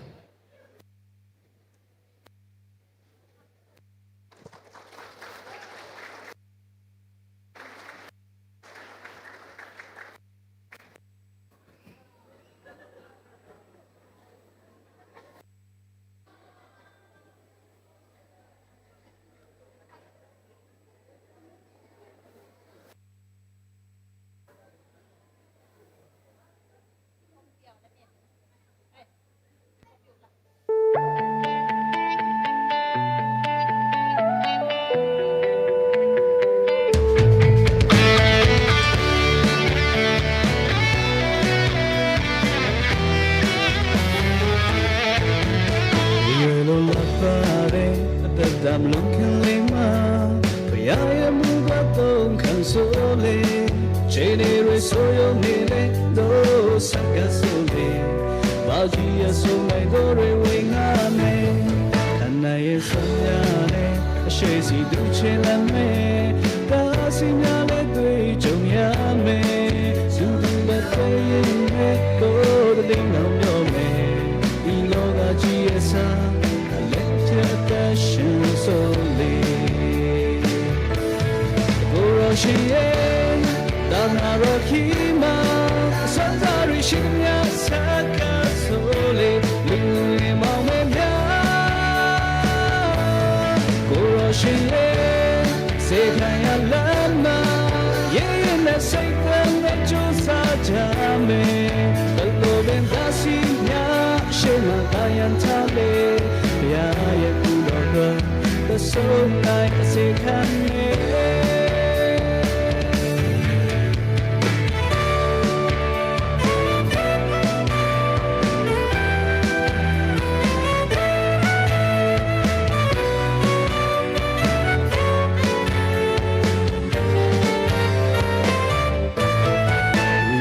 Yehˬ lo laˇ pa ve a taˇ daꞈ mvuhˇ hk'e le maˇ, ဘုရားရဲ့ မူသော သုံး ခန်း ဆိုလေ, ခြေနေ တွေ ဆိုးယုတ် နေ လေ, ဒိး ဆက်ကပ် ဆိုလေ, ဘာကြီး အစိုးမိုက် သော တွေ ဝေငှ မယ်, ခန္ဓာ ရဲ့ စွန့် များ နဲ့ အရှေ့ ဆီ ဒု ခြေလှမ်း မယ်, တားဆီး များ လည်း တွေ့ ကြုံ ရ မယ်, သူ သူ လက် တွဲ ရင် နဲ့ ကိုယ် တသိန်း တောင် ပြော မယ်, ဒီ လောက ကြီး အစ အလယ် အဖြတ် အသက်ရှင် ဆိုလေ. ကိုယ်တော် ရှင် ရဲ့ သာသနာ တော် ကြီး မှာ စွန့်စား တွေ ရှိ သမျှ ဆက်ကပ် ဆိုလေ, လူ ငယ် မောင် မယ် များ, ကိုယ်တော် ရှင် ရဲ့ စေခိုင် ရာ လမ်း မှာ ရဲ ရဲ နဲ့ စိတ် သန် နဲ့ ကြိုးစား ကြ မယ်, ဘယ်လို ပင် တားဆီး များ အရှေ့ မှာ ကာရံ ထား လေ, ဘုရား ရဲ့ ကူ တော် က သက် ဆုံး နိုင် စေ ခိုင် မယ်.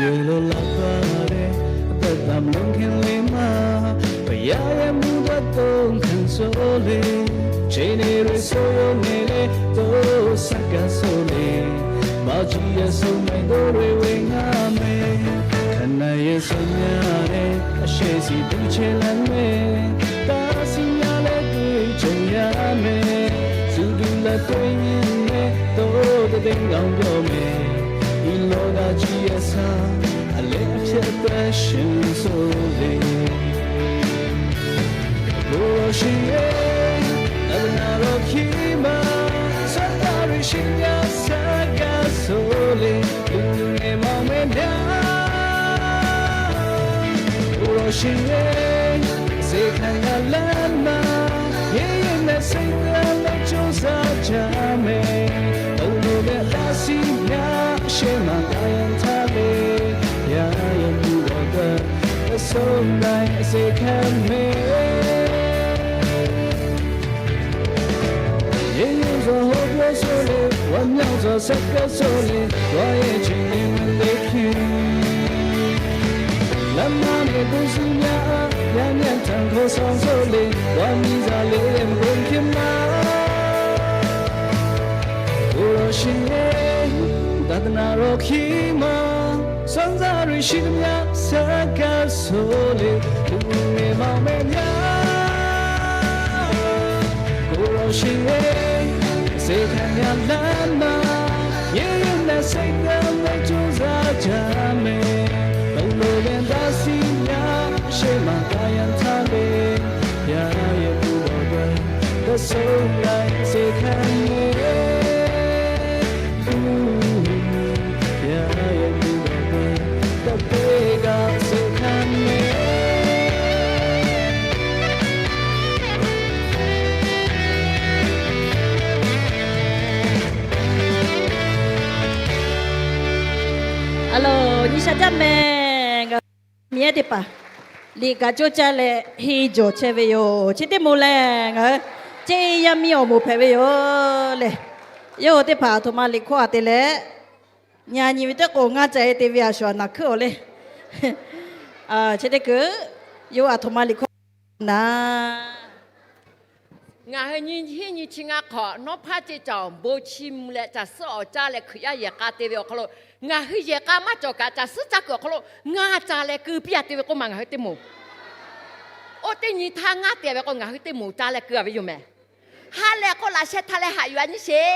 ရ လို လ ပါ တဲ့ အသက် တာ မလွန် ခင် လေး မှာ ဘုရား ရဲ့ မူ တော် သုံး ခန်း ဆိုလေ, ခြေနေ တွေ ဆိုးယုတ် နေ လေ, ဒိး ဆက်ကပ် ဆိုလေ, ဘာကြီး အစိုးမိုက် သော တွေ ဝေငှ မယ်, ခန္ဓာ ရဲ့ စွန့် များ နဲ့ အရှေ့ ဆီ ဒု ခြေလှမ်း မယ်, တားဆီး များ လည်း တွေ့ ကြုံ ရ မယ်, သူ သူ လက် တွဲ ရင် နဲ့ ဒိး တသိန်း တောင် ပြော မယ်, ဒီ လောက ကြီး အစ အလယ် အဖြတ် အသက်ရှင် ဆိုလေ. ကိုယ်တော် ရှင် ရဲ့ သာသနာ တော် ကြီး မှာ စွန့်စား တွေ ရှိ သမျှ ဆက်ကပ် ဆိုလေ, လူ ငယ် မောင် မယ် များ, ကိုယ်တော် ရှင် ရဲ့ စေခိုင် ရာ လမ်း မှာ ရဲ ရဲ နဲ့ စိတ် သန် နဲ့ ကြိုးစား ကြ မယ်, ဘယ်လို ပင် တားဆီး များ အရှေ့ မှာ ကာရံ ထား လေ, ဘုရား ရဲ့ မူ တော် က သက် Yawˇ hui a se hk'e meh, yehˬ yehˬ zawˬ hoˉ yawˇ suh le, g'aw myaˇ zawˬ shehˆ kehˉ suh le, g'aw yehˬ chi le meuˇ teˇ hkeh. Laˇ maˇ ve k'oˆ suh myaˇ a, yaˇ nehˬ htaꞈ hk'aw shaw suh le, g'aw miˬ zaˬ le meuˇ k'oˆ hkeh maˇ. K'o laˬ sheˍ, daꞈ te naˍ rawˬ hkiˉ maˇ, shawˉ zaˇ riˍ shiˍ teˇ myaˇ shehˆ kehˉ suh le, tuˬ meh maˇ meh myaˇ. K'o laˬ sheˍ, se htaꞈ yaˇ laˇ maˇ, yehˬ yehˬ naˍ shehˆ kehˉ meh coˇ zaˇ caˇ meh. Awˬ loˍ leh daꞈ shiˍ yaˇ, sheˍ maˍ kaꞈ yaˇ htaˇ le, yaˇ yehˬ tuˬ dawˬ gaˇ, kaꞈ suh laiˬ se hk'e meh. Yaˇ yehˬ tuˬ dawˬ gaˇ, kaꞈ teˇ g'aˇ se hk'e meh. A lo, nyi sha jaˇ meh. Ngaˬ hui miˬ ehˉ teˇ hpaˍ liꞈ kaꞈ coˇ caˇ leh henˇ jawˬ chehˇ ve yoˬ. Chi teˇ moˍ lehˬ, ngaˬ hui ceˇ yaˇ miˇ awˬ moˍ hpehꞈ ve yoˬ le. Yawˇ hui teˇ hpaˍ aˬ htoꞈ ma liꞈ hkawˇ a te leh, nyi nyi ve teˇ k'o ngaˇ ca e te ve a shuˍ a naˬ hkuiˉ awˬ le. Chi teˇ kuiˬ, yawˇ aˬ htoꞈ ma liꞈ hkawˇ naˍ. Ngaˬ hui nyi hiˉ nyi chi ngaˇ hk'awꞈ nawˉ hpaˇ ceˇ caˬ awˬ bon chi mvuh leh caˬ suhˉ awˬ caˇ leh Hkriꞈ yaˇ yehˬ k'a te ve awˬ hk'aw lo, ngaˬ hui yehˬ k'a maˇ cawˬ kaꞈ caˬ suhˉ caˇ kuiˬ awˬ hk'aw lo ngaˇ ca leh keu piˇ a te ve k'oˆ ma ngaˬ hui teˇ moˍ. Oˇ teˇ nyi htaˇ ngaˇ te ve k'o ngaˬ hui teˇ moˍ ca leh keu a ve yoˬ mehˍ. Ha lehˬ k'oˆ laꞈ sheh htaˇ leh haꞈ yuˬ a nyi sheˍ.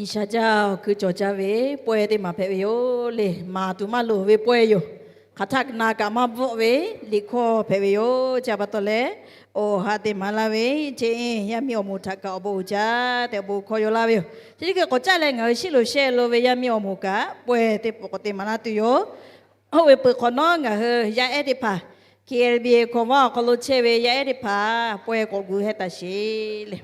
G'uiˬsha jaˇ awˬ hkui cawˬ jaˇ ve pawehˇ teˇ maˬ hpehꞈ ve yoˬ le. Maˍ tuˬ maˇ loˍ ve pawehˇ yoˬ. Hk'aˬ htaˆ na kaꞈ maˇ bvuhˆ ve liꞈ hkawˇ hpehꞈ ve yoˬ. Chi pa taw leh, awˬ ha te maˍ laˇ ve, chi yaˇ miˇ awˬ moˍ htaꞈ kaꞈ awˬ bon uiˍ jaˇ tehꞈ awˬ bon hkawˇ yaw laˇ ve yoˬ. Chi teˇ hkui k'awꞈ caˇ leh ngaˬ hui shiˉ lo shehˆ lo ve yaˇ miˇ awˬ moˍ kaꞈ pawehˇ teˇ pawˆ k'awꞈ te maˍ laˇ tuˬ yoˬ. Oˇ ve peuˬ hk'awꞈ nawˉ ngaˬ hui yaˇ ehˉ teˇ hpaˍ, K L B A hkawˇ vaˇ awˬ hk'aw lo chehˇ ve yaˇ ehˉ teˇ hpaˍ pawehˇ k'awꞈ gu hehˉ taˍ sheˍ le.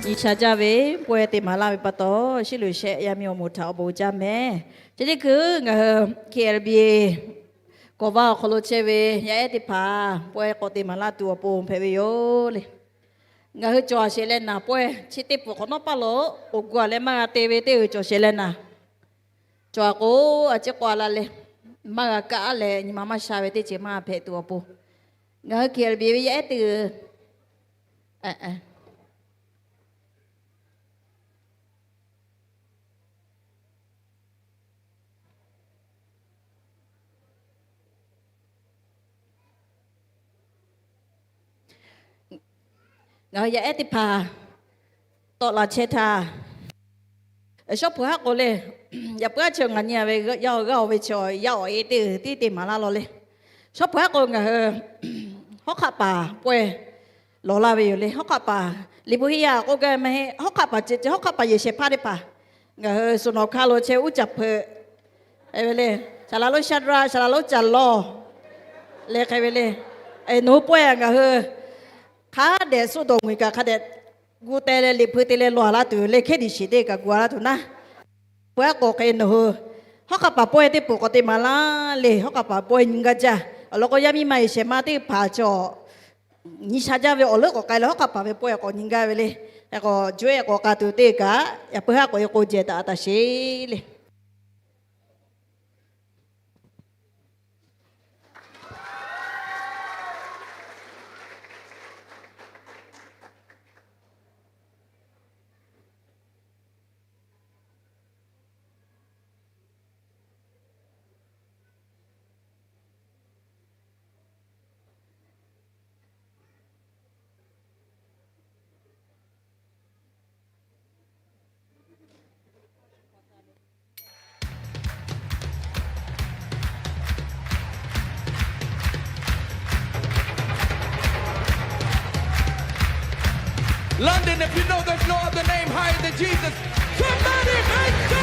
G'uiˬsha jaˇ ve pawehˇ teˇ maˍ laˇ ve pa taw, shiˉ lo shehˆ yaˇ miˇ awˬ moˍ htaꞈ awˬ bon jaˇ mehˍ. Chi teˇ hkui ngaˬ hui K L B A kawˬ vaˇ awˬ hk'aw lo chehˇ ve yaˇ ehˉ teˇ hpaˍ pawehˇ k'awꞈ te maˍ laˇ tuˬ awˬ pon hpehꞈ ve yoˬ le. Ngaˬ hui cawˬ shehˍ leh naˍ pawehˇ chi teˇ pawˆ hk'awꞈ nawˉ paˇ lo k'oˍ gu a leh maˇ g'a te ve teˇ g'uiˬ cawˬ shehˍ leh naˍ. Cawˬ a k'o, a ciˉ k'oˆ a laˇ leh, maˇ g'a kaˆ leh nyi ma maˇ sha ve teˇ ceuˬ maˇ hpehꞈ tuˬ awˬ pon, ngaˬ hui K L B ve yaˇ ehˉ teˇ g'aˇ Ngaˬ hui yaˇ ehˉ teˇ hpaˍ tawˆ la chehˇ htaˇ, shawˉ hpu haˉ k'o le, yaꞈ puiˉ aˉ chi ngaˬ nyi a ve yaˇ awˬ g'aˇ awˬ ve chi yaˇ awˬ e teˇ te te maˍ laˇ law le. Shawˉ hpu haˉ k'o ngaˬ hui hawˉ hk'aˆ paˍ pawehˇ lawˬ laˇ ve yoˬ le. Hawˉ hk'aˆ paˍ liꞈ hpu hiˆ yaˇ k'oˆ gaˇ ve maˇ heˆ. Hawˉ hk'aˆ paˍ ceh ceh hawˉ hk'aˆ paˍ yehˬ shehˍ hpaˇ teˇ hpaˍ ngaˬ hui suhˍ nawˬ hk'aˇ lo chehˇ uˉ caˍ hpeuꞈ hk'e ve le. Saˍ laꞈ lonˉ Shaˍdraˆ, saˍ laꞈ lonˉ Caˍ lawˇ le hk'e ve le. Nawˬ hui pawehˇ ngaˬ hui hk'a dehꞈ suˆ dawˬ mui kaꞈ hk'a dehꞈ gu te leh liꞈ hpu te leh lawˬ la tuˬ le, hkehˉ tiꞈ shiˍ teˇ kaꞈ gu la tuˬ naˉ. Pawehˇ k'o hk'e nawˬ hui hawˉ hk'aˆ paˍ pawehˇ teˇ pawˆ k'awꞈ te maˍ laˇ le. Hawˉ hk'aˆ paˍ pawehˇ nyi gaˇ jaˇ. Awˬ lawn k'o, yaˇ miˇ ma yehˬ shehˍ ma teˇ hpaˍ cawˬ nyi sha jaˇ ve awˬ leuˉ k'awꞈ k'ai leh hawˉ hk'aˆ paˍ ve pawehˇ k'awꞈ nyi gaˇ ve le. Hk'e k'o, juˇ ehˉ k'awꞈ k'a tuˬ teˇ kaꞈ yaꞈ puiˉ haˉ k'awꞈ e k'o jehˬ taˍ taˍ sheˍ le. London, if you know there's no other name higher than Jesus, somebody make some noise!